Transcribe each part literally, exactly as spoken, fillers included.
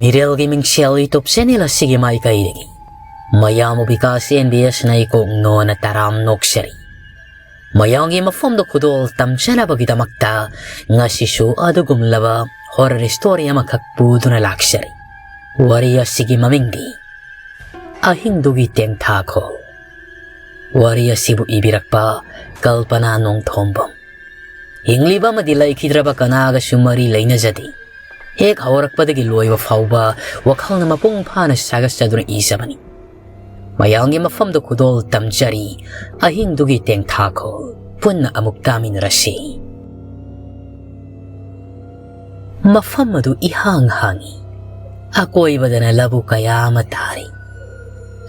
ꯃꯤꯔꯦꯜꯒꯤ ꯃꯤꯡꯁꯦꯜ YouTube channel ꯑꯁꯤꯒꯤ ꯃꯥꯏꯀꯩꯗꯒꯤ ꯃꯌꯥꯝꯕꯨ ꯕꯤꯀꯥꯁ ꯑꯦꯟ ꯕꯤ ꯑꯦꯁꯅ ꯏꯀꯣꯛ ꯅꯣꯟꯅ ꯇꯔꯥꯝ ꯅꯣꯛꯆꯔꯤ꯫ ꯃꯌꯥꯝꯒꯤ ꯃꯐꯝꯗ ꯈꯨꯗꯣꯜ ꯇꯝꯖꯅꯕꯒꯤꯗꯃꯛꯇ ꯉꯁꯤꯁꯨ ꯑꯗꯨꯒꯨꯝꯂꯕ horror story ꯑꯃꯈꯛ ꯄꯨꯗꯨꯅ ꯂꯥꯛꯆꯔꯤ꯫ ꯋꯥꯔꯤ ꯑꯁꯤꯒꯤ ꯃꯃꯤꯡꯗꯤ ꯑꯍꯤꯡꯗꯨꯒꯤ ꯇꯦꯡꯊꯥꯈꯣꯜ꯫ ꯋꯥꯔꯤ ꯑꯁꯤꯕꯨ ꯏꯕꯤꯔꯛꯄ ꯀꯜꯄꯅꯥ ꯅꯣꯡꯊꯣꯝꯕꯝ꯫ ꯍꯤꯡꯂꯤꯕ ꯑꯃꯗꯤ ꯂꯩꯈꯤꯗ꯭ꯔꯕ ꯀꯅꯥꯒꯁꯨ ꯃꯔꯤ ꯂꯩꯅꯖꯗꯦ꯫ ꯍꯦꯛ ꯍꯧꯔꯛꯄꯗꯒꯤ ꯂꯣꯏꯕ ꯐꯥꯎꯕ ꯋꯥꯈꯜꯅ ꯃꯄꯨꯡ ꯐꯥꯅ ꯁꯥꯒꯠꯆꯗꯨꯅ ꯏꯖꯕꯅꯤ꯫ ꯃꯌꯥꯝꯒꯤ ꯃꯐꯝꯗ ꯈꯨꯗꯣꯜ ꯇꯝꯖꯔꯤ, ꯑꯍꯤꯡꯗꯨꯒꯤ ꯇꯦꯡꯊꯥꯈꯣꯜ ꯄꯨꯟꯅ ꯑꯃꯨꯛ ꯇꯥꯃꯤꯟꯅꯔꯁꯤ꯫ ꯃꯐꯝ ꯑꯗꯨ ꯏꯍꯥꯡ ꯍꯥꯡꯏ꯫ ꯑꯀꯣꯏꯕꯗꯅ ꯂꯧꯕꯨꯛ ꯀꯌꯥ ꯑꯃ ꯇꯥꯔꯤ꯫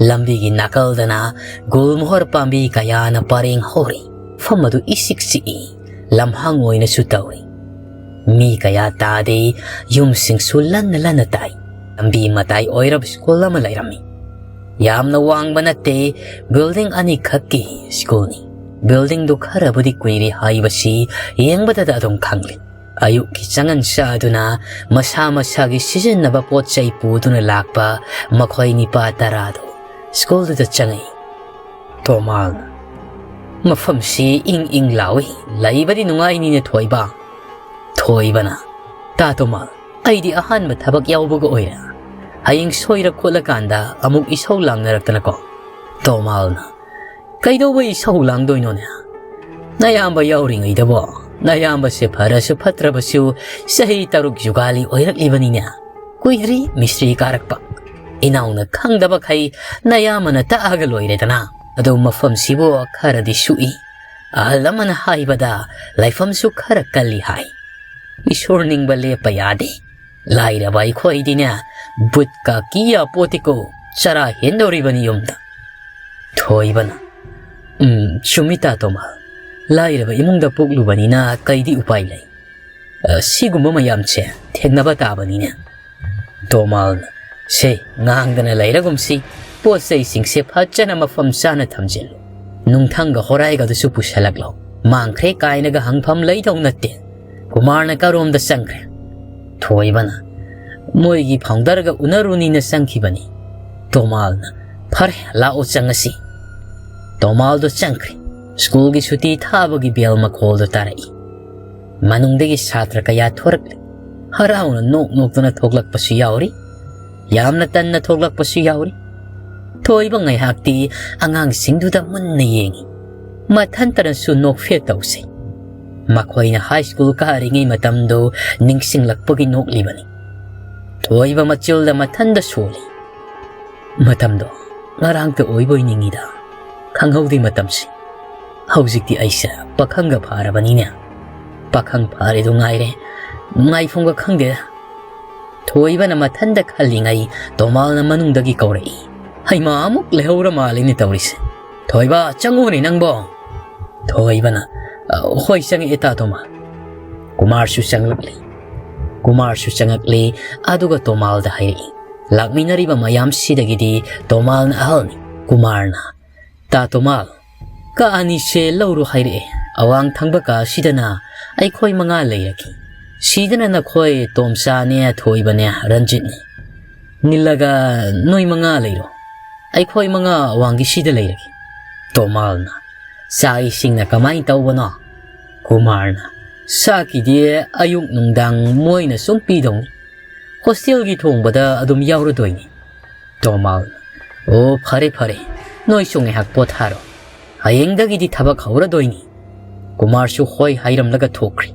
ꯂꯝꯕꯤꯒꯤ ꯅꯥꯀꯜꯗꯅ ꯒꯨꯜꯃꯣꯍꯔ ꯄꯥꯝꯕꯤ ꯀꯌꯥꯅ ꯄꯔꯦꯡ ꯍꯧꯔꯤ꯫ ꯃꯐꯝ ꯑꯗꯨ ꯏꯆꯤꯛ ꯆꯤꯛꯏ, ꯂꯝꯍꯥꯡ ꯑꯣꯏꯅꯁꯨ ꯇꯧꯔꯤ꯫ ꯃꯤ ꯀꯌꯥ ꯇꯥꯗꯦ, ꯌꯨꯝꯁꯤꯡꯁꯨ ꯂꯟꯅ ꯂꯟꯅ ꯇꯥꯏ꯫ ꯂꯝꯕꯤ ꯃꯇꯥꯏ ꯑꯣꯏꯔꯕ ꯁ꯭ꯀꯨꯜ ꯑꯃ ꯂꯩꯔꯝꯃꯤ꯫ ꯌꯥꯝꯅ ꯋꯥꯡꯕ ꯅꯠꯇꯦ, building ꯑꯅꯤꯈꯛꯀꯤ ꯁ꯭ꯀꯨꯜꯅꯤ꯫ Buildingꯗꯨ ꯈꯔꯕꯨꯗꯤ ꯀꯨꯏꯔꯦ ꯍꯥꯏꯕꯁꯤ ꯌꯦꯡꯕꯗꯗ ꯑꯗꯨꯝ ꯈꯪꯂꯤ꯫ ꯑꯌꯨꯛꯀꯤ ꯆꯉꯟ ꯆꯥꯗꯨꯅ ꯃꯁꯥ ꯃꯁꯥꯒꯤ ꯁꯤꯖꯤꯟꯅꯕ ꯄꯣꯠ ꯆꯩ ꯄꯨꯗꯨꯅ ꯂꯥꯛꯄ ꯃꯈꯣꯏ ꯅꯤꯄꯥ ꯇꯔꯥꯗꯨ ꯁ꯭ꯀꯨꯜꯗꯨꯗ ꯆꯪꯉꯛꯏ꯫ ꯇꯣꯃꯥꯜꯅ, "ꯃꯐꯝꯁꯤ ꯏꯪ ꯏꯪ ꯂꯥꯎꯏ, ꯂꯩꯕꯗꯤ ꯅꯨꯡꯉꯥꯏꯅꯤꯅꯦ ꯊꯣꯏꯕ꯫" ꯊꯣꯏꯕꯅ, "ꯇꯥ ꯇꯣꯃꯥꯜ, ꯑꯩꯗꯤ ꯑꯍꯥꯟꯕ ꯊꯕꯛ ꯌꯥꯎꯕꯒ ꯑꯣꯏꯔꯦ꯫ ꯍꯌꯦꯡ ꯁꯣꯏꯔ ꯈꯣꯠꯂꯀꯥꯟꯗ ꯑꯃꯨꯛ ꯏꯁꯧ ꯂꯥꯡꯅꯔꯛꯇꯅꯀꯣ꯫" ꯇꯣꯃꯥꯜꯅ, "ꯀꯩꯗꯧꯕꯩ ꯏꯁꯧ ꯂꯥꯡꯗꯣꯏꯅꯣꯅꯦ? ꯅꯌꯥꯝꯕ ꯌꯥꯎꯔꯤꯉꯩꯗꯕꯣ, ꯅꯌꯥꯝꯕꯁꯦ ꯐꯔꯁꯨ ꯐꯠꯇ꯭ꯔꯕꯁꯨ ꯆꯍꯤ ꯇꯔꯨꯛ ꯖꯨꯒꯥꯂꯤ ꯑꯣꯏꯔꯛꯂꯤꯕꯅꯤꯅꯦ꯫ ꯀꯨꯏꯗ꯭ꯔꯤ ꯃꯤꯁꯇ꯭ꯔꯤ ꯀꯥꯔꯛꯄ꯫ ꯏꯅꯥꯎꯅ ꯈꯪꯗꯕꯈꯩ ꯅꯌꯥꯝꯕꯅ ꯇꯥꯛꯑꯒ ꯂꯣꯏꯔꯦꯗꯅ꯫ ꯑꯗꯣ ꯃꯐꯝꯁꯤꯕꯨ ꯈꯔꯗꯤ ꯁꯨꯛꯏ꯫ ꯑꯍꯜ ꯑꯃꯅ ꯍꯥꯏꯕꯗ ꯂꯥꯏꯐꯝꯁꯨ ꯈꯔ ꯀꯜꯂꯤ ꯍꯥꯏ꯫ ꯏꯁꯣꯔ ꯅꯤꯡꯕ ꯂꯦꯞꯄ ꯌꯥꯗꯦ꯫ ꯂꯥꯏꯔꯕ ꯑꯩꯈꯣꯏꯗꯤꯅꯦ, ꯕꯨꯠꯀ ꯀꯤ ꯌꯥꯄꯣꯠꯇꯦꯀꯣ, ꯆꯔꯥ ꯍꯦꯟꯗꯧꯔꯤꯕꯅꯤ ꯌꯨꯝꯗ꯫" ꯊꯣꯏꯕꯅ, "ꯎꯝ, ꯆꯨꯝꯃꯤ ꯇꯥ ꯇꯣꯃꯥꯜ꯫ ꯂꯥꯏꯔꯕ ꯏꯃꯨꯡꯗ ꯄꯣꯛꯂꯨꯕꯅꯤꯅ ꯀꯩꯗꯤ ꯎꯄꯥꯏ ꯂꯩ? ꯑ, ꯁꯤꯒꯨꯝꯕ ꯃꯌꯥꯝꯁꯦ ꯊꯦꯡꯅꯕ ꯇꯥꯕꯅꯤꯅꯦ꯫" ꯇꯣꯃꯥꯜꯅ, "ꯁꯦ, ꯉꯥꯡꯗꯅ ꯂꯩꯔꯒꯨꯝꯁꯤ, ꯄꯣꯠ ꯆꯩꯁꯤꯡꯁꯦ ꯐꯖꯅ ꯃꯐꯝ ꯆꯥꯅ ꯊꯝꯖꯤꯜꯂꯨ꯫ ꯅꯨꯡꯊꯪꯒ ꯍꯣꯔꯥꯏꯒꯗꯨꯁꯨ ꯄꯨꯁꯜꯂꯛꯂꯣ꯫ ꯃꯥꯡꯈ꯭ꯔꯦ ꯀꯥꯏꯅꯒ ꯍꯪꯐꯝ ꯂꯩꯗꯧ ꯅꯠꯇꯦ꯫ ꯀꯨꯃꯥꯔꯅ ꯀꯔꯣꯝꯗ ꯆꯪꯈ꯭ꯔꯦ?" ꯊꯣꯏꯕꯅ, ꯃꯣꯏꯒꯤ ꯐꯥꯎꯟꯗꯔꯒ ꯎꯅꯔꯨꯅꯤꯅ ꯆꯪꯈꯤꯕꯅꯤ꯫ ꯇꯣꯃꯥꯜꯅ, "ꯐꯔꯦ, ꯂꯥꯛꯑꯣ ꯆꯪꯉꯁꯤ꯫" ꯇꯣꯃꯥꯜꯗꯣ ꯆꯪꯈ꯭ꯔꯦ꯫ ꯁ꯭ꯀꯨꯜꯒꯤ ꯁꯨꯇꯤ ꯊꯥꯕꯒꯤ ꯕꯦꯜ ꯃꯈꯣꯜꯗꯣ ꯇꯥꯔꯛꯏ꯫ ꯃꯅꯨꯡꯗꯒꯤ ꯁꯥꯇ꯭ꯔ ꯀꯌꯥ ꯊꯣꯔꯛꯂꯤ꯫ ꯍꯔꯥꯎꯅ ꯅꯣꯛ ꯅꯣꯛꯇꯨꯅ ꯊꯣꯛꯂꯛꯄꯁꯨ ꯌꯥꯎꯔꯤ, ꯌꯥꯝꯅ ꯇꯟꯅ ꯊꯣꯛꯂꯛꯄꯁꯨ ꯌꯥꯎꯔꯤ꯫ ꯊꯣꯏꯕ ꯉꯥꯏꯍꯥꯛꯇꯤ ꯑꯉꯥꯡꯁꯤꯡꯗꯨꯗ ꯃꯨꯟꯅ ꯌꯦꯡꯉꯤ꯫ ꯃꯊꯟꯇꯅꯁꯨ ꯅꯣꯛꯐꯦꯠ ꯇꯧꯁꯤ꯫ ꯃꯈꯣꯏꯅ ꯍꯥꯏ ꯁ꯭ꯀꯨꯜ ꯀꯥꯔꯤꯉꯩ ꯃꯇꯝꯗꯨ ꯅꯤꯡꯁꯤꯡꯂꯛꯄꯒꯤ ꯅꯣꯛꯂꯤꯕꯅꯤ꯫ ꯊꯣꯏꯕ ꯃꯆꯤꯜꯗ ꯃꯊꯟꯗ ꯁꯣꯜꯂꯤ꯫ "ꯃꯇꯝꯗꯣ ꯉꯔꯥꯡꯇ ꯑꯣꯏꯕꯣꯏ ꯅꯤꯡꯉꯤꯗ꯫ ꯈꯪꯍꯧꯗꯦ ꯃꯇꯝꯁꯤ꯫ ꯍꯧꯖꯤꯛꯇꯤ ꯑꯩꯁꯦ ꯄꯥꯈꯪꯒ ꯐꯥꯔꯕꯅꯤꯅꯦ꯫ ꯄꯥꯈꯪ ꯐꯥꯔꯦꯗꯨ ꯉꯥꯏꯔꯦ, ꯅꯨꯡꯉꯥꯏꯐꯝꯒ ꯈꯪꯗꯦꯗ꯫" ꯊꯣꯏꯕꯅ ꯃꯊꯟꯗ ꯈꯜꯂꯤꯉꯩ ꯇꯣꯃꯥꯜꯅ ꯃꯅꯨꯡꯗꯒꯤ ꯀꯧꯔꯛꯏ꯫ "ꯍꯩꯃꯥ, ꯑꯃꯨꯛ ꯂꯩꯍꯧꯔ ꯃꯥꯜꯂꯤꯅꯦ ꯇꯧꯔꯤꯁꯦ꯫ ꯊꯣꯏꯕ, ꯆꯪꯉꯨꯅꯦ ꯅꯪꯕꯣ꯫" ꯊꯣꯏꯕꯅ, "ꯑ, ꯍꯣꯏ, ꯆꯪꯉꯛꯑꯦ ꯇꯥ ꯇꯣꯃꯥ꯫" ꯀꯨꯃꯥꯔꯁꯨ ꯆꯪꯂꯛꯂꯤ꯫ ꯀꯨꯃꯥꯔꯁꯨ ꯆꯪꯉꯛꯂꯤ, ꯑꯗꯨꯒ ꯇꯣꯃꯥꯜꯗ ꯍꯥꯏꯔꯛꯏ꯫ ꯂꯥꯛꯃꯤꯟꯅꯔꯤꯕ ꯃꯌꯥꯝꯁꯤꯗꯒꯤꯗꯤ ꯇꯣꯃꯥꯜꯅ ꯑꯍꯜꯅꯤ꯫ ꯀꯨꯃꯥꯔꯅ, "ꯇꯥ ꯇꯣꯃꯥꯜ, ꯀꯥ ꯑꯅꯤꯁꯦ ꯂꯧꯔꯨ ꯍꯥꯏꯔꯛꯑꯦ, ꯑꯋꯥꯡ ꯊꯪꯕ ꯀꯥ ꯁꯤꯗꯅ ꯑꯩꯈꯣꯏ ꯃꯉꯥ ꯂꯩꯔꯒꯦ꯫ ꯁꯤꯗꯅ ꯅꯈꯣꯏ ꯇꯣꯝꯆꯥꯅꯦ, ꯊꯣꯏꯕꯅꯦ, ꯔꯟꯖꯤꯠꯅꯦ꯫ ꯅꯤꯜꯂꯒ ꯅꯣꯏ ꯃꯉꯥ ꯂꯩꯔꯣ꯫ ꯑꯩꯈꯣꯏ ꯃꯉꯥ ꯑꯋꯥꯡꯒꯤ ꯁꯤꯗ ꯂꯩꯔꯒꯦ꯫" ꯇꯣꯃꯥꯜꯅ, "ꯆꯥꯛ ꯏꯁꯤꯡꯅ ꯀꯃꯥꯏꯅ ꯇꯧꯕꯅꯣ?" ꯀꯨꯃꯥꯔꯅ, "ꯆꯥꯛꯀꯤꯗꯤ ꯑꯌꯨꯛ ꯅꯨꯡꯗꯥꯡ ꯃꯣꯏꯅ ꯁꯨꯝ ꯄꯤꯗꯧꯅꯤ꯫ ꯍꯣꯁꯇꯦꯜꯒꯤ ꯊꯣꯡꯕꯗ ꯑꯗꯨꯝ ꯌꯥꯎꯔꯗꯣꯏꯅꯤ꯫" ꯇꯣꯃꯥꯜꯅ, "ꯑꯣ, ꯐꯔꯦ ꯐꯔꯦ, ꯅꯣꯏꯁꯨ ꯉꯥꯏꯍꯥꯛ ꯄꯣꯊꯥꯔꯣ꯫ ꯍꯌꯦꯡꯗꯒꯤꯗꯤ ꯊꯕꯛ ꯍꯧꯔꯗꯣꯏꯅꯤ꯫" ꯀꯨꯃꯥꯔꯁꯨ ꯍꯣꯏ ꯍꯥꯏꯔꯝꯂꯒ ꯊꯣꯛꯈ꯭ꯔꯦ꯫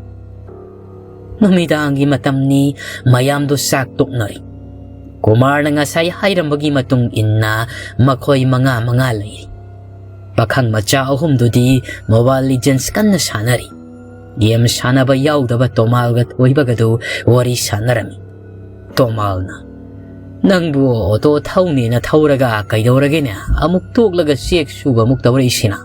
ꯅꯨꯃꯤꯗꯥꯡꯒꯤ ꯃꯇꯝꯅꯤ, ꯃꯌꯥꯝꯗꯨ ꯆꯥꯛ ꯇꯣꯛꯅꯔꯤ꯫ ꯀꯨꯃꯥꯔꯅ ꯉꯁꯥꯏ ꯍꯥꯏꯔꯝꯕꯒꯤ ꯃꯇꯨꯡ ꯏꯟꯅ ꯃꯈꯣꯏ ꯃꯉꯥ ꯃꯉꯥ ꯂꯩꯔꯤ꯫ ꯄꯥꯈꯪ ꯃꯆꯥ ꯑꯍꯨꯝꯗꯨꯗꯤ ꯃꯣꯕꯥꯏꯜ ꯂꯤꯖꯦꯟꯁ ꯀꯟꯅ ꯁꯥꯟꯅꯔꯤ꯫ ꯒꯦꯝ ꯁꯥꯟꯅꯕ ꯌꯥꯎꯗꯕ ꯇꯣꯃꯥꯜꯒ ꯊꯣꯏꯕꯒꯗꯨ ꯋꯥꯔꯤ ꯁꯥꯟꯅꯔꯝꯃꯤ꯫ ꯇꯣꯃꯥꯜꯅ, "ꯅꯪꯕꯨ ꯑꯣꯇꯣ ꯊꯧꯅꯦꯅ ꯊꯧꯔꯒ ꯀꯩꯗꯧꯔꯒꯦꯅꯦ? ꯑꯃꯨꯛ ꯇꯣꯛꯂꯒ ꯆꯦꯛ ꯁꯨꯕ ꯑꯃꯨꯛ ꯇꯧꯔꯛꯏꯁꯤꯅ?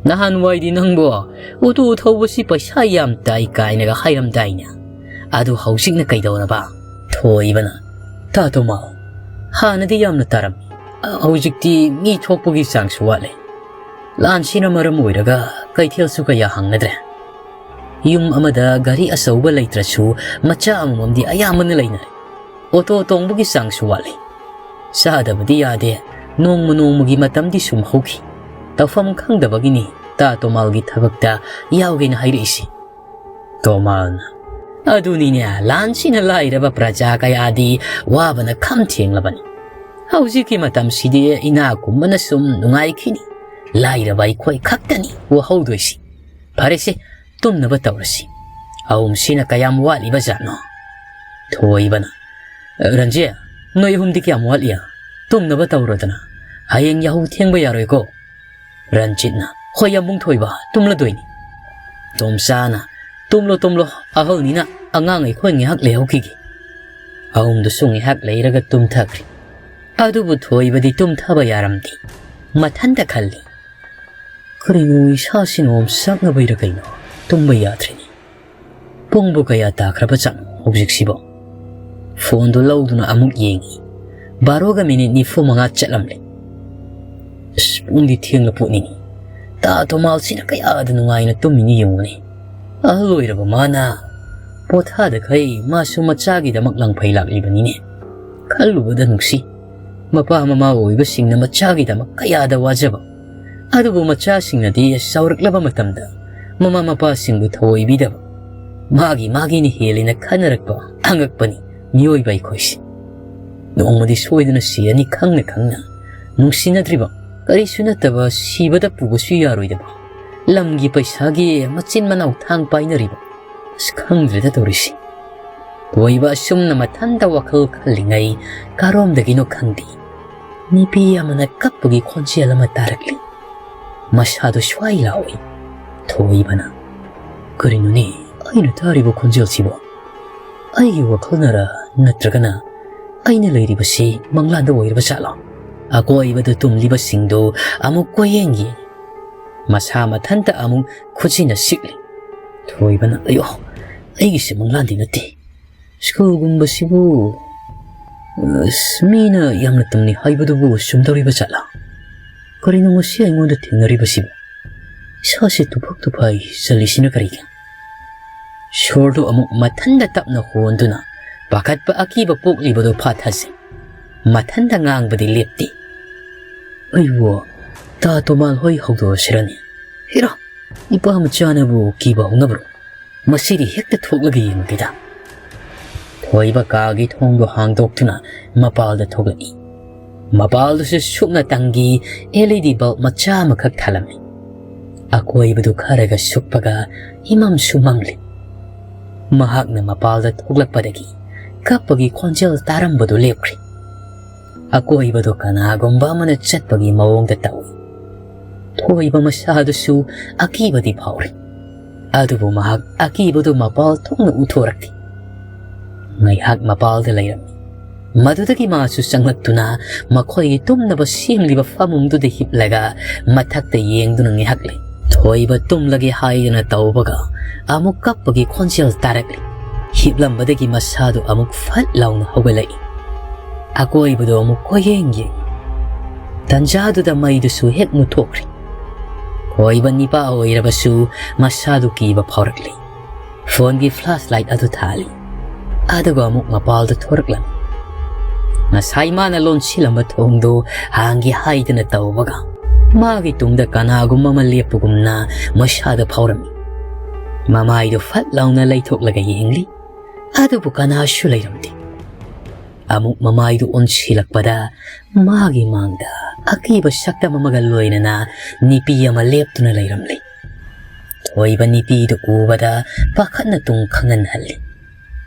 ꯅꯍꯥꯟꯋꯥꯏꯗꯤ ꯅꯪꯕꯨ ꯑꯣꯇꯣ ꯊꯧꯕꯁꯤ ꯄꯩꯁꯥ ꯌꯥꯝ ꯇꯥꯏ ꯀꯥꯏꯅꯒ ꯍꯥꯏꯔꯝꯗꯥꯏꯅꯦ꯫ ꯑꯗꯨ ꯍꯧꯖꯤꯛꯅ ꯀꯩꯗꯧꯔꯕ?" ꯊꯣꯏꯕꯅ, "ꯇꯥ ꯇꯣꯃꯥꯜ, ꯍꯥꯟꯅꯗꯤ ꯌꯥꯝꯅ ꯇꯥꯔꯝꯃꯤ꯫ ꯍꯧꯖꯤꯛꯇꯤ ꯃꯤ ꯊꯣꯛꯄꯒꯤ ꯆꯥꯡꯁꯨ ꯋꯥꯠꯂꯦ꯫ ꯂꯥꯟꯁꯤꯅ ꯃꯔꯝ ꯑꯣꯏꯔꯒ ꯀꯩꯊꯦꯜꯁꯨ ꯀꯌꯥ ꯍꯥꯡꯅꯗ꯭ꯔꯦ꯫ ꯌꯨꯝ ꯑꯃꯗ ꯒꯥꯔꯤ ꯑꯆꯧꯕ ꯂꯩꯇ꯭ꯔꯁꯨ ꯃꯆꯥ ꯑꯃꯃꯝꯗꯤ ꯑꯌꯥꯝꯕꯅ ꯂꯩꯅꯔꯦ꯫ ꯑꯣꯇꯣ ꯇꯣꯡꯕꯒꯤ ꯆꯥꯡꯁꯨ ꯋꯥꯠꯂꯤ꯫ ꯆꯥꯗꯕꯗꯤ ꯌꯥꯗꯦ꯫ ꯅꯣꯡꯃ ꯅꯣꯡꯃꯒꯤ ꯃꯇꯝꯗꯤ ꯁꯨꯝ ꯍꯧꯈꯤ꯫ ꯇꯧꯐꯝ ꯈꯪꯗꯕꯒꯤꯅꯤ ꯇꯥ ꯇꯣꯃꯥꯜꯒꯤ ꯊꯕꯛꯇ ꯌꯥꯎꯒꯦꯅ ꯍꯥꯏꯔꯛꯏꯁꯤ꯫ ꯇꯣꯃꯥꯜꯅ, "ꯑꯗꯨꯅꯤꯅꯦ, ꯂꯥꯟꯁꯤꯅ ꯂꯥꯏꯔꯕ ꯄ꯭ꯔꯖꯥ ꯀꯌꯥꯗꯤ ꯋꯥꯕꯅ ꯈꯝ ꯊꯦꯡꯂꯕꯅꯤ꯫ ꯍꯧꯖꯤꯛꯀꯤ ꯃꯇꯝꯁꯤꯗꯤ ꯏꯅꯥꯛꯀꯨꯝꯕꯅ ꯁꯨꯝ ꯅꯨꯡꯉꯥꯏꯈꯤꯅꯤ꯫ ꯂꯥꯏꯔꯕ ꯑꯩꯈꯣꯏ ꯈꯛꯇꯅꯤ ꯋꯥꯍꯧꯗꯣꯏꯁꯤ꯫ ꯐꯔꯦꯁꯦ, ꯇꯨꯝꯅꯕ ꯇꯧꯔꯁꯤ꯫ ꯑꯍꯨꯝꯁꯤꯅ ꯀꯌꯥꯝ ꯋꯥꯠꯂꯤꯕ ꯖꯥꯠꯅꯣ?" ꯊꯣꯏꯕꯅ, "ꯔꯟꯖꯦ, ꯅꯣꯏ ꯑꯍꯨꯝꯗꯤ ꯀꯌꯥꯝ ꯋꯥꯠꯂꯤ? ꯇꯨꯝꯅꯕ ꯇꯧꯔꯣꯗꯅ꯫ ꯍꯌꯦꯡ ꯌꯥꯍꯧ ꯊꯦꯡꯕ ꯌꯥꯔꯣꯏꯀꯣ?" ꯔꯟꯖꯤꯠꯅ, "ꯍꯣꯏ, ꯌꯥꯝꯕꯨꯡ ꯊꯣꯏꯕ, ꯇꯨꯝꯂꯗꯣꯏꯅꯤ꯫" ꯇꯣꯝꯆꯥꯅ, "ꯇꯨꯝꯂꯣ, ꯇꯨꯝꯂꯣ, ꯑꯍꯜꯅꯤꯅ ꯑꯉꯥꯡ ꯑꯩꯈꯣꯏ ꯉꯥꯏꯍꯥꯛ ꯂꯩꯍꯧꯈꯤꯒꯦ꯫" ꯑꯍꯨꯝꯗꯨꯁꯨ ꯉꯥꯏꯍꯥꯛ ꯂꯩꯔꯒ ꯇꯨꯝꯊꯈ꯭ꯔꯦ꯫ ꯑꯗꯨꯕꯨ ꯊꯣꯏꯕꯗꯤ ꯇꯨꯝꯊꯕ ꯌꯥꯔꯝꯗꯦ꯫ ꯃꯊꯟꯇ ꯈꯜꯂꯤ, "ꯀꯔꯤꯅꯣ, ꯏꯁꯥꯁꯤꯅ ꯑꯣꯝꯆꯥꯛꯅꯕꯩꯔ ꯀꯩꯅꯣ, ꯇꯨꯝꯕ ꯌꯥꯗ꯭ꯔꯤꯅꯤ꯫ ꯄꯨꯡꯕꯨ ꯀꯌꯥ ꯇꯥꯈ꯭ꯔꯕ ꯖꯥꯠꯅꯣ ꯍꯧꯖꯤꯛꯁꯤꯕꯣ?" ꯐꯣꯟꯗꯨ ꯂꯧꯗꯨꯅ ꯑꯃꯨꯛ ꯌꯦꯡꯉꯤ꯫ ꯕꯥꯔꯣꯒ ꯃꯤꯅꯤꯠ ꯅꯤꯐꯨ ꯃꯉꯥ ꯆꯠꯂꯝꯂꯦ꯫ ꯑꯁ, ꯄꯨꯡꯗꯤ ꯊꯦꯡꯂ ꯄꯣꯠꯅꯤꯅꯦ꯫ ꯇꯥ ꯇꯣꯃꯥꯜꯁꯤꯅ ꯀꯌꯥꯗ ꯅꯨꯡꯉꯥꯏꯅ ꯇꯨꯝꯃꯤꯅꯤ ꯌꯦꯡꯉꯨꯅꯦ꯫ ꯑꯍꯜ ꯑꯣꯏꯔꯕ ꯃꯥꯅ ꯄꯣꯊꯥꯗꯈꯩ ꯃꯥꯁꯨ ꯃꯆꯥꯒꯤꯗꯃꯛ ꯂꯪꯐꯩ ꯂꯥꯛꯂꯤꯕꯅꯤꯅꯦ꯫ ꯈꯜꯂꯨꯕꯗ ꯅꯨꯡꯁꯤ꯫ ꯃꯄꯥ ꯃꯃꯥ ꯑꯣꯏꯕꯁꯤꯡꯅ ꯃꯆꯥꯒꯤꯗꯃꯛ ꯀꯌꯥꯗ ꯋꯥꯖꯕ꯫ ꯑꯗꯨꯕꯨ ꯃꯆꯥꯁꯤꯡꯅꯗꯤ ꯆꯥꯎꯔꯛꯂꯕ ꯃꯇꯝꯗ ꯃꯃꯥ ꯃꯄꯥꯁꯤꯡꯕꯨ ꯊꯑꯣꯏꯕꯤꯗꯕ꯫ ꯃꯥꯒꯤ ꯃꯥꯒꯤꯅ ꯍꯦꯜꯂꯦꯅ ꯈꯟꯅꯔꯛꯄ ꯑꯉꯛꯄꯅꯤ ꯃꯤꯑꯣꯏꯕ ꯑꯩꯈꯣꯏꯁꯦ꯫ ꯅꯣꯡꯃꯗꯤ ꯁꯣꯏꯗꯅ ꯁꯤꯔꯅꯤ ꯈꯪꯅ ꯈꯪꯅ꯫ ꯅꯨꯡꯁꯤꯅꯗ꯭ꯔꯤꯕ ꯀꯔꯤꯁꯨ ꯅꯠꯇꯕ ꯁꯤꯕꯗ ꯄꯨꯕꯁꯨ ꯌꯥꯔꯣꯏꯗꯕ꯫ ꯂꯝꯒꯤ ꯄꯩꯁꯥꯒꯤ ꯃꯆꯤꯟ ꯃꯅꯥꯎ ꯊꯥꯡ ꯄꯥꯏꯅꯔꯤꯕ꯫ ꯑꯁ, ꯈꯪꯗ꯭ꯔꯦꯗ ꯇꯧꯔꯤꯁꯤ꯫ ꯊꯣꯏꯕ ꯑꯁꯨꯝꯅ ꯃꯊꯟꯇ ꯋꯥꯈꯜ ꯈꯜꯂꯤꯉꯩ ꯀꯔꯣꯝꯗꯒꯤꯅꯣ ꯈꯪꯗꯦ, ꯅꯨꯄꯤ ꯑꯃꯅ ꯀꯞꯄꯒꯤ ꯈꯣꯟꯖꯦꯜ ꯑꯃ ꯇꯥꯔꯛꯂꯤ꯫ ꯃꯁꯥꯗꯣ ꯁ꯭ꯋꯥꯏ ꯂꯥꯎꯏ꯫ ꯊꯣꯏꯕꯅ, "ꯀꯔꯤꯅꯣꯅꯦ ꯑꯩꯅ ꯇꯥꯔꯤꯕ ꯈꯣꯟꯖꯦꯜꯁꯤꯕꯣ? ꯑꯩꯒꯤ ꯋꯥꯈꯜꯅꯔ ꯅꯠꯇ꯭ꯔꯒꯅ ꯑꯩꯅ ꯂꯩꯔꯤꯕꯁꯤ ꯃꯪꯂꯥꯟꯗ ꯑꯣꯏꯔꯕ ꯖꯥꯠꯂꯣ?" ꯑꯀꯣꯏꯕꯗ ꯇꯨꯝꯂꯤꯕꯁꯤꯡꯗꯨ ꯑꯃꯨꯛ ꯀꯣꯏꯌꯦꯡ ꯌꯦꯡ, ꯃꯁꯥ ꯃꯊꯟꯇ ꯑꯃꯨꯛ ꯈꯨꯖꯤꯟꯅ ꯁꯤꯛꯂꯤ꯫ ꯊꯣꯏꯕꯅ, "ꯑꯌꯣ, ꯑꯩꯒꯤꯁꯦ ꯃꯪꯂꯥꯟꯗꯤ ꯅꯠꯇꯦ꯫ ꯁ꯭ꯀꯨꯜꯒꯨꯝꯕꯁꯤꯕꯨ, ꯑꯁ, ꯃꯤꯅ ꯌꯥꯝꯅ ꯇꯝꯅꯩ ꯍꯥꯏꯕꯗꯨꯕꯨ ꯆꯨꯝꯗꯧꯔꯤꯕ ꯖꯥꯠꯂꯥ? ꯀꯔꯤꯅꯣ ꯉꯁꯤ ꯑꯩꯉꯣꯟꯗ ꯊꯦꯡꯅꯔꯤꯕꯁꯤꯕꯨ? ꯏꯁꯥꯁꯦ ꯇꯨꯐꯛ ꯇꯨꯐꯥꯏ ꯆꯜꯂꯤꯁꯤꯅ ꯀꯔꯤꯒꯤ?" ꯁꯣꯔꯗꯨ ꯑꯃꯨꯛ ꯃꯊꯟꯗ ꯇꯞꯅ ꯍꯣꯟꯗꯨꯅ ꯄꯥꯈꯠꯄ ꯑꯀꯤꯕ ꯄꯣꯛꯂꯤꯕꯗꯨ ꯐꯥꯊꯖꯩ꯫ ꯃꯊꯟꯇ ꯉꯥꯡꯕꯗꯤ ꯂꯦꯞꯇꯦ꯫ "ꯑꯩꯕꯨ ꯇꯥ ꯇꯣꯃꯥꯜ ꯍꯣꯏ ꯍꯧꯗꯣꯛꯑꯁꯤꯔꯅꯦ? ꯍꯦꯔꯥ, ꯅꯨꯄꯥ ꯃꯆꯥꯅꯕꯨ ꯀꯤꯕ ꯍꯧꯅꯕ꯭ꯔꯣ? ꯃꯁꯤꯗꯤ ꯍꯦꯛꯇ ꯊꯣꯛꯂꯒ ꯌꯦꯡꯉꯨꯒꯦꯗ꯫" ꯊꯣꯏꯕ ꯀꯥꯒꯤ ꯊꯣꯡꯗꯨ ꯍꯥꯡꯗꯣꯛꯇꯨꯅ ꯃꯄꯥꯜꯗ ꯊꯣꯛꯂꯛꯏ꯫ ꯃꯄꯥꯜꯗꯨꯁꯨ ꯁꯨꯞꯅ ꯇꯪꯒꯤ L E D bulb ꯃꯆꯥ ꯑꯃꯈꯛ ꯊꯥꯜꯂꯝꯃꯤ꯫ ꯑꯀꯣꯏꯕꯗꯨ ꯈꯔꯒ ꯁꯨꯛꯄꯒ ꯏꯃꯝꯁꯨ ꯃꯝꯂꯤ꯫ ꯃꯍꯥꯛꯅ ꯃꯄꯥꯜꯗ ꯊꯣꯛꯂꯛꯄꯗꯒꯤ ꯀꯞꯄꯒꯤ ꯈꯣꯟꯖꯦꯜ ꯇꯥꯔꯝꯕꯗꯨ ꯂꯦꯞꯈ꯭ꯔꯦ꯫ ꯑꯀꯣꯏꯕꯗꯨ ꯀꯅꯥꯒꯨꯝꯕ ꯑꯃꯅ ꯆꯠꯄꯒꯤ ꯃꯑꯣꯡꯗ ꯇꯧꯏ꯫ ꯊꯣꯏꯕ ꯃꯁꯥꯗꯨꯁꯨ ꯑꯀꯤꯕꯗꯤ ꯐꯥꯎꯔꯤ꯫ ꯑꯗꯨꯕꯨ ꯃꯍꯥꯛ ꯑꯀꯤꯕꯗꯨ ꯃꯄꯥꯜ ꯊꯣꯛꯅ ꯎꯊꯣꯔꯛꯇꯦ꯫ ꯉꯥꯏꯍꯥꯛ ꯃꯄꯥꯜꯗ ꯂꯩꯔꯝꯃꯤ꯫ ꯃꯗꯨꯗꯒꯤ ꯃꯥꯁꯨ ꯆꯪꯂꯛꯇꯨꯅ ꯃꯈꯣꯏꯒꯤ ꯇꯨꯝꯅꯕ ꯁꯦꯝꯂꯤꯕ ꯐꯃꯨꯡꯗꯨꯗ ꯍꯤꯞꯂꯒ ꯃꯊꯛꯇ ꯌꯦꯡꯗꯨꯅ ꯉꯥꯏꯍꯥꯛ ꯂꯩ꯫ ꯊꯣꯏꯕ ꯇꯨꯝꯂꯒꯦ ꯍꯥꯏꯗꯅ ꯇꯧꯕꯒ ꯑꯃꯨꯛ ꯀꯞꯄꯒꯤ ꯈꯣꯟꯖꯦꯜ ꯇꯥꯔꯛꯂꯤ꯫ ꯍꯤꯞꯂꯝꯕꯗꯒꯤ ꯃꯁꯥꯗꯨ ꯑꯃꯨꯛ ꯐꯠ ꯂꯥꯎꯅ ꯍꯧꯒꯠꯂꯛꯏ꯫ ꯑꯀꯣꯏꯕꯗꯨ ꯑꯃꯨꯛ ꯀꯣꯏꯌꯦꯡ ꯌꯦꯡꯏ꯫ ꯇꯟꯖꯥꯗꯨꯗ ꯃꯩꯗꯨꯁꯨ ꯍꯦꯛ ꯃꯨꯠꯊꯣꯛꯈ꯭ꯔꯦ꯫ ꯊꯣꯏꯕ ꯅꯤꯄꯥ ꯑꯣꯏꯔꯕꯁꯨ ꯃꯁꯥꯗꯨ ꯀꯤꯕ ꯐꯥꯎꯔꯛꯂꯤ꯫ ꯐꯣꯟꯒꯤ flashlight ꯑꯗꯨ ꯊꯥꯜꯂꯤ꯫ ꯑꯗꯨꯒ ꯑꯃꯨꯛ ꯃꯄꯥꯜꯗ ꯊꯣꯔꯛꯂꯝꯃꯤ꯫ ꯉꯁꯥꯏ ꯃꯥꯅ ꯂꯣꯟꯁꯤꯜꯂꯝꯕ ꯊꯣꯡꯗꯨ ꯍꯥꯡꯒꯦ ꯍꯥꯏꯗꯅ ꯇꯧꯕꯒ ꯃꯥꯒꯤ ꯇꯨꯡꯗ ꯀꯅꯥꯒꯨꯝꯕ ꯑꯃ ꯂꯦꯞꯄꯒꯨꯝꯅ ꯃꯁꯥꯗ ꯐꯥꯎꯔꯝꯃꯤ꯫ ꯃꯃꯥꯏꯗꯨ ꯐꯠ ꯂꯥꯎꯅ ꯂꯩꯊꯣꯛꯂꯒ ꯌꯦꯡꯂꯤ꯫ ꯑꯗꯨꯕꯨ ꯀꯅꯥꯁꯨ ꯂꯩꯔꯝꯗꯦ꯫ ꯑꯃꯨꯛ ꯃꯃꯥꯏꯗꯨ ꯑꯣꯟꯁꯤꯜꯂꯛꯄꯗ ꯃꯥꯒꯤ ꯃꯥꯡꯗ ꯑꯀꯤꯕ ꯁꯛꯇꯝ ꯑꯃꯒ ꯂꯣꯏꯅꯅ ꯅꯤꯄꯤ ꯑꯃ ꯂꯦꯞꯇꯨꯅ ꯂꯩꯔꯝꯂꯤ꯫ ꯊꯣꯏꯕ ꯅꯤꯄꯤꯗꯨ ꯎꯕꯗ ꯄꯥꯈꯠꯅ ꯇꯨꯡ ꯈꯪꯍꯟꯍꯜꯂꯤ꯫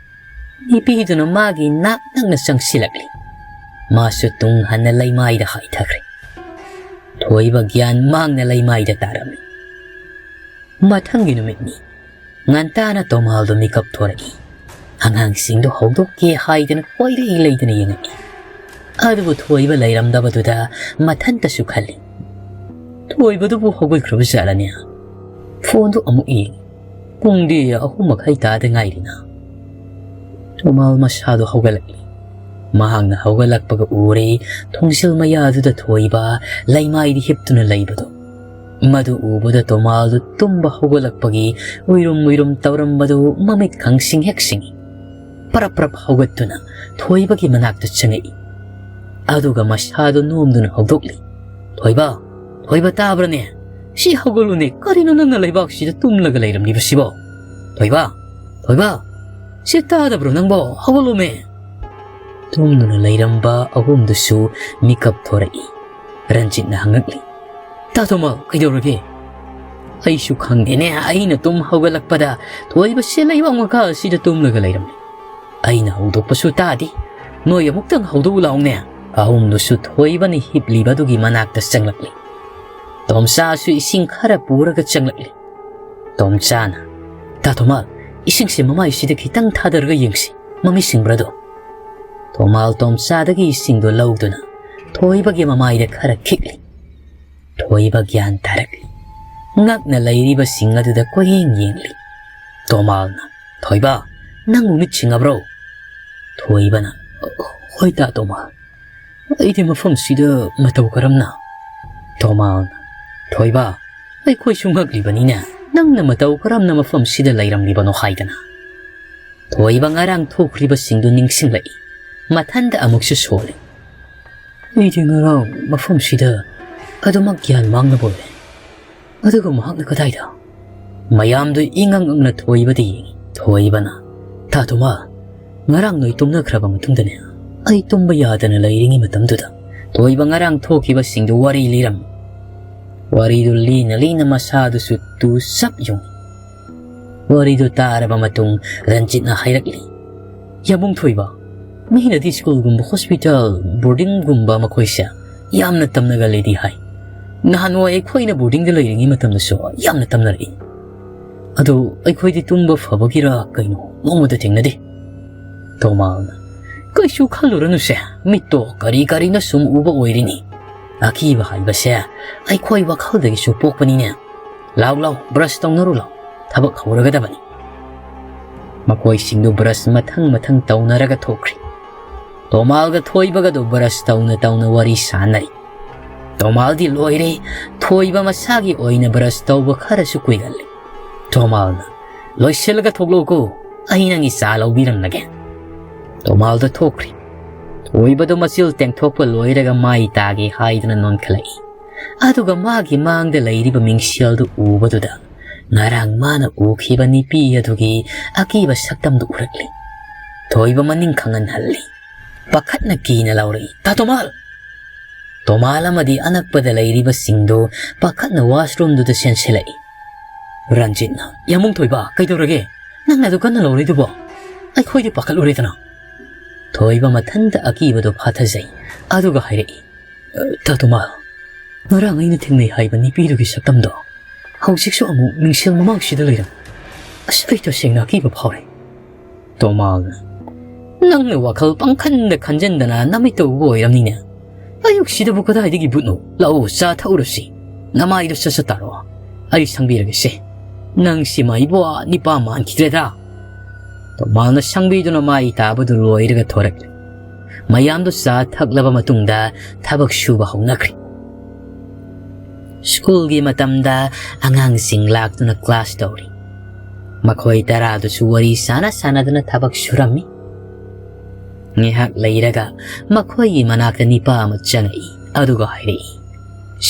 ꯅꯤꯄꯤꯗꯨꯅ ꯃꯥꯒꯤ ꯅꯥꯛ ꯅꯛꯅ ꯆꯪꯁꯤꯜꯂꯛꯂꯤ꯫ ꯃꯥꯁꯨ ꯇꯨꯡ ꯍꯟꯅ ꯂꯩꯃꯥꯏꯗ ꯍꯥꯏꯊꯈ꯭ꯔꯦ꯫ ꯊꯣꯏꯕ ꯒ꯭ꯌꯥꯟ ꯃꯥꯡꯅ ꯂꯩꯃꯥꯏꯗ ꯇꯥꯔꯝꯃꯤ꯫ ꯃꯊꯪꯒꯤ ꯅꯨꯃꯤꯠꯅꯤ꯫ ꯉꯟꯇꯥꯅ ꯇꯣꯃꯥꯜꯗꯣ ꯃꯤꯀꯞ ꯊꯣꯔꯛꯏ꯫ ꯑꯉꯥꯡꯁꯤꯡꯗꯣ ꯍꯧꯗꯣꯛꯀꯦ ꯍꯥꯏꯗꯅ ꯀꯣꯏꯔꯩ ꯂꯩꯗꯅ ꯌꯦꯡꯉꯛꯏ꯫ ꯑꯗꯨꯕꯨ ꯊꯣꯏꯕ ꯂꯩꯔꯝꯗꯕꯗꯨꯗ ꯃꯊꯟꯇꯁꯨ ꯈꯜꯂꯤ, "ꯊꯣꯏꯕꯗꯨꯕꯨ ꯍꯧꯒꯠꯈ꯭ꯔꯕ ꯖꯥꯠꯂꯅꯦ?" ꯐꯣꯟꯗꯨ ꯑꯃꯨꯛ ꯌꯦꯡꯉꯤ꯫ ꯄꯨꯡꯗꯤ ꯑꯍꯨꯝ ꯃꯈꯥꯏ ꯇꯥꯗ ꯉꯥꯏꯔꯤꯅ꯫ ꯇꯣꯃꯥꯜ ꯃꯁꯥꯗꯣ ꯍꯧꯒꯠꯂꯛꯂꯤ꯫ ꯃꯍꯥꯛꯅ ꯍꯧꯒꯠꯂꯛꯄꯒ ꯎꯔꯦ, ꯊꯣꯡꯖꯤꯜ ꯃꯌꯥꯗꯨꯗ ꯊꯣꯏꯕ ꯂꯩꯃꯥꯏꯗ ꯍꯤꯞꯇꯨꯅ ꯂꯩꯕꯗꯣ꯫ ꯃꯗꯨ ꯎꯕꯗ ꯇꯣꯃꯥꯜꯗꯨ ꯇꯨꯝꯕ ꯍꯧꯒꯠꯂꯛꯄꯒꯤ ꯎꯏꯔꯨꯝ ꯎꯏꯔꯨꯝ ꯇꯧꯔꯝꯕꯗꯨ ꯃꯃꯤꯠ ꯈꯪꯁꯤꯡ ꯍꯦꯛ ꯁꯤꯡꯏ꯫ ꯄꯔꯞ ꯄꯔꯞ ꯍꯧꯒꯠꯇꯨꯅ ꯊꯣꯏꯕꯒꯤ ꯃꯅꯥꯛꯇ ꯆꯪꯉꯛꯏ꯫ ꯑꯗꯨꯒ ꯃꯁꯥꯗꯨ ꯅꯣꯝꯗꯨꯅ ꯍꯧꯗꯣꯛꯂꯤ꯫ "ꯊꯣꯏꯕ, ꯊꯣꯏꯕ, ꯇꯥꯕ꯭ꯔꯅꯦ? ꯁꯤ ꯍꯧꯒꯠꯂꯨꯅꯦ, ꯀꯔꯤꯅꯣ ꯅꯪꯅ ꯂꯩꯕꯥꯛꯁꯤꯗ ꯇꯨꯝꯂꯒ ꯂꯩꯔꯝꯂꯤꯕꯁꯤꯕꯣ? ꯊꯣꯏꯕ, ꯊꯣꯏꯕ, ꯁꯤ ꯇꯥꯗꯕ꯭ꯔꯣ ꯅꯪꯕꯣ? ꯍꯧꯒꯠꯂꯣꯃꯦ!" ꯇꯨꯝꯗꯨꯅ ꯂꯩꯔꯝꯕ ꯑꯍꯨꯝꯗꯨꯁꯨ ꯃꯤꯀꯞ ꯊꯣꯔꯛꯏ꯫ ꯔꯟꯖꯤꯠꯅ ꯍꯪꯉꯛꯂꯤ, "ꯇꯥ ꯇꯣꯃꯥ, ꯀꯩꯗꯧꯔꯒꯦ?" "ꯑꯩꯁꯨ ꯈꯪꯗꯦꯅꯦ, ꯑꯩꯅ ꯇꯨꯝ ꯍꯧꯒꯠꯂꯛꯄꯗ ꯊꯣꯏꯕꯁꯦ ꯂꯩꯕꯥꯛ ꯃꯈꯥ ꯑꯁꯤꯗ ꯇꯨꯝꯂꯒ ꯂꯩꯔꯝꯃꯤ꯫ ꯑꯩꯅ ꯍꯧꯗꯣꯛꯄꯁꯨ ꯇꯥꯗꯦ꯫ ꯅꯣꯏ ꯑꯃꯨꯛꯇꯪ ꯍꯧꯗꯣꯛꯎ ꯂꯥꯎꯅꯦ!" ꯑꯍꯨꯝꯗꯨꯁꯨ ꯊꯣꯏꯕꯅ ꯍꯤꯞꯂꯤꯕꯗꯨꯒꯤ ꯃꯅꯥꯛꯇ ꯆꯪꯂꯛꯂꯤ꯫ ꯇꯣꯝꯆꯥꯁꯨ ꯏꯁꯤꯡ ꯈꯔ ꯄꯨꯔꯒ ꯆꯪꯂꯛꯂꯤ꯫ ꯇꯣꯝꯆꯥꯅ, "ꯇꯥ ꯇꯣꯃꯥ, ꯏꯁꯤꯡꯁꯦ ꯃꯃꯥꯏꯁꯤꯗ ꯈꯤꯇꯪ ꯊꯥꯗꯔꯒ ꯌꯦꯡꯁꯤ, ꯃꯃꯤ ꯁꯤꯡꯕ꯭ꯔꯥꯗꯣ?" ꯇꯣꯃꯥꯜ ꯇꯣꯝꯆꯥꯗꯒꯤ ꯏꯁꯤꯡꯗꯣ ꯂꯧꯗꯨꯅ ꯊꯣꯏꯕꯒꯤ ꯃꯃꯥꯏꯗ ꯈꯔ ꯈꯤꯛꯂꯤ꯫ ꯊꯣꯏꯕ ꯒ꯭ꯌꯥꯟ ꯇꯥꯔꯛꯂꯤ꯫ ꯉꯛꯅ ꯂꯩꯔꯤꯕꯁꯤꯡ ꯑꯗꯨꯗ ꯀꯣꯏꯌꯦꯡ ꯌꯦꯡꯂꯤ꯫ ꯇꯣꯃꯥꯜꯅ, "ꯊꯣꯏꯕ, ꯅꯪꯕꯨ ꯃꯤꯠ ꯁꯤꯡꯉꯕ꯭ꯔꯣ?" ꯊꯣꯏꯕꯅ, "ꯍꯣꯏ ꯇꯥ ꯇꯣꯃꯥꯜ, ꯑꯩꯗꯤ ꯃꯐꯝꯁꯤꯗ ꯃꯇꯧ ꯀꯔꯝꯅ?" ꯇꯣꯃꯥꯜꯅ, "ꯊꯣꯏꯕ, ꯑꯩꯈꯣꯏꯁꯨ ꯉꯛꯂꯤꯕꯅꯤꯅꯦ, ꯅꯪꯅ ꯃꯇꯧ ꯀꯔꯝꯅ ꯃꯐꯝꯁꯤꯗ ꯂꯩꯔꯝꯂꯤꯕꯅꯣ ꯍꯥꯏꯗꯅ?" ꯊꯣꯏꯕ ꯉꯔꯥꯡ ꯊꯣꯛꯈ꯭ꯔꯤꯕꯁꯤꯡꯗꯨ ꯅꯤꯡꯁꯤꯡꯂꯛꯏ꯫ ꯃꯊꯟꯗ ꯑꯃꯨꯛꯁꯨ ꯁꯣꯜꯂꯤ꯫ "ꯑꯩꯗꯤ ꯉꯔꯥꯡ ꯃꯐꯝꯁꯤꯗ ꯑꯗꯨꯃꯛ ꯒ꯭ꯌꯥꯟ ꯃꯥꯡꯂꯕ ꯑꯣꯏꯔꯦ꯫ ꯑꯗꯨꯒ ꯃꯍꯥꯛꯅ ꯀꯗꯥꯏꯗ?" ꯃꯌꯥꯝꯗꯨ ꯏꯉꯛ ꯉꯛꯅ ꯊꯣꯏꯕꯗ ꯌꯦꯡꯉꯤ꯫ ꯊꯣꯏꯕꯅ, "ꯇꯥ ꯇꯣꯃꯥ, ꯉꯔꯥꯡ ꯅꯣꯏ ꯇꯨꯝꯅꯈ꯭ꯔꯕ ꯃꯇꯨꯡꯗꯅꯦ, ꯑꯩ ꯇꯨꯝꯕ ꯌꯥꯗꯅ ꯂꯩꯔꯤꯉꯩ ꯃꯇꯝꯗꯨꯗ ꯊꯣꯏꯕ ꯉꯔꯥꯡ ꯊꯣꯛꯈꯤꯕꯁꯤꯡꯗꯨ ꯋꯥꯔꯤ ꯂꯤꯔꯝꯃꯤ꯫" ꯋꯥꯔꯤꯗꯨ ꯂꯤꯅ ꯂꯤꯅ ꯃꯁꯥꯗꯨꯁꯨ ꯇꯨ ꯆꯞ ꯌꯨꯡꯏ꯫ ꯋꯥꯔꯤꯗꯨ ꯇꯥꯔꯕ ꯃꯇꯨꯡ ꯔꯟꯖꯤꯠꯅ ꯍꯥꯏꯔꯛꯂꯤ, "ꯌꯥꯝꯕꯨꯡ ꯊꯣꯏꯕ, ꯃꯤꯅꯗꯤ ꯁ꯭ꯀꯨꯜꯒꯨꯝꯕ, ꯍꯣꯁꯄꯤꯇꯥꯜ, ꯕꯣꯔꯗꯤꯡꯒꯨꯝꯕ ꯃꯈꯣꯏꯁꯦ ꯌꯥꯝꯅ ꯇꯝꯅꯒꯜꯂꯦꯗꯤ ꯍꯥꯏ꯫ ꯅꯍꯥꯟꯋꯥꯏ ꯑꯩꯈꯣꯏꯅ ꯕꯣꯔꯗꯤꯡꯗ ꯂꯩꯔꯤꯉꯩ ꯃꯇꯝꯗꯁꯨ ꯌꯥꯝꯅ ꯇꯝꯅꯔꯛꯏ꯫ ꯑꯗꯣ ꯑꯩꯈꯣꯏꯗꯤ ꯇꯨꯝꯕ ꯐꯕꯒꯤꯔ ꯀꯩꯅꯣ ꯅꯣꯡꯃꯇ ꯊꯦꯡꯅꯗꯦ꯫" ꯇꯣꯃꯥꯜꯅ, "ꯀꯩꯁꯨ ꯈꯜꯂꯨꯔꯅꯨꯁꯦ, ꯃꯤꯠꯇꯣ ꯀꯔꯤ ꯀꯔꯤꯅ ꯁꯨꯝ ꯎꯕ ꯑꯣꯏꯔꯤꯅꯤ꯫ ꯑꯀꯤꯕ ꯍꯥꯏꯕꯁꯦ ꯑꯩꯈꯣꯏ ꯋꯥꯈꯜꯗꯒꯤꯁꯨ ꯄꯣꯛꯄꯅꯤꯅꯦ꯫ ꯂꯥꯎ ꯂꯥꯎ, ꯕ꯭ꯔꯁ ꯇꯧꯅꯔꯨ ꯂꯥꯎ, ꯊꯕꯛ ꯍꯧꯔꯒꯗꯕꯅꯤ꯫" ꯃꯈꯣꯏꯁꯤꯡꯗꯨ ꯕ꯭ꯔꯁ ꯃꯊꯪ ꯃꯊꯪ ꯇꯧꯅꯔꯒ ꯊꯣꯛꯈ꯭ꯔꯤ꯫ ꯇꯣꯃꯥꯜꯒ ꯊꯣꯏꯕꯒꯗꯨ ꯕ꯭ꯔꯁ ꯇꯧꯅ ꯇꯧꯅ ꯋꯥꯔꯤ ꯁꯥꯟꯅꯔꯤ꯫ ꯇꯣꯃꯥꯜꯗꯤ ꯂꯣꯏꯔꯦ, ꯊꯣꯏꯕ ꯃꯁꯥꯒꯤ ꯑꯣꯏꯅ ꯕ꯭ꯔꯁ ꯇꯧꯕ ꯈꯔꯁꯨ ꯀꯨꯏꯒꯜꯂꯤ꯫ ꯇꯣꯃꯥꯜꯅ, "ꯂꯣꯏꯁꯤꯜꯂꯒ ꯊꯣꯛꯂꯛꯎꯀꯣ, ꯑꯩ ꯅꯪꯒꯤ ꯆꯥ ꯂꯧꯕꯤꯔꯝꯂꯒꯦ꯫" ꯇꯣꯃꯥꯜꯗꯣ ꯊꯣꯛꯈ꯭ꯔꯤ꯫ ꯊꯣꯏꯕꯗꯣ ꯃꯆꯤꯜ ꯇꯦꯡꯊꯣꯛꯄ ꯂꯣꯏꯔꯒ ꯃꯥꯏ ꯇꯥꯒꯦ ꯍꯥꯏꯗꯨꯅ ꯅꯣꯟꯈꯠꯂꯛꯏ꯫ ꯑꯗꯨꯒ ꯃꯥꯒꯤ ꯃꯥꯡꯗ ꯂꯩꯔꯤꯕ ꯃꯤꯡꯁꯦꯜꯗꯨ ꯎꯕꯗꯨꯗ ꯉꯔꯥꯡ ꯃꯥꯅ ꯎꯈꯤꯕ ꯅꯨꯄꯤ ꯑꯗꯨꯒꯤ ꯑꯀꯤꯕ ꯁꯛꯇꯝꯗꯨ ꯎꯔꯛꯂꯤ꯫ ꯊꯣꯏꯕ ꯃꯅꯤꯡ ꯈꯪꯍꯟꯍꯜꯂꯤ꯫ ꯄꯥꯈꯠꯅ ꯀꯤꯅ ꯂꯥꯎꯔꯛꯏ, "ꯇꯥ ꯇꯣꯃꯥꯜ!" ꯇꯣꯃꯥꯜ ꯑꯃꯗꯤ ꯑꯅꯛꯄꯗ ꯂꯩꯔꯤꯕꯁꯤꯡꯗꯨ ꯄꯥꯈꯠꯅ ꯋꯥꯁꯔꯨꯝꯗꯨꯗ ꯆꯦꯟꯁꯤꯜꯂꯛꯏ꯫ ꯔꯟꯖꯤꯠꯅ, "ꯌꯥꯃꯨꯡ ꯊꯣꯏꯕ, ꯀꯩꯗꯧꯔꯒꯦ? ꯅꯪꯅ ꯑꯗꯨ ꯀꯟꯅ ꯂꯥꯎꯔꯛꯏꯗꯨꯕꯣ? ꯑꯩꯈꯣꯏꯗꯤ ꯄꯥꯈꯠꯂꯨꯔꯦꯗꯅ!" ꯊꯣꯏꯕ ꯃꯊꯟꯇ ꯑꯀꯤꯕꯗꯨ ꯐꯥꯊꯖꯩ꯫ ꯑꯗꯨꯒ ꯍꯥꯏꯔꯛꯏ, "ꯇꯥ ꯇꯣꯃꯥꯜ, ꯉꯔꯥꯡ ꯑꯩꯅ ꯊꯦꯡꯅꯩ ꯍꯥꯏꯕ ꯅꯨꯄꯤꯗꯨꯒꯤ ꯁꯛꯇꯝꯗꯣ ꯍꯧꯖꯤꯛꯁꯨ ꯑꯃꯨꯛ ꯃꯤꯡꯁꯦꯜ ꯃꯃꯥꯡꯁꯤꯗ ꯂꯩꯔꯝꯃꯤ꯫ ꯑꯁ, ꯑꯩ ꯇꯁꯦꯡꯅ ꯑꯀꯤꯕ ꯐꯥꯎꯔꯦ꯫" ꯇꯣꯃꯥꯜꯅ, "ꯅꯪꯅ ꯋꯥꯈꯜ ꯄꯪꯈꯟꯗ ꯈꯟꯖꯟꯗꯅ ꯅꯃꯤꯠꯇ ꯎꯕ ꯑꯣꯏꯔꯝꯅꯤꯅꯦ꯫ ꯑꯌꯨꯛꯁꯤꯗꯕꯨ ꯀꯗꯥꯏꯗꯒꯤ ꯚꯨꯠꯅꯣ? ꯂꯥꯛꯑꯣ, ꯆꯥ ꯊꯛꯎꯔꯁꯤ꯫ ꯅꯃꯥꯏꯗꯣ ꯁꯠ ꯁꯠ ꯇꯥꯔꯣ꯫ ꯑꯩ ꯁꯪꯕꯤꯔꯒꯦꯁꯦ꯫ ꯅꯪꯁꯤ ꯃꯥꯏꯕꯣ ꯅꯤꯄꯥ ꯃꯥꯟꯈꯤꯗ꯭ꯔꯦꯗ꯫" ꯇꯣꯃꯥꯜꯅ ꯁꯪꯕꯤꯗꯨꯅ ꯃꯥꯏ ꯇꯥꯕꯗꯨ ꯂꯣꯏꯔꯒ ꯊꯣꯔꯛꯂꯦ꯫ ꯃꯌꯥꯝꯗꯨ ꯆꯥ ꯊꯛꯂꯕ ꯃꯇꯨꯡꯗ ꯊꯕꯛ ꯁꯨꯕ ꯍꯧꯅꯈ꯭ꯔꯦ꯫ ꯁ꯭ꯀꯨꯜꯒꯤ ꯃꯇꯝꯗ ꯑꯉꯥꯡꯁꯤꯡ ꯂꯥꯛꯇꯨꯅ ꯀ꯭ꯂꯥꯁ ꯇꯧꯔꯤ꯫ ꯃꯈꯣꯏ ꯇꯔꯥꯗꯨꯁꯨ ꯋꯥꯔꯤ ꯁꯥꯟꯅ ꯁꯥꯟꯅꯗꯨꯅ ꯊꯕꯛ ꯁꯨꯔꯝꯃꯤ꯫ ꯉꯥꯏꯍꯥꯛ ꯂꯩꯔꯒ ꯃꯈꯣꯏꯒꯤ ꯃꯅꯥꯛꯇ ꯅꯤꯄꯥ ꯑꯃ ꯆꯪꯉꯛꯏ꯫ ꯑꯗꯨꯒ ꯍꯥꯏꯔꯛꯏ,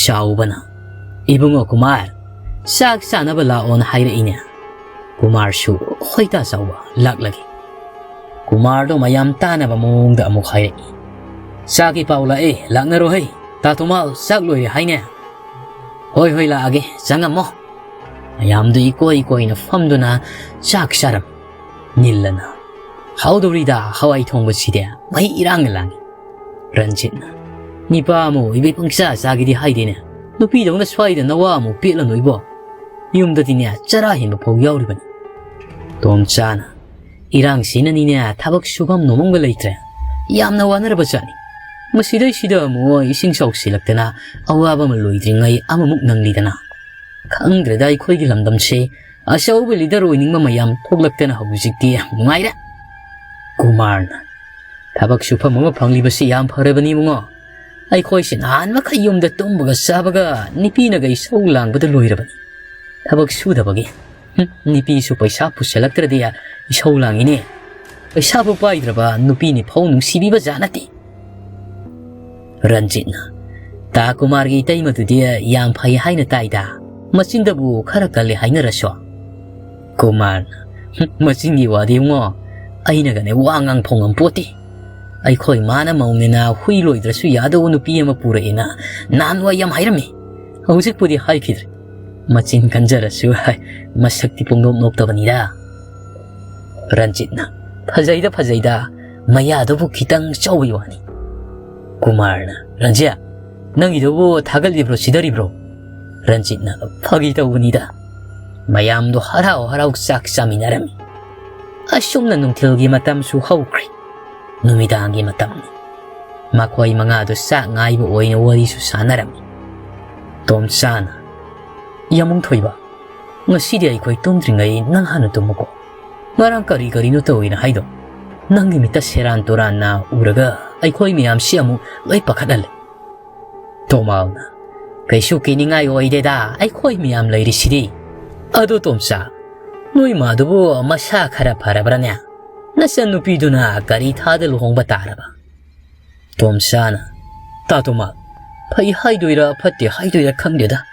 ꯆꯥꯎꯕꯅ, "ꯏꯕꯨꯡꯉꯣ ꯀꯨꯃꯥꯔ, ꯆꯥꯛ ꯆꯥꯅꯕ ꯂꯥꯛꯑꯣꯅ ꯍꯥꯏꯔꯛꯏꯅꯦ꯫" ꯀꯨꯃꯥꯔꯁꯨ, "ꯍꯣꯏ ꯇꯥ ꯆꯥꯎꯕ, ꯂꯥꯛꯂꯒꯦ꯫" ꯀꯨꯃꯥꯔꯗꯣ ꯃꯌꯥꯝ ꯇꯥꯅꯕ ꯃꯑꯣꯡꯗ ꯑꯃꯨꯛ ꯍꯥꯏꯔꯛꯏ, "ꯆꯥꯛꯀꯤ ꯄꯥꯎ ꯂꯥꯛꯑꯦ, ꯂꯥꯛꯅꯔꯣ ꯍꯩ꯫ ꯇꯥ ꯇꯣꯃꯥꯜ, ꯆꯥꯛ ꯂꯣꯏꯔꯦ ꯍꯥꯏꯅꯦ?" "ꯍꯣꯏ, ꯍꯣꯏ, ꯂꯥꯛꯑꯒꯦ, ꯆꯪꯉꯝꯃꯣ꯫" ꯃꯌꯥꯝꯗꯨ ꯏꯀꯣꯏ ꯀꯣꯏꯅ ꯐꯝꯗꯨꯅ ꯆꯥꯛ ꯆꯥꯔꯝꯃꯤ꯫ ꯅꯤꯜꯂꯅ, "ꯍꯥꯎꯗꯧꯔꯤꯗ ꯍꯋꯥꯏ ꯊꯣꯡꯕꯁꯤꯗꯤ, ꯃꯍꯤ ꯏꯔꯥꯡꯅ ꯂꯥꯡꯉꯤ꯫" ꯔꯟꯖꯤꯠꯅ, "ꯅꯤꯄꯥ ꯑꯃ ꯑꯣꯏꯕꯩ ꯄꯪꯆꯥ ꯆꯥꯒꯦꯗꯤ ꯍꯥꯏꯗꯦꯅꯦ꯫ ꯅꯨꯄꯤꯗꯧꯅ ꯁ꯭ꯋꯥꯏꯗ ꯅꯋꯥ ꯑꯃꯨꯛ ꯄꯦꯠꯂꯅꯨ ꯏꯕꯣ꯫ ꯌꯨꯝꯗꯗꯤꯅꯦ ꯆꯔꯥ ꯍꯦꯟꯕ ꯐꯥꯎ ꯌꯥꯎꯔꯤꯕꯅꯤ꯫" ꯇꯣꯝꯆꯥꯅ, "ꯏꯔꯥꯡꯁꯤꯅꯅꯤꯅꯦ ꯊꯕꯛ ꯁꯨꯐꯝ ꯅꯣꯝꯐꯝꯒ ꯂꯩꯇ꯭ꯔꯦ꯫ ꯌꯥꯝꯅ ꯋꯥꯅꯔꯕ ꯖꯥꯠꯅꯤ꯫ ꯃꯁꯤꯗꯩꯁꯤꯗ ꯑꯃꯨꯛ ꯏꯁꯤꯡ ꯆꯥꯎꯁꯤꯜꯂꯛꯇꯅ ꯑꯋꯥꯕ ꯑꯃ ꯂꯣꯏꯗ꯭ꯔꯤꯉꯩ ꯑꯃꯃꯨꯛ ꯅꯪꯂꯤꯗꯅ꯫ ꯈꯪꯗ꯭ꯔꯦꯗ ꯑꯩꯈꯣꯏꯒꯤ ꯂꯝꯗꯝꯁꯦ꯫ ꯑꯆꯧꯕ ꯂꯤꯗꯔ ꯑꯣꯏꯅꯤꯡꯕ ꯃꯌꯥꯝ ꯊꯣꯛꯂꯛꯇꯅ ꯍꯧꯖꯤꯛꯇꯤ ꯌꯥꯝ ꯅꯨꯡꯉꯥꯏꯔꯦ꯫" ꯀꯨꯃꯥꯔꯅ, "ꯊꯕꯛ ꯁꯨꯐꯝ ꯑꯃ ꯐꯪꯂꯤꯕꯁꯤ ꯌꯥꯝ ꯐꯔꯕꯅꯤ ꯏꯕꯨꯡꯉꯣ꯫ ꯑꯩꯈꯣꯏꯁꯦ ꯅꯍꯥꯟ ꯃꯈꯩ ꯌꯨꯝꯗ ꯇꯨꯝꯕꯒ ꯆꯥꯕꯒ ꯅꯨꯄꯤꯅꯒ ꯏꯁꯧ ꯂꯥꯡꯕꯗ ꯂꯣꯏꯔꯕꯅꯤ꯫ ꯊꯕꯛ ꯁꯨꯗꯕꯒꯤ꯫ ꯍꯨꯝ, ꯅꯨꯄꯤꯁꯨ ꯄꯩꯁꯥ ꯄꯨꯁꯜꯂꯛꯇ꯭ꯔꯗꯤ ꯏꯁꯧ ꯂꯥꯡꯉꯤꯅꯦ꯫" ꯄꯩꯁꯥꯕꯨ ꯄꯥꯏꯗ꯭ꯔꯕ ꯅꯨꯄꯤꯅꯤ ꯐꯥꯎ ꯅꯨꯡꯁꯤꯕꯤꯕ ꯖꯥꯠ ꯅꯠꯇꯦ꯫ ꯔꯟꯖꯤꯠꯅ, "ꯇꯥ ꯀꯨꯃꯥꯔꯒꯤ ꯏꯇꯩꯃꯗꯨꯗꯤ ꯌꯥꯝ ꯐꯩ ꯍꯥꯏꯅ ꯇꯥꯏꯗ, ꯃꯆꯤꯟꯗꯕꯨ ꯈꯔ ꯀꯜꯂꯦ ꯍꯥꯏꯅꯔꯁꯨ?" ꯀꯨꯃꯥꯔꯅ, "ꯍꯨꯝ, ꯃꯆꯤꯟꯒꯤ ꯋꯥꯗꯤ ꯏꯕꯨꯡꯉꯣ, ꯑꯩꯅꯒꯅꯦ ꯋꯥ ꯉꯥꯡꯐꯝ ꯉꯝꯄꯣꯠꯇꯦ꯫ ꯑꯩꯈꯣꯏ ꯃꯥꯅ ꯃꯧꯅꯦꯅ ꯍꯨꯏ ꯂꯣꯏꯗ꯭ꯔꯁꯨ ꯌꯥꯗꯧꯕ ꯅꯨꯄꯤ ꯑꯃ ꯄꯨꯔꯛꯑꯦꯅ ꯅꯍꯥꯟꯋꯥꯏ ꯌꯥꯝ ꯍꯥꯏꯔꯝꯃꯤ꯫ ꯍꯧꯖꯤꯛꯄꯨꯗꯤ ꯍꯥꯏꯈꯤꯗ꯭ꯔꯦ꯫ ꯃꯆꯤꯟ ꯀꯟꯖꯔꯁꯨ ꯍꯥꯏ, ꯃꯁꯛꯇꯤ ꯄꯣꯡꯅꯣꯞ ꯅꯣꯞꯇꯕꯅꯤꯗ꯫" ꯔꯟꯖꯤꯠꯅ, "ꯐꯖꯩꯗ, ꯐꯖꯩꯗ, ꯃꯌꯥꯗꯨꯕꯨ ꯈꯤꯇꯪ ꯆꯥꯎꯕꯒꯤ ꯋꯥꯅꯤ꯫" ꯀꯨꯃꯥꯔꯅ, "ꯔꯟꯖꯤꯠ, ꯅꯪꯒꯤꯗꯨꯕꯨ ꯊꯥꯒꯠꯂꯤꯕ꯭ꯔꯣ ꯁꯤꯗꯔꯤꯕ꯭ꯔꯣ?" ꯔꯟꯖꯤꯠꯅ, "ꯐꯥꯒꯤ ꯇꯧꯕꯅꯤꯗ꯫" ꯃꯌꯥꯝꯗꯣ ꯍꯔꯥꯎ ꯍꯔꯥꯎ ꯆꯥꯛ ꯆꯥꯃꯤꯟꯅꯔꯝꯃꯤ꯫ ꯑꯁꯨꯝꯅ ꯅꯨꯡꯊꯤꯜꯒꯤ ꯃꯇꯝꯁꯨ ꯍꯧꯈ꯭ꯔꯦ꯫ ꯅꯨꯃꯤꯗꯥꯡꯒꯤ ꯃꯇꯝꯅꯤ꯫ ꯃꯈꯣꯏ ꯃꯉꯥꯗꯨ ꯆꯥꯛ ꯉꯥꯏꯕ ꯑꯣꯏꯅ ꯋꯥꯔꯤꯁꯨ ꯁꯥꯟꯅꯔꯝꯃꯤ꯫ ꯇꯣꯝꯆꯥꯅ, "ꯌꯥꯃꯨꯡ ꯊꯣꯏꯕ, ꯉꯁꯤꯗꯤ ꯑꯩꯈꯣꯏ ꯇꯨꯝꯗ꯭ꯔꯤꯉꯩ ꯅꯪ ꯍꯥꯟꯅ ꯇꯨꯝꯃꯨꯀꯣ꯫ ꯉꯔꯥꯡ ꯀꯔꯤ ꯀꯔꯤꯅꯣ ꯇꯧꯏꯅ ꯍꯥꯏꯗꯣ? ꯅꯪꯒꯤ ꯃꯤꯠꯇ ꯁꯦꯔꯥꯟ ꯇꯨꯔꯥꯟꯅ ꯎꯔꯒ ꯑꯩꯈꯣꯏ ꯃꯌꯥꯝꯁꯤ ꯑꯃꯨꯛ ꯂꯣꯏ ꯄꯥꯈꯠꯍꯜꯂꯦ꯫" ꯇꯣꯃꯥꯜꯅ, "ꯀꯩꯁꯨ ꯀꯤꯅꯤꯡꯉꯥꯏ ꯑꯣꯏꯗꯦꯗ, ꯑꯩꯈꯣꯏ ꯃꯌꯥꯝ ꯂꯩꯔꯤꯁꯤꯗꯤ꯫ ꯑꯗꯣ ꯇꯣꯝꯆꯥ, ꯅꯣꯏ ꯃꯥꯗꯨꯕꯨ ꯃꯁꯥ ꯈꯔ ꯐꯔꯕ꯭ꯔꯥꯅꯦ? ꯅꯆꯟꯅꯨꯄꯤꯗꯨꯅ ꯀꯔꯤ ꯊꯥꯗ ꯂꯨꯍꯣꯡꯕ ꯇꯥꯔꯕ?" ꯇꯣꯝꯆꯥꯅ, "ꯇꯥ ꯇꯣꯃꯥꯜ, ꯐꯩ ꯍꯥꯏꯗꯣꯏꯔꯥ ꯐꯠꯇꯦ ꯍꯥꯏꯗꯣꯏꯔꯥ ꯈꯪꯗꯦꯗ꯫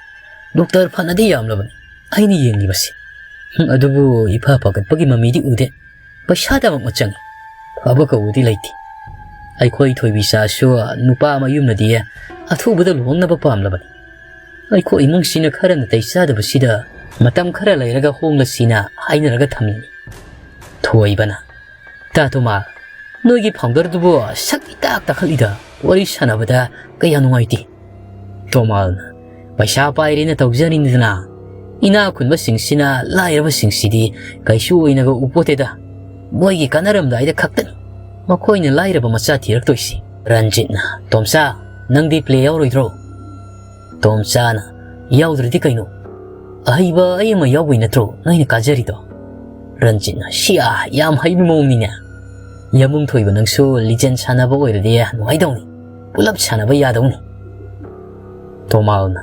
ꯗꯣꯛꯇꯔ ꯐꯅꯗꯤ ꯌꯥꯝꯂꯕꯅꯤ ꯑꯩꯅ ꯌꯦꯡꯂꯤꯕꯁꯤ꯫ ꯍꯨꯝ, ꯑꯗꯨꯕꯨ ꯏꯐ ꯐꯒꯠꯄꯒꯤ ꯃꯃꯤꯗꯤ ꯎꯗꯦ꯫ ꯄꯩꯁꯥꯗꯃꯛ ꯃꯆꯪꯉꯤ꯫ ꯐꯕ ꯀꯧꯕꯗꯤ ꯂꯩꯇꯦ꯫ ꯑꯩꯈꯣꯏ ꯊꯣꯏꯕꯤꯆꯥꯁꯨ ꯅꯨꯄꯥ ꯃꯌꯨꯝꯅꯗꯤ ꯑꯊꯨꯕꯗ ꯂꯨꯍꯣꯡꯅꯕ ꯄꯥꯝꯂꯕꯅꯤ꯫ ꯑꯩꯈꯣꯏ ꯏꯃꯨꯡꯁꯤꯅ ꯈꯔ ꯅꯥꯇꯩ ꯆꯥꯗꯕꯁꯤꯗ ꯃꯇꯝ ꯈꯔ ꯂꯩꯔꯒ ꯍꯣꯡꯂꯁꯤꯅ ꯍꯥꯏꯅꯔꯒ ꯊꯝꯂꯤꯅꯤ꯫" ꯊꯣꯏꯕꯅ, "ꯇꯥ ꯇꯣꯃꯥꯜ, ꯅꯣꯏꯒꯤ ꯐꯥꯎꯟꯗꯔꯗꯨꯕꯨ ꯁꯛ ꯏꯇꯥꯛ ꯇꯥꯈꯠꯂꯤꯗ, ꯋꯥꯔꯤ ꯁꯥꯟꯅꯕꯗ ꯀꯌꯥ ꯅꯨꯡꯉꯥꯏꯇꯦ꯫" ꯇꯣꯃꯥꯜꯅ, "ꯄꯩꯁꯥ ꯄꯥꯏꯔꯦꯅ ꯇꯧꯖꯔꯤꯅꯤꯗꯅ꯫ ꯏꯅꯥꯛ ꯈꯨꯟꯕꯁꯤꯡꯁꯤꯅ ꯂꯥꯏꯔꯕꯁꯤꯡꯁꯤꯗꯤ ꯀꯩꯁꯨ ꯑꯣꯏꯅꯒ ꯎꯄꯣꯠꯇꯦꯗ꯫ ꯃꯣꯏꯒꯤ ꯀꯥꯟꯅꯔꯝꯗꯥꯏꯗ ꯈꯛꯇꯅꯤ ꯃꯈꯣꯏꯅ ꯂꯥꯏꯔꯕ ꯃꯆꯥ ꯊꯤꯔꯛꯇꯣꯏꯁꯤ꯫" ꯔꯟꯖꯤꯠꯅ, "ꯇꯣꯝꯆꯥ, ꯅꯪꯗꯤ ꯄ꯭ꯂꯦ ꯌꯥꯎꯔꯣꯏꯗ꯭ꯔꯣ?" ꯇꯣꯝꯆꯥꯅ, "ꯌꯥꯎꯗ꯭ꯔꯗꯤ ꯀꯩꯅꯣ? ꯑꯍꯩꯕ ꯑꯩ ꯑꯃ ꯌꯥꯎꯕꯩ ꯅꯠꯇ꯭ꯔꯣ ꯅꯣꯏꯅ ꯀꯥꯖꯔꯤꯗꯣ?" ꯔꯟꯖꯤꯠꯅ, "ꯁꯤꯌꯥ, ꯌꯥꯝ ꯍꯩꯕ ꯃꯑꯣꯡꯅꯤꯅꯦ꯫ ꯌꯥꯃꯨꯡ ꯊꯣꯏꯕ ꯅꯪꯁꯨ ꯂꯤꯖꯦꯟ ꯁꯥꯟꯅꯕ ꯑꯣꯏꯔꯗꯤ ꯅꯨꯡꯉꯥꯏꯗꯧꯅꯤ꯫ ꯄꯨꯂꯞ ꯁꯥꯟꯅꯕ ꯌꯥꯗꯧꯅꯤ꯫" ꯇꯣꯃꯥꯜꯅ,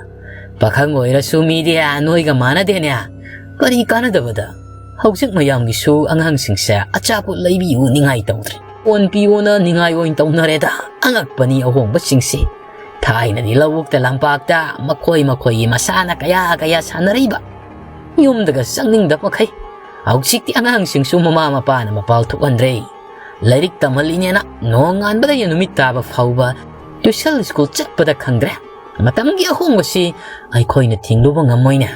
"ꯄꯥꯈꯪ ꯑꯣꯏꯔꯁꯨ ꯃꯤꯗꯤ ꯅꯣꯏꯒ ꯃꯥꯟꯅꯗꯦꯅꯦ꯫ ꯀꯔꯤ ꯀꯥꯟꯅꯗꯕꯗ? ꯍꯧꯖꯤꯛ ꯃꯌꯥꯝꯒꯤꯁꯨ ꯑꯉꯥꯡꯁꯤꯡꯁꯦ ꯑꯆꯥꯄꯣꯠ ꯂꯩꯕꯤꯌꯨ ꯅꯤꯡꯉꯥꯏ ꯇꯧꯗ꯭ꯔꯦ꯫ ꯐꯣꯟ ꯄꯤꯌꯣꯅ ꯅꯤꯡꯉꯥꯏ ꯑꯣꯏꯅ ꯇꯧꯅꯔꯦꯗ꯫ ꯑꯉꯛꯄꯅꯤ ꯑꯍꯣꯡꯕꯁꯤꯡꯁꯦ꯫ ꯊꯥꯏꯅꯗꯤ ꯂꯧꯕꯨꯛꯇ ꯂꯝꯄꯥꯛꯇ ꯃꯈꯣꯏ ꯃꯈꯣꯏꯒꯤ ꯃꯁꯥꯅ ꯀꯌꯥ ꯀꯌꯥ ꯁꯥꯟꯅꯔꯤꯕ꯫ ꯌꯨꯝꯗꯒ ꯆꯪꯅꯤꯡꯗꯕ ꯃꯈꯩ꯫ ꯍꯧꯖꯤꯛꯇꯤ ꯑꯉꯥꯡꯁꯤꯡꯁꯨ ꯃꯃꯥ ꯃꯄꯥꯅ ꯃꯄꯥꯜ ꯊꯣꯛꯍꯟꯗ꯭ꯔꯦ꯫ ꯂꯥꯏꯔꯤꯛ ꯇꯝꯍꯜꯂꯤꯅꯦꯅ ꯅꯣꯡꯉꯥꯟꯕꯗꯒꯤ ꯅꯨꯃꯤꯠ ꯇꯥꯕ ꯐꯥꯎꯕ tuition school ꯆꯠꯄꯗ ꯈꯪꯗ꯭ꯔꯦ꯫ ꯃꯇꯝꯒꯤ ꯑꯍꯣꯡꯕꯁꯤ ꯑꯩꯈꯣꯏꯅ ꯊꯤꯡꯂꯨꯕ ꯉꯝꯃꯣꯏꯅꯦ꯫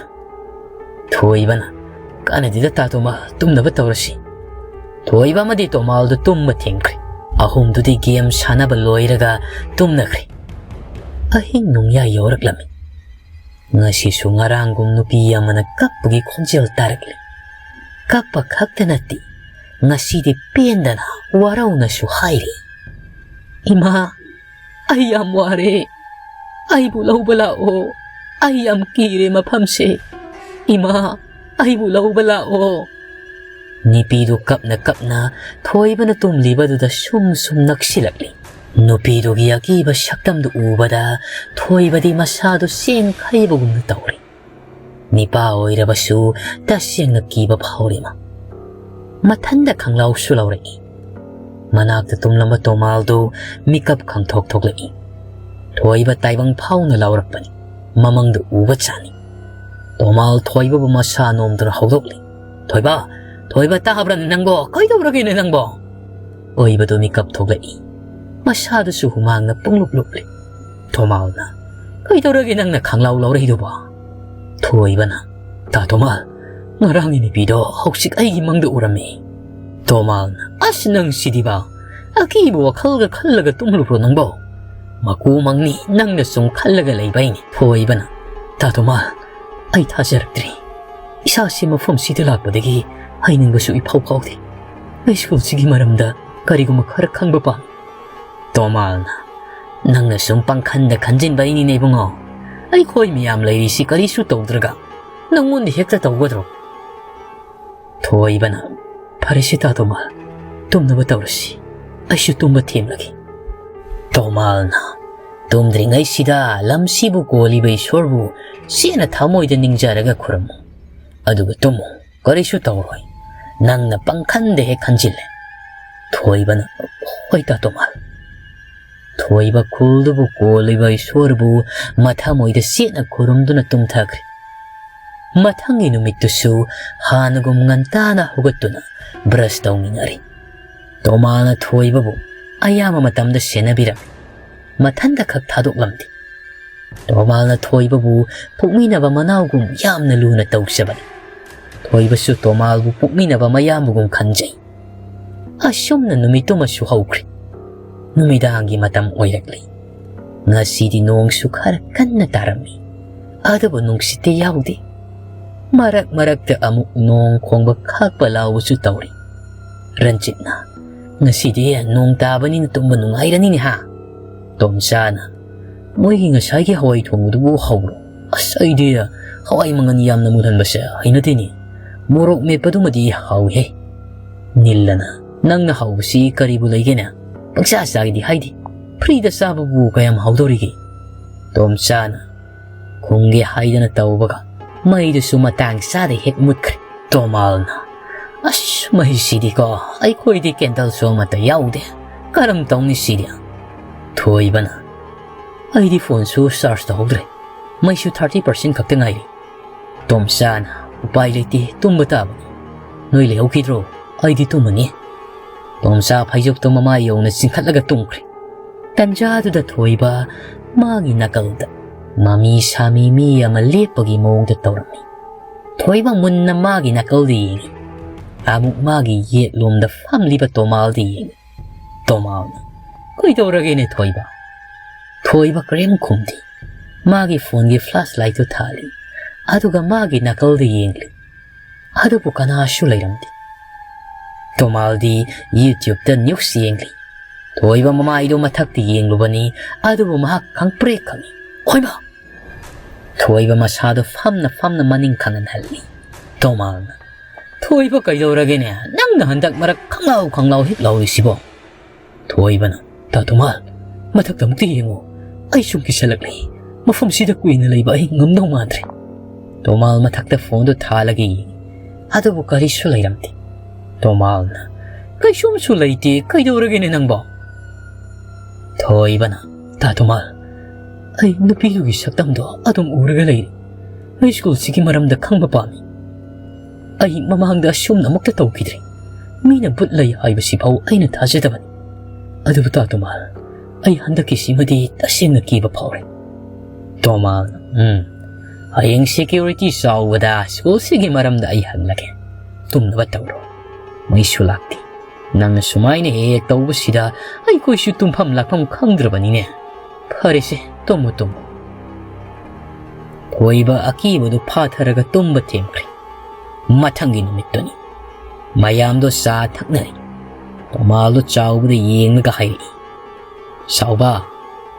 ꯊꯣꯏꯕꯅ, "ꯀꯥꯟꯅꯗꯦꯗ ꯇꯥ ꯇꯣꯃꯥ, ꯇꯨꯝꯅꯕ ꯇꯧꯔꯁꯤ꯫" ꯊꯣꯏꯕ ꯑꯃꯗꯤ ꯇꯣꯃꯥꯜꯗꯨ ꯇꯨꯝꯕ ꯊꯦꯡꯈ꯭ꯔꯦ꯫ ꯑꯍꯨꯝꯗꯨꯗꯤ game ꯁꯥꯟꯅꯕ ꯂꯣꯏꯔꯒ ꯇꯨꯝꯅꯈ꯭ꯔꯦ꯫ ꯑꯍꯤꯡ ꯅꯣꯡꯌꯥꯏ ꯌꯧꯔꯛꯂꯝꯃꯤ꯫ ꯉꯁꯤꯁꯨ ꯉꯔꯥꯡꯒꯨꯝ ꯅꯨꯄꯤ ꯑꯃꯅ ꯀꯞꯄꯒꯤ ꯈꯣꯟꯖꯦꯜ ꯇꯥꯔꯛꯂꯤ꯫ ꯀꯞꯄ ꯈꯛꯇ ꯅꯠꯇꯦ, ꯉꯁꯤꯗꯤ ꯄꯦꯟꯗꯅ ꯋꯥꯔꯧꯅꯁꯨ ꯍꯥꯏꯔꯤ꯫ "ꯏꯃꯥ, ꯑꯩ ꯌꯥꯝ ꯋꯥꯔꯦ꯫ ꯑꯩꯕꯨ ꯂꯧꯕ ꯂꯥꯛꯑꯣ꯫ ꯑꯩ ꯌꯥꯝ ꯀꯤꯔꯦ ꯃꯐꯝꯁꯦ꯫ ꯏꯃꯥ, ꯑꯩꯕꯨ ꯂꯧꯕ ꯂꯥꯛꯑꯣ꯫" ꯅꯨꯄꯤꯗꯨ ꯀꯞꯅ ꯀꯞꯅ ꯊꯣꯏꯕꯅ ꯇꯨꯝꯂꯤꯕꯗꯨꯗ ꯁꯨꯝ ꯁꯨꯝ ꯅꯛꯁꯤꯜꯂꯛꯂꯤ꯫ ꯅꯨꯄꯤꯗꯨꯒꯤ ꯑꯀꯤꯕ ꯁꯛꯇꯝꯗꯨ ꯎꯕꯗ ꯊꯣꯏꯕꯗꯤ ꯃꯁꯥꯗꯨ ꯆꯦꯟꯈꯩꯕꯒꯨꯝꯅ ꯇꯧꯔꯤ꯫ ꯅꯤꯄꯥ ꯑꯣꯏꯔꯕꯁꯨ ꯇꯁꯦꯡꯅ ꯀꯤꯕ ꯐꯥꯎꯔꯤꯃ꯫ ꯃꯊꯟꯗ ꯈꯪꯂꯥꯎꯁꯨ ꯂꯥꯎꯔꯛꯏ꯫ ꯃꯅꯥꯛꯇ ꯇꯨꯝꯂꯝꯕ ꯇꯣꯃꯥꯜꯗꯨ ꯃꯤꯀꯞ ꯈꯪꯊꯣꯛ ꯊꯣꯛꯂꯛꯏ꯫ ꯊꯣꯏꯕ ꯇꯥꯏꯕꯪ ꯐꯥꯎꯅ ꯂꯥꯎꯔꯛꯄꯅꯤ꯫ ꯃꯃꯪꯗ ꯎꯕ ꯆꯥꯅꯤ꯫ ꯇꯣꯃꯥꯜ ꯊꯣꯏꯕꯕꯨ ꯃꯁꯥ ꯅꯣꯝꯗꯨꯅ ꯍꯧꯗꯣꯛꯂꯤ꯫ "ꯊꯣꯏꯕ, ꯊꯣꯏꯕ, ꯇꯥꯕ꯭ꯔꯥ ꯅꯪꯕꯣ? ꯀꯩꯗꯧꯔꯒꯦꯅꯦ ꯅꯪꯕꯣ?" ꯑꯣꯏꯕꯗꯨ ꯃꯤꯀꯞ ꯊꯣꯛꯂꯛꯏ꯫ ꯃꯁꯥꯗꯨꯁꯨ ꯍꯨꯃꯥꯡꯅ ꯄꯨꯡꯂꯨꯞ ꯂꯨꯞꯂꯤ꯫ ꯇꯣꯃꯥꯜꯅ, "ꯀꯩꯗꯧꯔꯒꯦ ꯅꯪꯅ ꯈꯪꯂꯥꯎ ꯂꯥꯎꯔꯛꯏꯗꯨꯕꯣ?" ꯊꯣꯏꯕꯅ, "ꯇꯥ ꯇꯣꯃꯥꯜ, ꯉꯔꯥꯡꯒꯤ ꯅꯨꯄꯤꯗꯣ ꯍꯧꯖꯤꯛ ꯑꯩꯒꯤ ꯃꯪꯗ ꯎꯔꯝꯃꯤ꯫" ꯇꯣꯃꯥꯜꯅ, "ꯑꯁ, ꯅꯪ ꯁꯤꯗꯤꯕ! ꯑꯀꯤꯕ ꯋꯥꯈꯜꯒ ꯈꯜꯂꯒ ꯇꯨꯝꯂꯨꯕ꯭ꯔꯣ ꯅꯪꯕꯣ? ꯃꯀꯨ ꯃꯪꯅꯤ ꯅꯪꯅ ꯁꯨꯝ ꯈꯜꯂꯒ ꯂꯩꯕꯩꯅꯤ꯫" ꯊꯣꯏꯕꯅ, "ꯇꯥ ꯇꯣꯃꯥꯜ, ꯑꯩ ꯊꯥꯖꯔꯛꯇ꯭ꯔꯤ꯫ ꯏꯁꯥꯁꯤ ꯃꯐꯝꯁꯤꯗ ꯂꯥꯛꯄꯗꯒꯤ ꯍꯥꯏꯅꯤꯡꯕꯁꯨ ꯏꯐꯥꯎ ꯐꯥꯎꯗꯦ꯫ ꯑꯩ ꯁ꯭ꯀꯨꯜꯁꯤꯒꯤ ꯃꯔꯝꯗ ꯀꯔꯤꯒꯨꯝꯕ ꯈꯔ ꯈꯪꯕ ꯄꯥꯝꯃꯤ꯫" ꯇꯣꯃꯥꯜꯅ, "ꯅꯪꯅ ꯁꯨꯝ ꯄꯪꯈꯟꯗ ꯈꯟꯖꯤꯟꯕꯩꯅꯤꯅꯦ ꯏꯕꯨꯡꯉꯣ꯫ ꯑꯩꯈꯣꯏ ꯃꯌꯥꯝ ꯂꯩꯔꯤꯁꯤ ꯀꯔꯤꯁꯨ ꯇꯧꯗ꯭ꯔꯒ ꯅꯪꯉꯣꯟꯗ ꯍꯦꯛꯇ ꯇꯧꯒꯗ꯭ꯔꯣ?" ꯊꯣꯏꯕꯅ, "ꯐꯔꯦꯁꯦ ꯇꯥ ꯇꯣꯃꯥꯜ, ꯇꯨꯝꯅꯕ ꯇꯧꯔꯁꯤ꯫ ꯑꯩꯁꯨ ꯇꯨꯝꯕ ꯊꯦꯝꯂꯒꯦ꯫" ꯇꯣꯃꯥꯜꯅ, "ꯇꯨꯝꯗ꯭ꯔꯤꯉꯩꯁꯤꯗ ꯂꯝꯁꯤꯕꯨ ꯀꯣꯜꯂꯤꯕ ꯏꯁꯣꯔꯕꯨ ꯆꯦꯠꯅ ꯊꯃꯣꯏꯗ ꯅꯤꯡꯖꯔꯒ ꯈꯨꯔꯨꯝꯃꯨ꯫ ꯑꯗꯨꯒ ꯇꯨꯝꯃꯨ꯫ ꯀꯔꯤꯁꯨ ꯇꯧꯔꯣꯏ꯫ ꯅꯪꯅ ꯄꯪꯈꯟꯗ ꯍꯦꯛ ꯈꯟꯖꯤꯜꯂꯦ꯫ ꯊꯣꯏꯕꯅ, "ꯍꯣꯏ ꯇꯥ ꯇꯣꯃꯥꯜ"꯫ ꯊꯣꯏꯕ ꯈꯨꯜꯗꯨꯕꯨ ꯀꯣꯜꯂꯤꯕ ꯏꯁꯣꯔꯕꯨ ꯃꯊꯃꯣꯏꯗ ꯆꯦꯠꯅ ꯈꯨꯔꯨꯝꯗꯨꯅ ꯇꯨꯝꯊꯈ꯭ꯔꯦ꯫ ꯃꯊꯪꯒꯤ ꯅꯨꯃꯤꯠꯇꯨꯁꯨ ꯍꯥꯟꯅꯒꯨꯝ ꯉꯟꯇꯥꯅ ꯍꯧꯒꯠꯇꯨꯅ ꯕ꯭ꯔꯁ ꯇꯧꯃꯤꯟꯅꯔꯤ꯫ ꯇꯣꯃꯥꯜꯅ ꯊꯣꯏꯕꯕꯨ ꯑꯌꯥꯝꯕ ꯃꯇꯝꯗ ꯁꯦꯟꯅꯕꯤꯔꯝꯃꯤ꯫ ꯃꯊꯟꯇ ꯈꯛ ꯊꯥꯗꯣꯛꯂꯝꯗꯦ꯫ ꯇꯣꯃꯥꯜꯅ ꯊꯣꯏꯕꯕꯨ ꯄꯣꯛꯃꯤꯟꯅꯕ ꯃꯅꯥꯎꯒꯨꯝ ꯌꯥꯝꯅ ꯂꯨꯅ ꯇꯧꯖꯕꯅꯤ꯫ ꯊꯣꯏꯕꯁꯨ ꯇꯣꯃꯥꯜꯕꯨ ꯄꯣꯛꯃꯤꯟꯅꯕ ꯃꯌꯥꯝꯕꯒꯨꯝ ꯈꯟꯖꯩ꯫ ꯑꯁꯨꯝꯅ ꯅꯨꯃꯤꯠꯇꯨꯃꯁꯨ ꯍꯧꯈ꯭ꯔꯦ꯫ ꯅꯨꯃꯤꯗꯥꯡꯒꯤ ꯃꯇꯝ ꯑꯣꯏꯔꯛꯂꯤ꯫ ꯉꯁꯤꯗꯤ ꯅꯣꯡꯁꯨ ꯈꯔ ꯀꯟꯅ ꯇꯥꯔꯝꯃꯤ꯫ ꯑꯗꯨꯕꯨ ꯅꯨꯡꯁꯤꯠꯇꯤ ꯌꯥꯎꯗꯦ꯫ ꯃꯔꯛ ꯃꯔꯛꯇ ꯑꯃꯨꯛ ꯅꯣꯡ ꯈꯣꯡꯕ ꯈꯥꯛꯄ ꯂꯥꯎꯕꯁꯨ ꯇꯧꯔꯤ꯫ ꯔꯟꯖꯤꯠꯅ, "ꯉꯁꯤꯗꯤ ꯅꯣꯡ ꯇꯥꯕꯅꯤꯅ ꯇꯨꯝꯕ ꯅꯨꯡꯉꯥꯏꯔꯅꯤꯅꯦ ꯍꯥ?" ꯇꯣꯝꯆꯥꯅ, "ꯃꯣꯏꯒꯤ ꯉꯁꯥꯏꯒꯤ ꯍꯋꯥꯏ ꯊꯣꯡꯕꯗꯨꯕꯨ ꯍꯧꯕ꯭ꯔꯣ? ꯑꯁ, ꯑꯩꯗꯤ ꯍꯋꯥꯏ ꯃꯪꯒꯟ ꯌꯥꯝꯅ ꯃꯨꯜꯍꯟꯕꯁꯦ ꯍꯩꯅꯗꯦꯅꯦ꯫ ꯃꯣꯔꯣꯛ ꯃꯦꯠꯄꯗꯨꯃꯗꯤ ꯍꯥꯎꯏꯍꯦ꯫" ꯅꯤꯜꯂꯅ, "ꯅꯪꯅ ꯍꯥꯎꯕꯁꯤ ꯀꯔꯤꯕꯨ ꯂꯩꯒꯦꯅꯦ? ꯄꯪꯆꯥ ꯆꯥꯒꯦꯗꯤ ꯍꯥꯏꯗꯦ꯫ ꯐ꯭ꯔꯤꯗ ꯆꯥꯕꯕꯨ ꯀꯌꯥꯝ ꯍꯥꯎꯗꯧꯔꯤꯒꯦ?" ꯇꯣꯝꯆꯥꯅ, "ꯈꯨꯝꯒꯦ ꯍꯥꯏꯗꯅ ꯇꯧꯕꯒ ꯃꯩꯗꯨꯁꯨ ꯃꯇꯥꯡ ꯆꯥꯗ ꯍꯦꯛ ꯃꯨꯠꯈ꯭ꯔꯦ꯫" ꯇꯣꯃꯥꯜꯅ, "ꯑꯁ, ꯃꯩꯁꯤꯗꯤꯀꯣ, ꯑꯩꯈꯣꯏꯗꯤ ꯀꯦꯟꯗꯜꯁꯨ ꯑꯃꯠꯇ ꯌꯥꯎꯗꯦ꯫ ꯀꯔꯝ ꯇꯧꯅꯤ ꯁꯤꯗꯤ?" ꯊꯣꯏꯕꯅ, "ꯑꯩꯗꯤ ꯐꯣꯟꯁꯨ ꯆꯥꯔꯖ ꯇꯧꯍꯧꯗ꯭ꯔꯦ꯫ ꯃꯩꯁꯨ ꯊꯥꯔꯇꯤ ꯄꯥꯔꯁꯦꯟ ꯈꯛꯇ ꯉꯥꯏꯔꯤ꯫" ꯇꯣꯝꯆꯥꯅ, "ꯎꯄꯥꯏ ꯂꯩꯇꯦ, ꯇꯨꯝꯕ ꯇꯥꯕꯅꯤ꯫ ꯅꯣꯏ ꯂꯩꯍꯧꯈꯤꯗ꯭ꯔꯣ? ꯑꯩꯗꯤ ꯇꯨꯝꯃꯅꯤ꯫" ꯇꯣꯝꯆꯥ ꯐꯩꯖꯨꯞꯇꯣ ꯃꯃꯥꯏ ꯌꯧꯅ ꯆꯤꯡꯈꯠꯂꯒ ꯇꯨꯝꯈ꯭ꯔꯦ꯫ ꯇꯟꯖꯥꯗꯨꯗ ꯊꯣꯏꯕ ꯃꯥꯒꯤ ꯅꯥꯀꯜꯗ ꯃꯃꯤ ꯁꯥꯃꯤ ꯃꯤ ꯑꯃ ꯂꯦꯞꯄꯒꯤ ꯃꯑꯣꯡꯗ ꯇꯧꯔꯝꯃꯤ꯫ ꯊꯣꯏꯕ ꯃꯨꯟꯅ ꯃꯥꯒꯤ ꯅꯥꯀꯜꯗ ꯌꯦꯡꯉꯤ꯫ ꯑꯃꯨꯛ ꯃꯥꯒꯤ ꯌꯦꯠꯂꯣꯝꯗ ꯐꯝꯂꯤꯕ ꯇꯣꯃꯥꯜꯗ ꯌꯦꯡꯉꯤ꯫ ꯇꯣꯃꯥꯜꯅ, "ꯀꯩꯗꯧꯔꯒꯦꯅꯦ ꯊꯣꯏꯕ?" ꯊꯣꯏꯕ ꯀꯔꯤꯝ ꯈꯨꯝꯗꯦ꯫ ꯃꯥꯒꯤ ꯐꯣꯟꯒꯤ ꯐ꯭ꯂꯥꯁ ꯂꯥꯏꯠꯇꯨ ꯊꯥꯜꯂꯤ꯫ ꯑꯗꯨꯒ ꯃꯥꯒꯤ ꯅꯥꯀꯜꯗ ꯌꯦꯡꯂꯤ꯫ ꯑꯗꯨꯕꯨ ꯀꯅꯥꯁꯨ ꯂꯩꯔꯝꯗꯦ꯫ ꯇꯣꯃꯥꯜꯗꯤ YouTube ꯇ ꯅ꯭ꯌꯨꯁ ꯌꯦꯡꯂꯤ꯫ ꯊꯣꯏꯕ ꯃꯃꯥꯏꯗꯨ ꯃꯊꯛꯇ ꯌꯦꯡꯂꯨꯕꯅꯤ, ꯑꯗꯨꯕꯨ ꯃꯍꯥꯛ ꯈꯪꯄ꯭ꯔꯦꯛ ꯈꯪꯏ꯫ "ꯍꯣꯏꯃꯥ!" ꯊꯣꯏꯕ ꯃꯁꯥꯗꯨ ꯐꯝꯅ ꯐꯝꯅ ꯃꯅꯤꯡ ꯈꯪꯍꯟꯍꯜꯂꯤ꯫ ꯇꯣꯃꯥꯜꯅ, "ꯊꯣꯏꯕ, ꯀꯩꯗꯧꯔꯒꯦꯅꯦ? ꯅꯪꯅ ꯍꯟꯗꯛ ꯃꯔꯛ ꯈꯪꯂꯥꯎ ꯈꯪꯂꯥꯎ ꯍꯤꯛ ꯂꯥꯎꯔꯤꯁꯤꯕꯣ?" ꯊꯣꯏꯕꯅ, "ꯇꯥ ꯇꯣꯃꯥꯜ, ꯃꯊꯛꯇ ꯑꯃꯨꯛꯇ ꯌꯦꯡꯉꯨ꯫ ꯑꯩ ꯁꯨꯝ ꯀꯤꯁꯜꯂꯛꯂꯦ꯫ ꯃꯐꯝꯁꯤꯗ ꯀꯨꯏꯅ ꯂꯩꯕ ꯑꯩ ꯉꯝꯗꯧ ꯃꯥꯟꯗ꯭ꯔꯦ꯫" ꯇꯣꯃꯥꯜ ꯃꯊꯛꯇ ꯐꯣꯟꯗꯨ ꯊꯥꯜꯂꯒ ꯌꯦꯡꯉꯤ꯫ ꯑꯗꯨꯕꯨ ꯀꯔꯤꯁꯨ ꯂꯩꯔꯝꯗꯦ꯫ ꯇꯣꯃꯥꯜꯅ, "ꯀꯩꯁꯨꯝꯁꯨ ꯂꯩꯇꯦ, ꯀꯩꯗꯧꯔꯒꯦꯅꯦ ꯅꯪꯕꯣ?" ꯊꯣꯏꯕꯅ, "ꯇꯥ ꯇꯣꯃꯥꯜ, ꯑꯩ ꯅꯨꯄꯤꯗꯨꯒꯤ ꯁꯛꯇꯝꯗꯣ ꯑꯗꯨꯝ ꯎꯔꯒ ꯂꯩꯔꯤ꯫ ꯅꯣꯏ ꯁ꯭ꯀꯨꯜꯁꯤꯒꯤ ꯃꯔꯝꯗ ꯈꯪꯕ ꯄꯥꯝꯃꯤ꯫ ꯑꯩ ꯃꯃꯥꯡꯗ ꯑꯁꯨꯝꯅ ꯑꯃꯨꯛꯇ ꯇꯧꯈꯤꯗ꯭ꯔꯤ꯫ ꯃꯤꯅ ꯚꯨꯠ ꯂꯩ ꯍꯥꯏꯕꯁꯤꯐꯥꯎ ꯑꯩꯅ ꯊꯥꯖꯗꯕꯅꯤ꯫ ꯑꯗꯨꯕꯨ ꯇꯥ ꯇꯣꯃꯥꯜ, ꯑꯩ ꯍꯟꯗꯛꯀꯤꯁꯤꯃꯗꯤ ꯇꯁꯦꯡꯅ ꯀꯤꯕ ꯐꯥꯎꯔꯦ꯫" ꯇꯣꯃꯥꯜꯅ, "ꯎꯝ, ꯍꯌꯦꯡ ꯁꯦꯀ꯭ꯌꯨꯔꯤꯇꯤ ꯆꯥꯎꯕꯗ ꯁ꯭ꯀꯨꯜꯁꯤꯒꯤ ꯃꯔꯝꯗ ꯑꯩ ꯍꯪꯂꯒꯦ꯫ ꯇꯨꯝꯅꯕ ꯇꯧꯔꯣ꯫ ꯃꯩꯁꯨ ꯂꯥꯛꯇꯦ꯫ ꯅꯪꯅ ꯁꯨꯃꯥꯏꯅ ꯍꯦꯛ ꯍꯦꯛ ꯇꯧꯕꯁꯤꯗ ꯑꯩꯈꯣꯏꯁꯨ ꯇꯨꯝꯐꯝ ꯂꯥꯛꯐꯝ ꯈꯪꯗ꯭ꯔꯕꯅꯤꯅꯦ꯫ ꯐꯔꯦꯁꯦ, ꯇꯨꯝꯃꯨ ꯇꯨꯝꯃꯨ꯫" ꯊꯣꯏꯕ ꯑꯀꯤꯕꯗꯨ ꯐꯥꯊꯔꯒ ꯇꯨꯝꯕ ꯊꯦꯝꯈ꯭ꯔꯦ꯫ ꯃꯊꯪꯒꯤ ꯅꯨꯃꯤꯠꯇꯨꯅꯤ꯫ ꯃꯌꯥꯝꯗꯣ ꯆꯥ ꯊꯛꯅꯔꯤ꯫ ꯇꯣꯃꯥꯜꯗꯣ ꯆꯥꯎꯕꯗ ꯌꯦꯡꯂꯒ ꯍꯥꯏꯔꯛꯏ, "ꯆꯥꯎꯕ,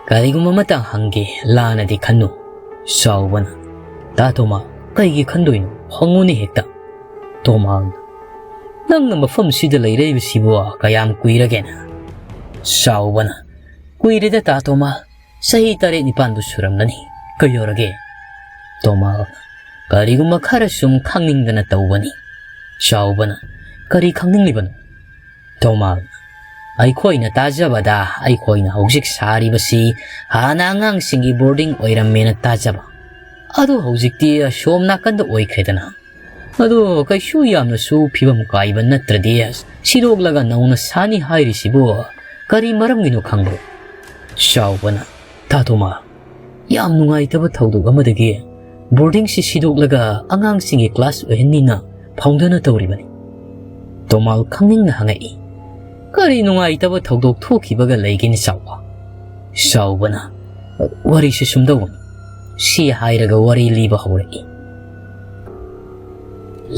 ꯀꯔꯤꯒꯨꯝꯕ ꯑꯃꯇ ꯍꯪꯒꯦ, ꯂꯥꯟꯅꯗꯤ ꯈꯟꯅꯨ꯫" ꯆꯥꯎꯕꯅ, "ꯇꯥ ꯇꯣꯃꯥ, ꯀꯩꯒꯤ ꯈꯟꯗꯣꯏꯅꯣ? ꯍꯪꯉꯨꯅꯦ ꯍꯦꯛꯇ꯫" ꯇꯣꯃꯥꯜꯅ, "ꯅꯪꯅ ꯃꯐꯝꯁꯤꯗ ꯂꯩꯔꯛꯏꯕꯁꯤꯕꯨ ꯀꯌꯥꯝ ꯀꯨꯏꯔꯒꯦꯅ?" ꯆꯥꯎꯕꯅ, "ꯀꯨꯏꯔꯦꯗ ꯇꯥ ꯇꯣꯃꯥ, ꯆꯍꯤ ꯇꯔꯦꯠ ꯅꯤꯄꯥꯟꯕꯨ ꯁꯨꯔꯝꯂꯅꯤ꯫ ꯀꯩꯗꯧꯔꯒꯦ?" ꯇꯣꯃꯥꯜꯅ, "ꯀꯔꯤꯒꯨꯝꯕ ꯈꯔ ꯁꯨꯝ ꯈꯪꯅꯤꯡꯗꯅ ꯇꯧꯕꯅꯤ꯫" ꯆꯥꯎꯕꯅ, "ꯀꯔꯤ ꯈꯪꯅꯤꯡꯂꯤꯕꯅꯣ?" ꯇꯣꯃꯥꯜꯅ, "ꯑꯩꯈꯣꯏꯅ ꯇꯥꯖꯕꯗ ꯑꯩꯈꯣꯏꯅ ꯍꯧꯖꯤꯛ ꯁꯥꯔꯤꯕꯁꯤ ꯍꯥꯟꯅ ꯑꯉꯥꯡꯁꯤꯡꯒꯤ ꯕꯣꯔꯗꯤꯡ ꯑꯣꯏꯔꯝꯃꯦꯅ ꯇꯥꯖꯕ꯫ ꯑꯗꯨ ꯍꯧꯖꯤꯛꯇꯤ ꯑꯁꯣꯝ ꯅꯥꯀꯟꯗ ꯑꯣꯏꯈ꯭ꯔꯦꯗꯅ꯫ ꯑꯗꯣ ꯀꯩꯁꯨ ꯌꯥꯝꯅꯁꯨ ꯐꯤꯕꯝ ꯀꯥꯏꯕ ꯅꯠꯇ꯭ꯔꯗꯤ ꯁꯤꯗꯣꯛꯂꯒ ꯅꯧꯅ ꯁꯥꯅꯤ ꯍꯥꯏꯔꯤꯁꯤꯕꯨ ꯀꯔꯤ ꯃꯔꯝꯒꯤꯅꯣ ꯈꯪꯕ꯭ꯔꯣ?" ꯆꯥꯎꯕꯅ, "ꯇꯥ ꯇꯣꯃꯥ, ꯌꯥꯝ ꯅꯨꯡꯉꯥꯏꯇꯕ ꯊꯧꯗꯣꯛ ꯑꯃꯗꯒꯤ ꯕꯣꯔꯗꯤꯡꯁꯤ ꯁꯤꯗꯣꯛꯂꯒ ꯑꯉꯥꯡꯁꯤꯡꯒꯤ ꯀ꯭ꯂꯥꯁ ꯑꯣꯏꯍꯟꯅꯤꯅ ꯐꯥꯎꯟꯗꯔꯅ ꯇꯧꯔꯤꯕꯅꯤ꯫" ꯇꯣꯃꯥꯜ ꯈꯪꯅꯤꯡꯅ ꯍꯪꯉꯛꯏ, "ꯀꯔꯤ ꯅꯨꯡꯉꯥꯏꯇꯕ ꯊꯧꯗꯣꯛ ꯊꯣꯛꯈꯤꯕꯒ ꯂꯩꯒꯦꯅꯤ ꯆꯥꯎꯕ?" ꯆꯥꯎꯕꯅ, "ꯋꯥꯔꯤꯁꯤ ꯁꯨꯝꯗꯧꯕꯅꯤ꯫" ꯁꯤ ꯍꯥꯏꯔꯒ ꯋꯥꯔꯤ ꯂꯤꯕ ꯍꯧꯔꯛꯏ꯫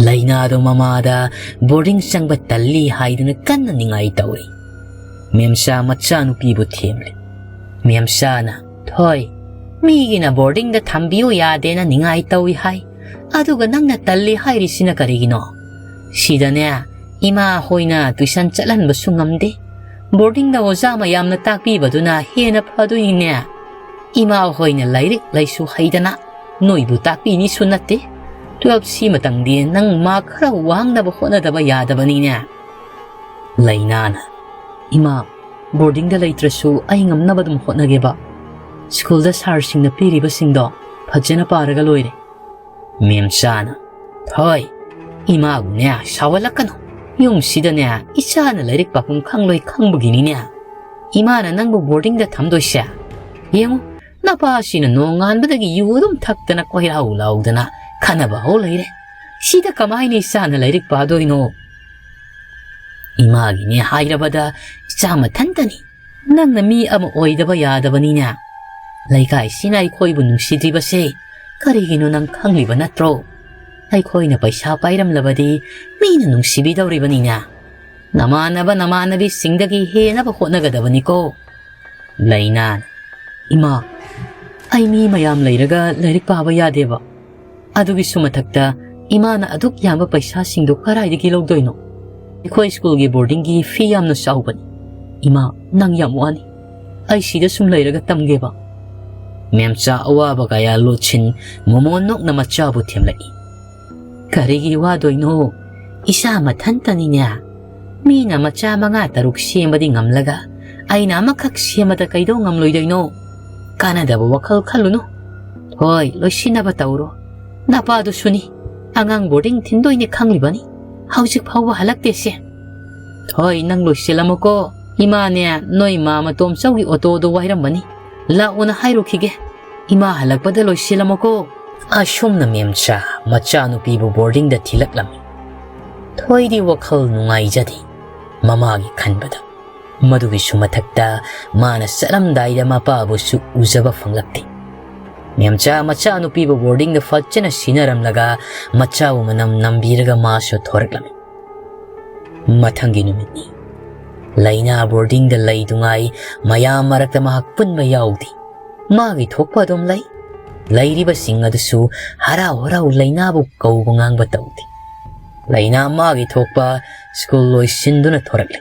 ꯂꯩꯅꯥꯗꯣ ꯃꯃꯥꯗ ꯕꯣꯔꯗꯤꯡ ꯆꯪꯕ ꯇꯜꯂꯤ ꯍꯥꯏꯗꯨꯅ ꯀꯟꯅ ꯅꯤꯡꯉꯥꯏ ꯇꯧꯔꯤ꯫ ꯃꯦꯝꯆꯥ ꯃꯆꯥꯅꯨꯄꯤꯕꯨ ꯊꯦꯝꯂꯤ꯫ ꯃꯦꯝꯆꯥꯅ, "ꯊꯣꯏ, ꯃꯤꯒꯤꯅ ꯕꯣꯔꯗꯤꯡꯗ ꯊꯝꯕꯤꯌꯨ ꯌꯥꯗꯦꯅ ꯅꯤꯡꯉꯥꯏ ꯇꯧꯏ ꯍꯥꯏ, ꯑꯗꯨꯒ ꯅꯪꯅ ꯇꯜꯂꯤ ꯍꯥꯏꯔꯤꯁꯤꯅ ꯀꯔꯤꯒꯤꯅꯣ? ꯁꯤꯗꯅꯦ, ꯏꯃꯥ ꯍꯣꯏꯅ ꯇꯨꯏꯁꯟ ꯆꯠꯍꯟꯕꯁꯨ ꯉꯝꯗꯦ꯫ ꯕꯣꯔꯗꯤꯡꯗ ꯑꯣꯖꯥ ꯃꯌꯥꯝꯅ ꯇꯥꯛꯄꯤꯕꯗꯨꯅ ꯍꯦꯟꯅ ꯐꯗꯣꯏꯅꯤꯅꯦ꯫ ꯏꯃꯥ ꯍꯣꯏꯅ ꯂꯥꯏꯔꯤꯛ ꯂꯥꯏꯁꯨ ꯍꯩꯗꯅ ꯅꯣꯏꯕꯨ ꯇꯥꯛꯄꯤꯅꯤꯁꯨ ꯅꯠꯇꯦ꯫ ꯇꯨꯋꯦꯜꯐ ꯁꯤꯃꯇꯪꯗꯤ ꯅꯪ ꯃꯥꯔꯛ ꯈꯔ ꯋꯥꯡꯅꯕ ꯍꯣꯠꯅꯗꯕ ꯌꯥꯗꯕꯅꯤꯅꯦ꯫ ꯂꯩꯅꯥꯅ, "ꯏꯃꯥ, ꯕꯣꯔꯗꯤꯡꯗ ꯂꯩꯇ꯭ꯔꯁꯨ ꯑꯩ ꯉꯝꯅꯕ ꯑꯗꯨꯝ ꯍꯣꯠꯅꯒꯦꯕ꯫ ꯁ꯭ꯀꯨꯜꯗ ꯁꯥꯔꯁꯤꯡꯅ ꯄꯤꯔꯤꯕꯁꯤꯡꯗꯣ ꯐꯖꯅ ꯄꯥꯔꯒ ꯂꯣꯏꯔꯦ꯫" ꯃꯦꯝꯆꯥꯅ, "ꯍꯣꯏ, ꯏꯃꯥꯕꯨꯅꯦ ꯁꯥꯎꯍꯜꯂꯛꯀꯅꯨ꯫ ꯌꯨꯝꯁꯤꯗꯅꯦ ꯏꯆꯥꯅ ꯂꯥꯏꯔꯤꯛ ꯄꯥꯐꯝ ꯈꯪꯂꯣꯏ ꯈꯪꯕꯒꯤꯅꯤꯅꯦ ꯏꯃꯥꯅ ꯅꯪꯕꯨ ꯕꯣꯔꯗꯤꯡꯗ ꯊꯝꯗꯣꯏꯁꯦ꯫ ꯌꯦꯡꯉꯨ, ꯅꯄꯥꯁꯤꯅ ꯅꯣꯡꯉꯥꯟꯕꯗꯒꯤ ꯌꯨ ꯑꯗꯨꯝ ꯊꯛꯇꯅ ꯀꯣꯏꯂꯥꯎ ꯂꯥꯎꯗꯅ ꯈꯠꯅꯕ ꯍꯧ ꯂꯩꯔꯦ꯫ ꯁꯤꯗ ꯀꯃꯥꯏꯅ ꯏꯆꯥꯅ ꯂꯥꯏꯔꯤꯛ ꯄꯥꯗꯣꯏꯅꯣ?" "ꯏꯃꯥꯒꯤꯅꯦ ꯍꯥꯏꯔꯕꯗ ꯏꯆꯥ ꯃꯊꯟꯇꯅꯤ꯫ ꯅꯪꯅ ꯃꯤ ꯑꯃ ꯑꯣꯏꯗꯕ ꯌꯥꯗꯕꯅꯤꯅꯦ꯫ ꯂꯩꯀꯥꯏꯁꯤꯅ ꯑꯩꯈꯣꯏꯕꯨ ꯅꯨꯡꯁꯤꯗ꯭ꯔꯤꯕꯁꯦ ꯀꯔꯤꯒꯤꯅꯣ ꯅꯪ ꯈꯪꯂꯤꯕ ꯅꯠꯇ꯭ꯔꯣ? ꯑꯩꯈꯣꯏꯅ ꯄꯩꯁꯥ ꯄꯥꯏꯔꯝꯂꯕꯗꯤ ꯃꯤꯅ ꯅꯨꯡꯁꯤꯕꯤꯗꯧꯔꯤꯕꯅꯤꯅꯦ꯫ ꯅꯃꯥꯟꯅꯕ ꯅꯃꯥꯟꯅꯕꯤꯁꯤꯡꯗꯒꯤ ꯍꯦꯟꯅꯕ ꯍꯣꯠꯅꯒꯗꯕꯅꯤꯀꯣ꯫" ꯂꯩꯅꯥꯅ, "ꯏꯃꯥ, ꯑꯩ ꯃꯤ ꯃꯌꯥꯝ ꯂꯩꯔꯒ ꯂꯥꯏꯔꯤꯛ ꯄꯥꯕ ꯌꯥꯗꯦꯕ꯫ ꯑꯗꯨꯒꯤꯁꯨ ꯃꯊꯛꯇ ꯏꯃꯥꯅ ꯑꯗꯨꯛ ꯌꯥꯝꯕ ꯄꯩꯁꯥꯁꯤꯡꯗꯣ ꯀꯗꯥꯏꯗꯒꯤ ꯂꯧꯗꯣꯏꯅꯣ? ꯑꯩꯈꯣꯏ ꯁ꯭ꯀꯨꯜꯒꯤ ꯕꯣꯔꯗꯤꯡꯒꯤ ꯐꯤ ꯌꯥꯝꯅ ꯆꯥꯎꯕꯅꯤ꯫ ꯏꯃꯥ, ꯅꯪ ꯌꯥꯝ ꯋꯥꯅꯤ꯫ ꯑꯩ ꯁꯤꯗ ꯁꯨꯝ ꯂꯩꯔꯒ ꯇꯝꯒꯦꯕ꯫" ꯃꯦꯝꯆꯥ ꯑꯋꯥꯕ ꯀꯌꯥ ꯂꯣꯠꯁꯤꯟ ꯃꯣꯃꯣꯟ ꯅꯣꯛꯅ ꯃꯆꯥꯕꯨ ꯊꯦꯝꯂꯛꯏ꯫ "ꯀꯔꯤꯒꯤ ꯋꯥꯗꯣꯏꯅꯣ? ꯏꯆꯥ ꯃꯊꯟꯇꯅꯤꯅꯦ꯫ ꯃꯤꯅ ꯃꯆꯥ ꯃꯉꯥ ꯇꯔꯨꯛ ꯁꯦꯝꯕꯗꯤ ꯉꯝꯂꯒ ꯑꯩꯅ ꯑꯃꯈꯛ ꯁꯦꯝꯕꯗ ꯀꯩꯗꯧ ꯉꯝꯂꯣꯏꯗꯣꯏꯅꯣ? ꯀꯥꯟꯅꯗꯕ ꯋꯥꯈꯜ ꯈꯜꯂꯨꯅꯨ꯫ ꯍꯣꯏ, ꯂꯣꯏꯁꯤꯟꯅꯕ ꯇꯧꯔꯣ꯫ ꯅꯄꯥꯗꯨꯁꯨꯅꯤ꯫ ꯑꯉꯥꯡ ꯕꯣꯔꯗꯤꯡ ꯊꯤꯟꯗꯣꯏꯅꯦ ꯈꯪꯂꯤꯕꯅꯤ꯫ ꯍꯧꯖꯤꯛ ꯐꯥꯎꯕ ꯍꯜꯂꯛꯇꯦꯁꯦ꯫ ꯍꯣꯏ, ꯅꯪ ꯂꯣꯏꯁꯤꯜꯂꯝꯃꯣꯀꯣ꯫ ꯏꯃꯥꯅꯦ ꯅꯣꯏ ꯃꯥ ꯃꯇꯣꯝꯆꯧꯒꯤ ꯑꯣꯇꯣꯗꯣ ꯋꯥꯏꯔꯝꯕꯅꯤ꯫ ꯂꯥꯛꯑꯣꯅ ꯍꯥꯏꯔꯨꯈꯤꯒꯦ꯫ ꯏꯃꯥ ꯍꯜꯂꯛꯄꯗ ꯂꯣꯏꯁꯤꯜꯂꯝꯃꯣꯀꯣ꯫" ꯑꯁꯨꯝꯅ ꯃꯦꯝꯆꯥ ꯃꯆꯥꯅꯨꯄꯤꯕꯨ ꯕꯣꯔꯗꯤꯡꯗ ꯊꯤꯜꯂꯛꯂꯝꯃꯤ꯫ ꯊꯣꯏꯗꯤ ꯋꯥꯈꯜ ꯅꯨꯡꯉꯥꯏꯖꯗꯦ꯫ ꯃꯃꯥꯒꯤ ꯈꯟꯕꯗ ꯃꯗꯨꯒꯤꯁꯨ ꯃꯊꯛꯇ ꯃꯥꯅ ꯆꯠꯂꯝꯗꯥꯏꯗ ꯃꯄꯥꯕꯨꯁꯨ ꯎꯖꯕ ꯐꯪꯂꯛꯇꯦ꯫ ꯃꯦꯝꯆꯥ ꯃꯆꯥꯅꯨꯄꯤꯕꯨ ꯕꯣꯔꯗꯤꯡꯗ ꯐꯖꯅ ꯁꯤꯟꯅꯔꯝꯂꯒ ꯃꯆꯥꯕꯨ ꯃꯅꯝ ꯅꯝꯕꯤꯔꯒ ꯃꯥꯁꯨ ꯊꯣꯔꯛꯂꯝꯃꯤ꯫ ꯃꯊꯪꯒꯤ ꯅꯨꯃꯤꯠꯅꯤ꯫ ꯂꯩꯅꯥ ꯕꯣꯔꯗꯤꯡꯗ ꯂꯩꯗꯨꯉꯥꯏ ꯃꯌꯥꯝ ꯃꯔꯛꯇ ꯃꯍꯥꯛ ꯄꯨꯟꯕ ꯌꯥꯎꯗꯦ꯫ ꯃꯥꯒꯤ ꯊꯣꯛꯄ ꯑꯗꯨꯝ ꯂꯩ꯫ ꯂꯩꯔꯤꯕꯁꯤꯡ ꯑꯗꯨꯁꯨ ꯍꯔꯥꯎ ꯍꯔꯥꯎ ꯂꯩꯅꯥꯕꯨ ꯀꯧꯕ ꯉꯥꯡꯕ ꯇꯧꯗꯦ꯫ ꯂꯩꯅꯥ ꯃꯥꯒꯤ ꯊꯣꯛꯄ ꯁ꯭ꯀꯨꯜ ꯂꯣꯏꯁꯤꯟꯗꯨꯅ ꯊꯣꯔꯛꯂꯦ꯫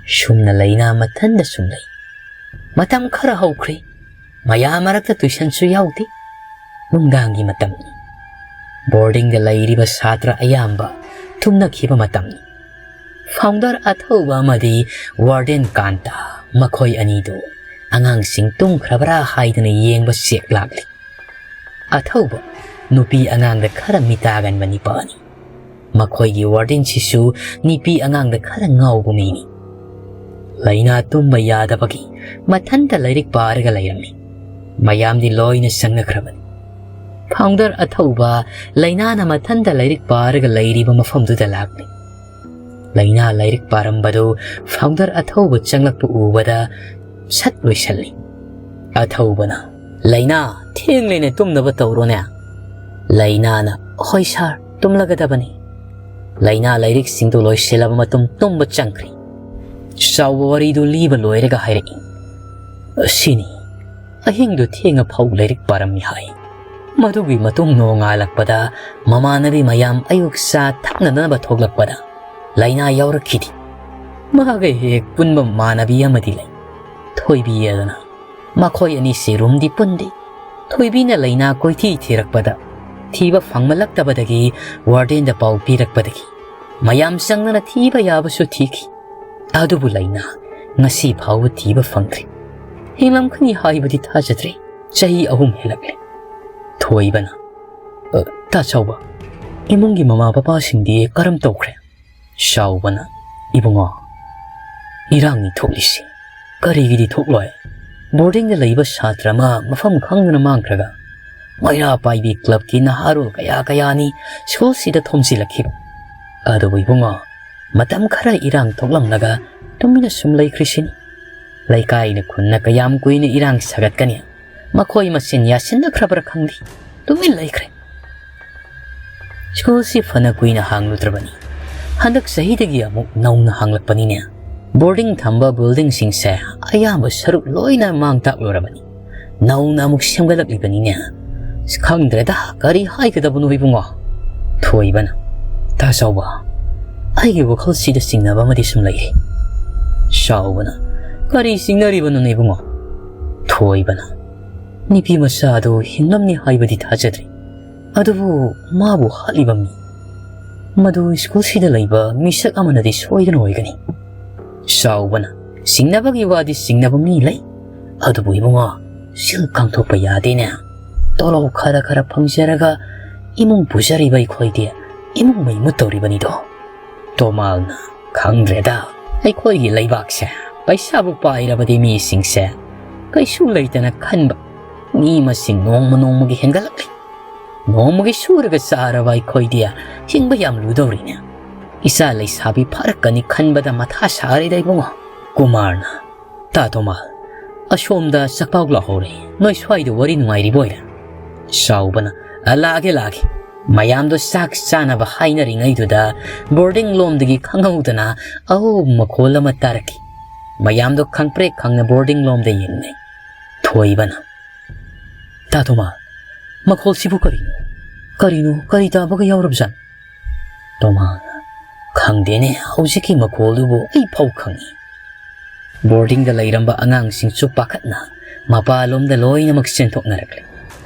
ꯁꯨꯝꯅ ꯂꯩꯅꯥ ꯃꯊꯟꯗ ꯁꯨꯝ ꯂꯩ꯫ ꯃꯇꯝ ꯈꯔ ꯍꯧꯈ꯭ꯔꯦ꯫ ꯃꯌꯥꯝ ꯃꯔꯛꯇ ꯇꯨꯏꯁꯟꯁꯨ ꯌꯥꯎꯗꯦ꯫ ꯅꯨꯡꯗꯥꯡꯒꯤ ꯃꯇꯝꯅꯤ꯫ ꯕꯣꯔꯗꯤꯡꯗ ꯂꯩꯔꯤꯕ ꯁꯥꯇ꯭ꯔ ꯑꯌꯥꯝꯕ ꯇꯨꯝꯅꯈꯤꯕ ꯃꯇꯝꯅꯤ꯫ ꯐꯥꯎꯟꯗꯔ ꯑꯊꯧꯕ ꯑꯃꯗꯤ ꯋꯥꯔꯗꯦꯟ ꯀꯥꯟꯇ, ꯃꯈꯣꯏ ꯑꯅꯤꯗꯨ ꯑꯉꯥꯡꯁꯤꯡ ꯇꯨꯝꯈ꯭ꯔꯕ꯭ꯔꯥ ꯍꯥꯏꯗꯨꯅ ꯌꯦꯡꯕ ꯆꯦꯛ ꯂꯥꯛꯂꯤ꯫ ꯑꯊꯧꯕ ꯅꯨꯄꯤ ꯑꯉꯥꯡꯗ ꯈꯔ ꯃꯤꯇꯥꯒꯟꯕ ꯅꯤꯄꯥꯅꯤ꯫ ꯃꯈꯣꯏꯒꯤ ꯋꯥꯔꯗꯦꯟꯁꯤꯁꯨ ꯅꯨꯄꯤ ꯑꯉꯥꯡꯗ ꯈꯔ ꯉꯥꯎꯕ ꯃꯤꯅꯤ꯫ ꯂꯩꯅꯥ ꯇꯨꯝꯕ ꯌꯥꯗꯕꯒꯤ ꯃꯊꯟꯇ ꯂꯥꯏꯔꯤꯛ ꯄꯥꯔꯒ ꯂꯩꯔꯝꯃꯤ꯫ ꯃꯌꯥꯝꯗꯤ ꯂꯣꯏꯅ ꯆꯪꯅꯈ꯭ꯔꯕꯅꯤ꯫ ꯐꯥꯎꯟꯗꯔ ꯑꯊꯧꯕ ꯂꯩꯅꯥꯅ ꯃꯊꯟꯇ ꯂꯥꯏꯔꯤꯛ ꯄꯥꯔꯒ ꯂꯩꯔꯤꯕ ꯃꯐꯝꯗꯨꯗ ꯂꯥꯛꯂꯤ꯫ ꯂꯩꯅꯥ ꯂꯥꯏꯔꯤꯛ ꯄꯥꯔꯝꯕꯗꯨ ꯐꯥꯎꯟꯗꯔ ꯑꯊꯧꯕ ꯆꯪꯂꯛꯄ ꯎꯕꯗ ꯁꯠ ꯂꯣꯏꯁꯜꯂꯤ꯫ ꯑꯊꯧꯕꯅ, "ꯂꯩꯅꯥ, ꯊꯦꯡꯂꯦꯅꯦ, ꯇꯨꯝꯅꯕ ꯇꯧꯔꯣꯅꯦ꯫" ꯂꯩꯅꯥꯅ, "ꯍꯣꯏ ꯁꯥꯔ, ꯇꯨꯝꯂꯒꯗꯕꯅꯤ꯫" ꯂꯩꯅꯥ ꯂꯥꯏꯔꯤꯛꯁꯤꯡꯗꯨ ꯂꯣꯏꯁꯤꯜꯂꯕ ꯃꯇꯨꯡ ꯇꯨꯝꯕ ꯆꯪꯈ꯭ꯔꯤ꯫ ꯆꯥꯎꯕ ꯋꯥꯔꯤꯗꯨ ꯂꯤꯕ ꯂꯣꯏꯔꯒ ꯍꯥꯏꯔꯛꯏ, "ꯑꯁꯤꯅꯤ, ꯑꯍꯤꯡꯗꯨ ꯊꯦꯡꯉ ꯐꯥꯎ ꯂꯥꯏꯔꯤꯛ ꯄꯥꯔꯝꯃꯤ ꯍꯥꯏ꯫ ꯃꯗꯨꯒꯤ ꯃꯇꯨꯡ ꯅꯣꯡꯉꯥꯜꯂꯛꯄꯗ ꯃꯃꯥꯟꯅꯕꯤ ꯃꯌꯥꯝ ꯑꯌꯨꯛ ꯆꯥ ꯊꯛꯅꯅꯕ ꯊꯣꯛꯂꯛꯄꯗ ꯂꯩꯅꯥ ꯌꯥꯎꯔꯛꯈꯤꯗꯦ꯫ ꯃꯥꯒ ꯍꯦꯛ ꯄꯨꯟꯕ ꯃꯃꯥꯟꯅꯕꯤ ꯑꯃꯗꯤ ꯂꯩ, ꯊꯣꯏꯕꯤ ꯑꯗꯨꯅ꯫ ꯃꯈꯣꯏ ꯑꯅꯤꯁꯤ ꯔꯨꯝꯗꯤ ꯄꯨꯟꯗꯦ꯫ ꯊꯣꯏꯕꯤꯅ ꯂꯩꯅꯥ ꯀꯣꯏꯊꯤ ꯊꯤꯔꯛꯄꯗ ꯊꯤꯕ ꯐꯪꯃꯜꯂꯛꯇꯕꯗꯒꯤ ꯋꯥꯔꯗꯦꯟꯗ ꯄꯥꯎ ꯄꯤꯔꯛꯄꯗꯒꯤ ꯃꯌꯥꯝ ꯆꯪꯗꯅ ꯊꯤꯕ ꯌꯥꯕꯁꯨ ꯊꯤꯈꯤ꯫ ꯑꯗꯨꯕꯨ ꯂꯩꯅꯥ ꯉꯁꯤ ꯐꯥꯎꯕ ꯊꯤꯕ ꯐꯪꯗ꯭ꯔꯤ꯫ ꯍꯤꯡꯂꯝꯒꯅꯤ ꯍꯥꯏꯕꯗꯤ ꯊꯥꯖꯗ꯭ꯔꯦ꯫ ꯆꯍꯤ ꯑꯍꯨꯝ ꯍꯦꯜꯂꯛꯂꯦ꯫" ꯊꯣꯏꯕꯅ, "ꯑ, ꯇꯥ ꯆꯥꯎꯕ, ꯏꯃꯨꯡꯒꯤ ꯃꯃꯥ ꯕꯕꯥꯁꯤꯡꯗꯤ ꯀꯔꯝ ꯇꯧꯈ꯭ꯔꯦ?" ꯆꯥꯎꯕꯅ, "ꯏꯕꯨꯡꯉꯣ, ꯏꯔꯥꯡꯅꯤ ꯊꯣꯛꯂꯤꯁꯤ꯫ ꯀꯔꯤꯒꯤꯗꯤ ꯊꯣꯛꯂꯣꯏ? ꯕꯣꯔꯗꯤꯡꯗ ꯂꯩꯕ ꯁꯥꯇ꯭ꯔ ꯑꯃ ꯃꯐꯝ ꯈꯪꯗꯅ ꯃꯥꯡꯈ꯭ꯔꯒ ꯃꯩꯔꯥ ꯄꯥꯏꯕꯤ ꯀ꯭ꯂꯕꯀꯤ ꯅꯍꯥꯔꯣꯜ ꯀꯌꯥ ꯀꯌꯥꯅꯤ ꯁ꯭ꯀꯨꯜꯁꯤꯗ ꯊꯣꯝꯖꯤꯜꯂꯛꯈꯤꯕ꯫ ꯑꯗꯨꯕꯨ ꯏꯕꯨꯡꯉꯣ, ꯃꯇꯝ ꯈꯔ ꯏꯔꯥꯡ ꯊꯣꯛꯂꯝꯂꯒ ꯇꯨꯃꯤꯟꯅ ꯁꯨꯝ ꯂꯩꯈ꯭ꯔꯤꯁꯤꯅꯤ꯫ ꯂꯩꯀꯥꯏꯅ ꯈꯨꯟꯅ ꯀꯌꯥꯝ ꯀꯨꯏꯅ ꯏꯔꯥꯡ ꯁꯥꯒꯠꯀꯅꯤ? ꯃꯈꯣꯏ ꯃꯁꯦꯟ ꯌꯥꯁꯤꯟꯅꯈ꯭ꯔꯕ꯭ꯔꯥ ꯈꯪꯗꯦ, ꯇꯨꯃꯤꯟ ꯂꯩꯈ꯭ꯔꯦ꯫ ꯁ꯭ꯀꯨꯜꯁꯤ ꯐꯅ ꯀꯨꯏꯅ ꯍꯥꯡꯂꯨꯗ꯭ꯔꯕꯅꯤ꯫ ꯍꯟꯗꯛ ꯆꯍꯤꯗꯒꯤ ꯑꯃꯨꯛ ꯅꯧꯅ ꯍꯥꯡꯂꯛꯄꯅꯤꯅꯦ꯫ ꯕꯣꯔꯗꯤꯡ ꯊꯝꯕ ꯕꯤꯜꯗꯤꯡꯁꯤꯡꯁꯦ ꯑꯌꯥꯝꯕ ꯁꯔꯨꯛ ꯂꯣꯏꯅ ꯃꯥꯡ ꯇꯥꯛꯂꯨꯔꯕꯅꯤ꯫ ꯅꯧꯅ ꯑꯃꯨꯛ ꯁꯦꯝꯒꯠꯂꯛꯂꯤꯕꯅꯤꯅꯦ꯫ ꯑꯁ, ꯈꯪꯗ꯭ꯔꯦꯗ, ꯀꯔꯤ ꯍꯥꯏꯒꯗꯕꯅꯣ ꯏꯕꯨꯡꯉꯣ?" ꯊꯣꯏꯕꯅ, "ꯇꯥ ꯆꯥꯎꯕ, ꯑꯩꯒꯤ ꯋꯥꯈꯜꯁꯤꯗ ꯆꯤꯡꯅꯕ ꯑꯃꯗꯤ ꯁꯨꯝ ꯂꯩꯔꯤ꯫" ꯆꯥꯎꯕꯅ, "ꯀꯔꯤ ꯆꯤꯡꯅꯔꯤꯕꯅꯣꯅꯦ ꯏꯕꯨꯡꯉꯣ?" ꯊꯣꯏꯕꯅ, "ꯅꯨꯄꯤ ꯃꯆꯥ ꯑꯗꯨ ꯍꯤꯡꯂꯝꯅꯤ ꯍꯥꯏꯕꯗꯤ ꯊꯥꯖꯗ꯭ꯔꯤ꯫ ꯑꯗꯨꯕꯨ ꯃꯥꯕꯨ ꯍꯥꯠꯂꯤꯕ ꯃꯤ, ꯃꯗꯨ ꯁ꯭ꯀꯨꯜꯁꯤꯗ ꯂꯩꯕ ꯃꯤꯁꯛ ꯑꯃꯅꯗꯤ ꯁꯣꯏꯗꯅ ꯑꯣꯏꯒꯅꯤ꯫ ꯆꯥꯎꯕꯅ, "ꯁꯤꯡꯅꯕꯒꯤ ꯋꯥꯗꯤ ꯁꯤꯡꯅꯕ ꯃꯤ ꯂꯩ, ꯑꯗꯨꯕꯨ ꯏꯕꯨꯡꯉꯣ, ꯁꯤꯜ ꯀꯥꯡꯊꯣꯛꯄ ꯌꯥꯗꯦꯅꯦ꯫ ꯇꯣꯂꯣꯞ ꯈꯔ ꯈꯔ ꯐꯪꯖꯔꯒ ꯏꯃꯨꯡ ꯄꯨꯖꯔꯤꯕ ꯑꯩꯈꯣꯏꯗꯤ ꯏꯃꯨꯡ ꯃꯩ ꯃꯨꯠꯇꯧꯔꯤꯕꯅꯤꯗꯣ꯫" ꯇꯣꯃꯥꯜꯅ, "ꯈꯪꯗ꯭ꯔꯦꯗ, ꯑꯩꯈꯣꯏꯒꯤ ꯂꯩꯕꯥꯛꯁꯦ ꯄꯩꯁꯥꯕꯨ ꯄꯥꯏꯔꯕꯗꯤ ꯃꯤꯁꯤꯡꯁꯦ ꯀꯩꯁꯨ ꯂꯩꯇꯅ ꯈꯟꯕ ꯃꯤ ꯃꯁꯤꯡ ꯅꯣꯡꯃ ꯅꯣꯡꯃꯒꯤ ꯍꯦꯟꯒꯠꯂꯛꯂꯤ꯫ ꯅꯣꯡꯃꯒꯤ ꯁꯨꯔꯒ ꯆꯥꯔꯕ ꯑꯩꯈꯣꯏꯗꯤ ꯍꯤꯡꯕ ꯌꯥꯝ ꯂꯨꯗꯧꯔꯤꯅꯦ꯫ ꯏꯆꯥ ꯂꯩꯁꯥꯕꯤ ꯐꯥꯔꯛꯀꯅꯤ ꯈꯟꯕꯗ ꯃꯊꯥ ꯁꯥꯔꯦꯗ ꯏꯕꯨꯡꯉꯣ꯫" ꯀꯨꯃꯥꯔꯅ, "ꯇꯥ ꯇꯣꯃꯥꯜ, ꯑꯁꯣꯝꯗ ꯆꯥꯛꯄꯥꯎ ꯂꯥꯎꯍꯧꯔꯦ, ꯅꯣꯏ ꯁ꯭ꯋꯥꯏꯗ ꯋꯥꯔꯤ ꯅꯨꯡꯉꯥꯏꯔꯤꯕ ꯑꯣꯏꯔꯦ꯫" ꯆꯥꯎꯕꯅ, "ꯑ, ꯂꯥꯛꯑꯒꯦ, ꯂꯥꯛꯑꯒꯦ꯫" ꯃꯌꯥꯝꯗꯣ ꯆꯥꯛ ꯆꯥꯅꯕ ꯍꯥꯏꯅꯔꯤꯉꯩꯗꯨꯗ ꯕꯣꯔꯗꯤꯡ ꯂꯣꯝꯗꯒꯤ ꯈꯪꯍꯧꯗꯅ ꯑꯍꯧꯕ ꯃꯈꯣꯜ ꯑꯃ ꯇꯥꯔꯛꯈꯤ꯫ ꯃꯌꯥꯝꯗꯣ ꯈꯪꯄ꯭ꯔꯦꯛ ꯈꯪꯅ ꯕꯣꯔꯗꯤꯡ ꯂꯣꯝꯗ ꯌꯦꯡꯅꯩ꯫ ꯊꯣꯏꯕꯅ, "ꯇꯥ ꯇꯣꯃꯥꯜ, ꯃꯈꯣꯜꯁꯤꯕꯨ ꯀꯔꯤꯅꯣ? ꯀꯔꯤꯅꯣ? ꯀꯔꯤ ꯇꯥꯕꯒ ꯌꯥꯎꯔꯕꯖꯥꯠꯅꯣ?" ꯇꯣꯃꯥꯜꯅ, "ꯈꯪꯗꯦꯅꯦ, ꯍꯧꯖꯤꯛꯀꯤ ꯃꯈꯣꯜꯗꯨꯕꯨ ꯑꯩ ꯐꯥꯎ ꯈꯪꯉꯤ꯫" ꯕꯣꯔꯗꯤꯡꯗ ꯂꯩꯔꯝꯕ ꯑꯉꯥꯡꯁꯤꯡꯁꯨ ꯄꯥꯈꯠꯅ ꯃꯄꯥꯂꯣꯝꯗ ꯂꯣꯏꯅꯃꯛ ꯆꯦꯟꯊꯣꯛꯅꯔꯛꯂꯦ꯫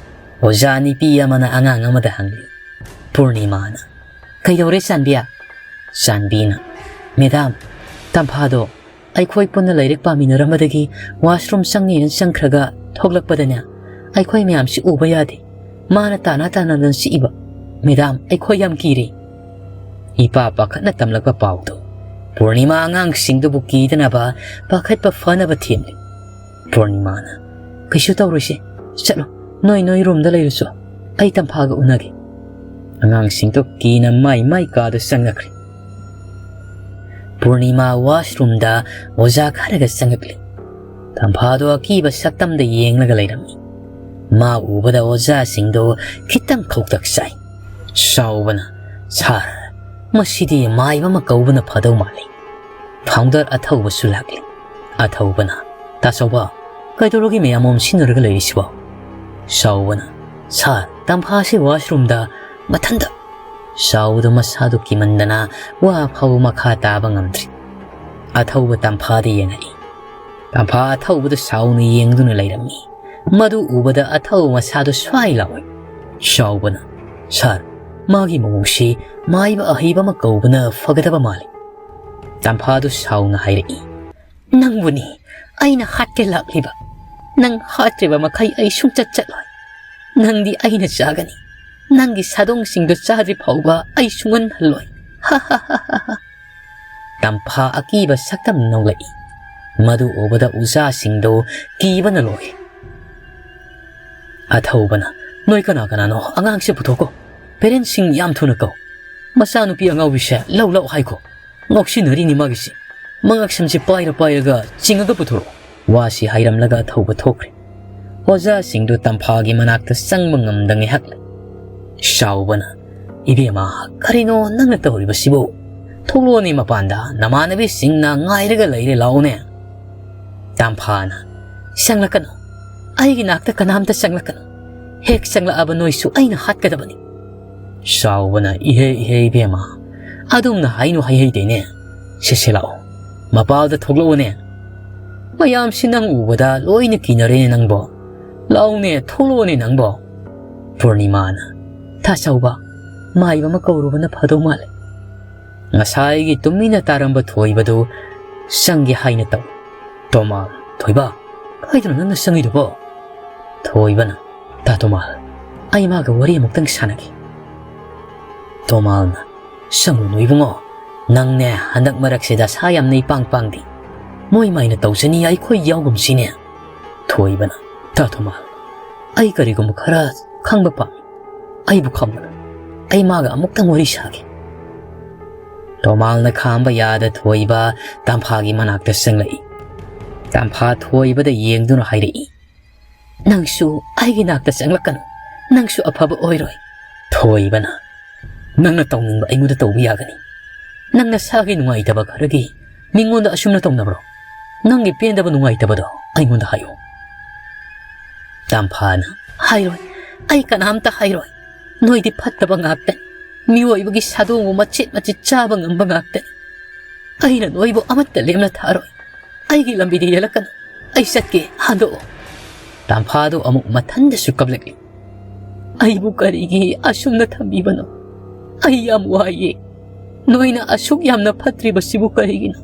ꯑꯣꯖꯥ ꯅꯨꯄꯤ ꯑꯃꯅ ꯑꯉꯥꯡ ꯑꯃꯗ ꯍꯪꯂꯤ꯫ ꯄꯨꯔꯅꯤꯃꯥꯅ, "ꯀꯩꯗꯧꯔꯦ ꯆꯥꯟꯕꯤ?" ꯆꯥꯟꯕꯤꯅ, "ꯃꯦꯗꯥꯝ, ꯇꯝꯐꯥꯗꯣ ꯑꯩꯈꯣꯏ ꯄꯨꯟꯅ ꯂꯥꯏꯔꯤꯛ ꯄꯥꯃꯤꯟꯅꯔꯝꯕꯗꯒꯤ ꯋꯥꯁꯔꯨꯝ ꯆꯪꯉꯦꯅ ꯆꯪꯈ꯭ꯔꯒ ꯊꯣꯛꯂꯛꯄꯗꯅꯦ, ꯑꯩꯈꯣꯏ ꯃꯌꯥꯝꯁꯤ ꯎꯕ ꯌꯥꯗꯦ꯫ ꯃꯥꯅ ꯇꯥꯅ ꯇꯥꯅꯗꯅ ꯆꯤꯛꯏꯕ꯫ ꯃꯦꯗꯥꯝ, ꯑꯩꯈꯣꯏ ꯌꯥꯝ ꯀꯤꯔꯦ꯫" ꯏꯄꯥ ꯄꯥꯈꯠꯅ ꯇꯝꯂꯛꯄ ꯄꯥꯎꯗꯨ ꯄꯨꯔꯅꯤꯃꯥ ꯑꯉꯥꯡꯁꯤꯡꯗꯨꯕꯨ ꯀꯤꯗꯅꯕ ꯄꯥꯈꯠꯄ ꯐꯅꯕ ꯊꯦꯝꯂꯤ꯫ ꯄꯨꯔꯅꯤꯃꯥꯅ, "ꯀꯩꯁꯨ ꯇꯧꯔꯣꯏꯁꯦ, ꯆꯠꯂꯣ, ꯅꯣꯏ ꯅꯣꯏ ꯔꯨꯝꯗ ꯂꯩꯔꯨꯆꯣ, ꯑꯩ ꯇꯝꯐꯥꯒ ꯎꯅꯒꯦ꯫" ꯑꯉꯥꯡꯁꯤꯡꯗꯣ ꯀꯤꯅ ꯃꯥꯏ ꯃꯥꯏ ꯀꯥꯗ ꯆꯪꯅꯈ꯭ꯔꯦ꯫ ꯄꯨꯔꯅꯤꯃꯥ ꯋꯥꯁꯔꯨꯝꯗ ꯑꯣꯖꯥ ꯈꯔꯒ ꯆꯪꯉꯛꯂꯤ꯫ ꯇꯝꯐꯥꯗꯣ ꯑꯀꯤꯕ ꯁꯛꯇꯝꯗ ꯌꯦꯡꯂꯒ ꯂꯩꯔꯝꯃꯤ꯫ ꯃꯥ ꯎꯕꯗ ꯑꯣꯖꯥꯁꯤꯡꯗꯣ ꯈꯤꯇꯪ ꯈꯧꯇꯛ ꯆꯥꯏ꯫ ꯆꯥꯎꯕꯅ, "ꯁꯥꯔ, ꯃꯁꯤꯗꯤ ꯃꯥꯏꯕ ꯑꯃ ꯀꯧꯕꯅ ꯐꯗꯧ ꯃꯥꯜꯂꯤ꯫" ꯐꯥꯎꯟꯗꯔ ꯑꯊꯧꯕꯁꯨ ꯂꯥꯛꯂꯤ꯫ ꯑꯊꯧꯕꯅ, "ꯇꯥꯆꯧꯕ, ꯀꯩꯗꯧꯔꯒꯦ ꯃꯌꯥꯝ ꯑꯃ ꯁꯤꯟꯅꯔꯒ ꯂꯩꯔꯤꯁꯤꯕꯣ?" ꯆꯥꯎꯕꯅ, "ꯁꯥꯔ, ꯇꯝꯐꯥꯁꯤ ꯋꯥꯁꯔꯨꯝꯗ ꯃꯊꯟꯇ꯫" ꯆꯥꯎꯕꯗꯣ ꯃꯁꯥꯗꯣ ꯀꯤꯃꯟꯗꯅ ꯋꯥ ꯐꯥꯎꯕ ꯃꯈꯥ ꯇꯥꯕ ꯉꯝꯗ꯭ꯔꯤ꯫ ꯑꯊꯧꯕ ꯇꯝꯐꯥꯗ ꯌꯦꯡꯉꯛꯏ꯫ ꯇꯝꯐꯥ ꯑꯊꯧꯕꯗ ꯁꯥꯎꯅ ꯌꯦꯡꯗꯨꯅ ꯂꯩꯔꯝꯃꯤ꯫ ꯃꯗꯨ ꯎꯕꯗ ꯑꯊꯧꯕ ꯃꯁꯥꯗꯣ ꯁ꯭ꯋꯥꯏ ꯂꯥꯎꯏ꯫ ꯆꯥꯎꯕꯅ, "ꯁꯥꯔ, ꯃꯥꯒꯤ ꯃꯑꯣꯡꯁꯤ ꯃꯥꯏꯕ ꯑꯍꯩꯕ ꯑꯃ ꯀꯧꯕꯅ ꯐꯒꯗꯕ ꯃꯥꯜꯂꯤ꯫" ꯇꯝꯐꯥꯗꯨ ꯁꯥꯎꯅ ꯍꯥꯏꯔꯛꯏ, "ꯅꯪꯕꯨꯅꯤ ꯑꯩꯅ ꯍꯥꯠꯀꯦ ꯂꯥꯛꯂꯤꯕ꯫ ꯅꯪ ꯍꯥꯠꯇ꯭ꯔꯤꯕ ꯃꯈꯩ ꯑꯩ ꯁꯨꯡꯆꯠ ꯆꯠꯂꯣꯏ꯫ ꯅꯪꯗꯤ ꯑꯩꯅ ꯆꯥꯒꯅꯤ꯫ ꯅꯪꯒꯤ ꯁꯥꯗꯣꯡꯁꯤꯡꯗꯨ ꯆꯥꯗ꯭ꯔꯤ ꯐꯥꯎꯕ ꯑꯩ ꯁꯨꯡꯍꯟ ꯍꯜꯂꯣꯏ꯫" ꯇꯝꯐꯥ ꯑꯀꯤꯕ ꯁꯛꯇꯝ ꯅꯣꯛꯂꯛꯏ꯫ ꯃꯗꯨ ꯎꯕꯗ ꯑꯣꯖꯥꯁꯤꯡꯗꯨ ꯀꯤꯕꯅ ꯂꯣꯏ꯫ ꯑꯊꯧꯕꯅ, "ꯅꯣꯏ ꯀꯅꯥ ꯀꯅꯥꯅꯣ ꯑꯉꯥꯡꯁꯦ ꯄꯨꯊꯣꯛꯀꯣ꯫ ꯄꯦꯔꯦꯟꯁꯁꯤꯡ ꯌꯥꯝ ꯊꯨꯅ ꯀꯧ꯫ ꯃꯆꯥꯅꯨꯄꯤ ꯑꯉꯥꯎꯕꯤꯁꯦ ꯂꯧ ꯂꯧ ꯍꯥꯏꯈꯣ꯫ ꯉꯥꯎꯁꯤꯟꯅꯔꯤꯅꯤ ꯃꯥꯒꯤꯁꯤ꯫ ꯃꯉꯛꯁꯝꯁꯤ ꯄꯥꯏꯔ ꯄꯥꯏꯔꯒ ꯆꯤꯡꯉꯒ ꯄꯨꯊꯣꯔꯛꯑꯣ꯫" ꯋꯥꯁꯤ ꯍꯥꯏꯔꯝꯂꯒ ꯑꯊꯧꯕ ꯊꯣꯛꯈ꯭ꯔꯦ꯫ ꯑꯣꯖꯥꯁꯤꯡꯗꯨ ꯇꯝꯐꯥꯒꯤ ꯃꯅꯥꯛꯇ ꯆꯪꯕ ꯉꯝꯗ ꯉꯥꯏꯍꯥꯛ ꯂꯩ꯫ ꯆꯥꯎꯕꯅ, "ꯏꯕꯦꯝꯃ, ꯀꯔꯤꯅꯣ ꯅꯪꯅ ꯇꯧꯔꯤꯕꯁꯤꯕꯨ? ꯊꯣꯛꯂꯛꯑꯣꯅꯦ ꯃꯄꯥꯟꯗ, ꯅꯃꯥꯟꯅꯕꯤꯁꯤꯡꯅ ꯉꯥꯏꯔꯒ ꯂꯩꯔꯦ, ꯂꯥꯛꯑꯣꯅꯦ꯫" ꯇꯝꯐꯥꯅ, "ꯆꯪꯂꯛꯀꯅꯨ, ꯑꯩꯒꯤ ꯅꯥꯛꯇ ꯀꯅꯥꯝꯇ ꯆꯪꯂꯛꯀꯅꯨ꯫ ꯍꯦꯛ ꯆꯪꯂꯛꯑꯕ ꯅꯣꯏꯁꯨ ꯑꯩꯅ ꯍꯥꯠꯀꯗꯕꯅꯤ꯫" ꯆꯥꯎꯕꯅ, "ꯏꯍꯦ ꯏꯍꯦ ꯏꯕꯦꯝꯃ, ꯑꯗꯨꯝꯅ ꯍꯥꯏꯅꯨ ꯍꯥꯏꯍꯩꯗꯦꯅꯦ꯫ ꯁꯦ ꯁꯦ ꯂꯥꯛꯑꯣ, ꯃꯄꯥꯜꯗ ꯊꯣꯛꯂꯛꯑꯣꯅꯦ꯫ ꯃꯌꯥꯝꯁꯤ ꯅꯪ ꯎꯕꯗ ꯂꯣꯏꯅ ꯀꯤꯅꯔꯦꯅꯦ ꯅꯪꯕꯣ꯫ ꯂꯥꯛꯑꯣꯅꯦ, ꯊꯣꯛꯂꯛꯑꯣꯅꯦ ꯅꯪꯕꯣ꯫" ꯄꯨꯔꯅꯤꯃꯥꯅ, "ꯇꯥꯆꯧꯕ, ꯃꯥꯏꯕ ꯑꯃ ꯀꯧꯔꯨꯕꯅ ꯐꯗꯧ ꯃꯥꯜꯂꯦ꯫" ꯉꯁꯥꯏꯒꯤ ꯇꯨꯃꯤꯟꯅ ꯇꯥꯔꯝꯕ ꯊꯣꯏꯕꯗꯨ ꯆꯪꯒꯦ ꯍꯥꯏꯅ ꯇꯧ꯫ ꯇꯣꯃꯥꯜ, "ꯊꯣꯏꯕ, ꯀꯥꯏꯗꯅꯣ ꯅꯪꯅ ꯆꯪꯉꯤꯗꯨꯕꯣ?" ꯊꯣꯏꯕꯅ, "ꯇꯥ ꯇꯣꯃꯥꯜ, ꯑꯩ ꯃꯥꯒ ꯋꯥꯔꯤ ꯑꯃꯨꯛꯇꯪ ꯁꯥꯟꯅꯒꯦ꯫" ꯇꯣꯃꯥꯜꯅ, "ꯆꯪꯉꯨꯅꯨ ꯏꯕꯨꯡꯉꯣ, ꯅꯪꯅꯦ ꯍꯟꯗꯛ ꯃꯔꯛꯁꯤꯗ ꯁꯥ ꯌꯥꯝꯅ ꯏꯄꯥꯡ ꯄꯥꯡꯗꯦ꯫ ꯃꯣꯏ ꯃꯥꯏꯅ ꯇꯧꯖꯅꯤ ꯑꯩꯈꯣꯏ ꯌꯥꯎꯒꯨꯝꯁꯤꯅꯦ꯫" ꯊꯣꯏꯕꯅ, "ꯇꯥ ꯇꯣꯃꯥꯜ, ꯑꯩ ꯀꯔꯤꯒꯨꯝꯕ ꯈꯔ ꯈꯪꯕ ꯄꯥꯝꯃꯤ꯫ ꯑꯩꯕꯨ ꯈꯪꯕꯅ꯫ ꯑꯩ ꯃꯥꯒ ꯑꯃꯨꯛꯇꯪ ꯋꯥꯔꯤ ꯁꯥꯒꯦ꯫" ꯇꯣꯃꯥꯜꯅ ꯈꯥꯝꯕ ꯌꯥꯗ ꯊꯣꯏꯕ ꯇꯝꯐꯥꯒꯤ ꯃꯅꯥꯛꯇ ꯆꯪꯂꯛꯏ꯫ ꯇꯝꯐꯥ ꯊꯣꯏꯕꯗ ꯌꯦꯡꯗꯨꯅ ꯍꯥꯏꯔꯛꯏ, "ꯅꯪꯁꯨ ꯑꯩꯒꯤ ꯅꯥꯛꯇ ꯆꯪꯂꯛꯀꯅꯨ꯫ ꯅꯪꯁꯨ ꯑꯐꯕ ꯑꯣꯏꯔꯣꯏ꯫" ꯊꯣꯏꯕꯅ, "ꯅꯪꯅ ꯇꯧꯅꯤꯡꯕ ꯑꯩꯉꯣꯟꯗ ꯇꯧꯕ ꯌꯥꯒꯅꯤ꯫ ꯅꯪ ꯅꯁꯥꯒꯤ ꯅꯨꯡꯉꯥꯏꯇꯕ ꯈꯔꯒꯤ ꯃꯤꯉꯣꯟꯗ ꯑꯁꯨꯝꯅ ꯇꯧꯅꯕ꯭ꯔꯣ? ꯅꯪꯒꯤ ꯄꯦꯟꯗꯕ ꯅꯨꯡꯉꯥꯏꯇꯕꯗꯣ ꯑꯩꯉꯣꯟꯗ ꯍꯥꯏꯌꯨ꯫" ꯇꯝꯐꯥꯅ, "ꯍꯥꯏꯔꯣꯏ, ꯑꯩ ꯀꯅꯥꯝꯇ ꯍꯥꯏꯔꯣꯏ꯫ ꯅꯣꯏꯗꯤ ꯐꯠꯇꯕ ꯉꯥꯛꯇꯅꯤ꯫ ꯃꯤꯑꯣꯏꯕꯒꯤ ꯁꯥꯗꯣꯡꯕꯨ ꯃꯆꯦꯠ ꯃꯆꯦꯠ ꯆꯥꯕ ꯉꯝꯕ ꯉꯥꯛꯇꯅꯤ꯫ ꯑꯩꯅ ꯅꯣꯏꯕꯨ ꯑꯃꯠꯇ ꯂꯦꯝꯅ ꯊꯥꯔꯣꯏ꯫ ꯑꯩꯒꯤ ꯂꯝꯕꯤꯗ ꯌꯦꯜꯂꯛꯀꯅꯨ꯫ ꯑꯩ ꯆꯠꯀꯦ, ꯍꯟꯗꯣꯛꯑꯣ꯫" ꯇꯝꯐꯥꯗꯨ ꯑꯃꯨꯛ ꯃꯊꯟꯗꯁꯨ ꯀꯞꯂꯛꯂꯤ꯫ ꯑꯩꯕꯨ ꯀꯔꯤꯒꯤ ꯑꯁꯨꯝꯅ ꯊꯝꯕꯤꯕꯅꯣ? ꯑꯩ ꯌꯥꯝ ꯋꯥꯏꯌꯦ꯫ ꯅꯣꯏꯅ ꯑꯁꯨꯛ ꯌꯥꯝꯅ ꯐꯠꯇ꯭ꯔꯤꯕꯁꯤꯕꯨ ꯀꯔꯤꯒꯤꯅꯣ?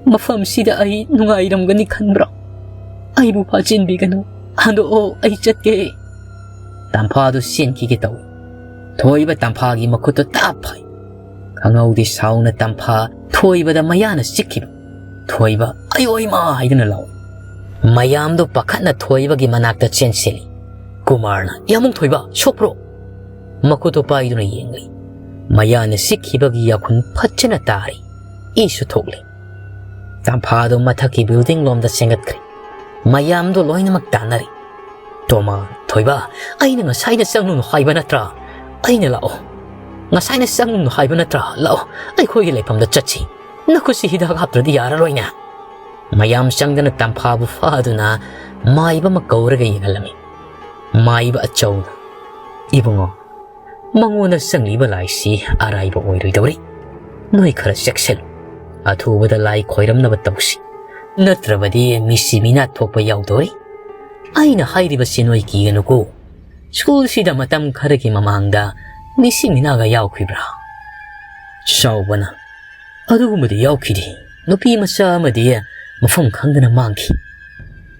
ꯃꯐꯝꯁꯤꯗ ꯑꯩ ꯅꯨꯡꯉꯥꯏꯔꯝꯒꯅꯤ ꯈꯟꯕ꯭ꯔꯣ? ꯑꯩꯕꯨ ꯐꯥꯖꯤꯟꯕꯤꯒꯅꯨ꯫ ꯍꯟꯗꯣꯛꯑꯣ, ꯑꯩ ꯆꯠꯀꯦ꯫ ꯇꯝꯐꯥꯗꯨ ꯆꯦꯟꯈꯤꯒꯦ ꯇꯧꯏ꯫ ꯊꯣꯏꯕ ꯇꯝꯐꯥꯒꯤ ꯃꯈꯨꯠꯇꯨ ꯇꯥꯞ ꯐꯥꯏ꯫ ꯈꯪꯍꯧꯗꯦ ꯁꯥꯎꯅ ꯇꯝꯐꯥ ꯊꯣꯏꯕꯗ ꯃꯌꯥꯅ ꯆꯤꯛꯈꯤꯕ꯫ ꯊꯣꯏꯕ "ꯑꯌꯣ ꯏꯃꯥ" ꯍꯥꯏꯗꯨꯅ ꯂꯥꯎꯏ꯫ ꯃꯌꯥꯝꯗꯨ ꯄꯥꯈꯠꯅ ꯊꯣꯏꯕꯒꯤ ꯃꯅꯥꯛꯇ ꯆꯦꯟꯁꯤꯜꯂꯤ꯫ ꯀꯨꯃꯥꯔꯅ "ꯌꯥꯃꯨꯡ ꯊꯣꯏꯕ, ꯁꯣꯛꯄ꯭ꯔꯣ?" ꯃꯈꯨꯠꯇꯨ ꯄꯥꯏꯗꯨꯅ ꯌꯦꯡꯂꯤ꯫ ꯃꯌꯥꯅ ꯆꯤꯛꯈꯤꯕꯒꯤ ꯌꯥꯈꯨꯟ ꯐꯖꯅ ꯇꯥꯔꯤ꯫ ꯏꯁꯨ ꯊꯣꯛꯂꯤ꯫ ꯇꯝꯐꯥꯗꯨ ꯃꯊꯛꯀꯤ building ꯂꯣꯝꯗ ꯆꯦꯟꯒꯠꯈ꯭ꯔꯦ꯫ ꯃꯌꯥꯝꯗꯨ ꯂꯣꯏꯅꯃꯛ ꯇꯥꯟꯅꯔꯤ꯫ "ꯇꯣꯃꯥ, ꯊꯣꯏꯕ, ꯑꯩꯅ ꯉꯁꯥꯏꯅ ꯆꯪꯂꯨꯅꯨ ꯍꯥꯏꯕ ꯅꯠꯇ꯭ꯔꯥ? ꯑꯩꯅ ꯂꯥꯛꯑꯣ꯫ ꯉꯁꯥꯏꯅ ꯆꯪꯂꯨꯅꯨ ꯍꯥꯏꯕ ꯅꯠꯇ꯭ꯔꯥ? ꯂꯥꯛꯑꯣ, ꯑꯩꯈꯣꯏꯒꯤ ꯂꯩꯐꯝꯗ ꯆꯠꯁꯤ꯫ ꯅꯈꯨꯠꯁꯤ ꯍꯤꯗꯥꯛ ꯍꯥꯞꯇ꯭ꯔꯗꯤ ꯌꯥꯔꯔꯣꯏꯅꯦ꯫" ꯃꯌꯥꯝ ꯆꯪꯗꯅ ꯇꯝꯐꯥꯕꯨ ꯐꯥꯗꯨꯅ ꯃꯥꯏꯕ ꯑꯃ ꯀꯧꯔꯒ ꯌꯦꯡꯍꯜꯂꯝꯃꯤ꯫ ꯃꯥꯏꯕ ꯑꯆꯧꯅ, "ꯏꯕꯨꯡꯉꯣ, ꯃꯉꯣꯟꯗ ꯆꯪꯂꯤꯕ ꯂꯥꯏꯁꯤ ꯑꯔꯥꯏꯕ ꯑꯣꯏꯔꯣꯏꯗꯧꯔꯤ꯫ ꯅꯣꯏ ꯈꯔ ꯆꯦꯛꯁꯤꯜꯂꯨ꯫ ꯑꯊꯨꯕꯗ ꯂꯥꯏ ꯈꯣꯏꯔꯝꯅꯕ ꯇꯧꯁꯤ꯫ ꯅꯠꯇ꯭ꯔꯕꯗꯤ ꯃꯤꯁꯤ ꯃꯤꯅꯥ ꯊꯣꯛꯄ ꯌꯥꯎꯗꯧꯔꯤ꯫ ꯑꯩꯅ ꯍꯥꯏꯔꯤꯕꯁꯤ ꯅꯣꯏ ꯀꯤꯒꯅꯨꯀꯣ꯫ ꯁ꯭ꯀꯨꯜꯁꯤꯗ ꯃꯇꯝ ꯈꯔꯒꯤ ꯃꯃꯥꯡꯗ ꯃꯤꯁꯤ ꯃꯤꯅꯥꯒ ꯌꯥꯎꯈꯤꯕ꯭ꯔꯥ?" ꯆꯥꯎꯕꯅ, "ꯑꯗꯨꯒꯨꯝꯕꯗꯤ ꯌꯥꯎꯈꯤꯗꯦ꯫ ꯅꯨꯄꯤ ꯃꯆꯥ ꯑꯃꯗꯤ ꯃꯐꯝ ꯈꯪꯗꯅ ꯃꯥꯡꯈꯤ꯫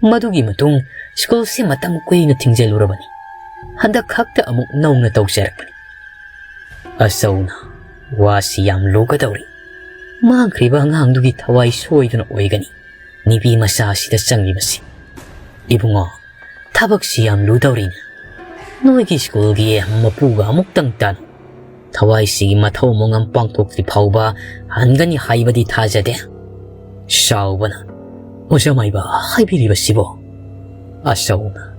ꯃꯗꯨꯒꯤ ꯃꯇꯨꯡ ꯁ꯭ꯀꯨꯜꯁꯤ ꯃꯇꯝ ꯀꯨꯏꯅ ꯊꯤꯡꯖꯤꯜꯂꯨꯔꯕꯅꯤ꯫ ꯍꯟꯗꯛ ꯈꯛꯇ ꯑꯃꯨꯛ ꯅꯧꯅ ꯇꯧꯖꯔꯛꯄꯅꯤ꯫" ꯑꯆꯧꯅ, "ꯋꯥꯁꯤ ꯌꯥꯝ ꯂꯨꯒꯗꯧꯔꯤ꯫ ꯃꯥꯡꯈ꯭ꯔꯤꯕ ꯑꯉꯥꯡꯗꯨꯒꯤ ꯊꯋꯥꯏ ꯁꯣꯏꯗꯅ ꯑꯣꯏꯒꯅꯤ꯫ ꯅꯨꯄꯤ ꯃꯆꯥ ꯑꯁꯤꯗ ꯆꯪꯂꯤꯕꯁꯤ꯫ ꯏꯕꯨꯡꯉꯣ, ꯊꯕꯛꯁꯤ ꯌꯥꯝ ꯂꯨꯗꯧꯔꯤꯅꯦ꯫ ꯅꯣꯏꯒꯤ ꯁ꯭ꯀꯨꯜꯒꯤ ꯃꯄꯨꯒ ꯑꯃꯨꯛꯇꯪ ꯇꯥꯟꯅꯧ꯫ ꯊꯋꯥꯏꯁꯤꯒꯤ ꯃꯊꯧ ꯃꯉꯝ ꯄꯥꯡꯊꯣꯛꯇ꯭ꯔꯤ ꯐꯥꯎꯕ ꯍꯟꯒꯅꯤ ꯍꯥꯏꯕꯗꯤ ꯊꯥꯖꯗꯦ꯫" ꯆꯥꯎꯕꯅ, "ꯑꯣꯖꯥ ꯃꯥꯏꯕ, ꯍꯥꯏꯕꯤꯔꯤꯕꯁꯤꯕꯣ?" ꯑꯆꯧꯅ,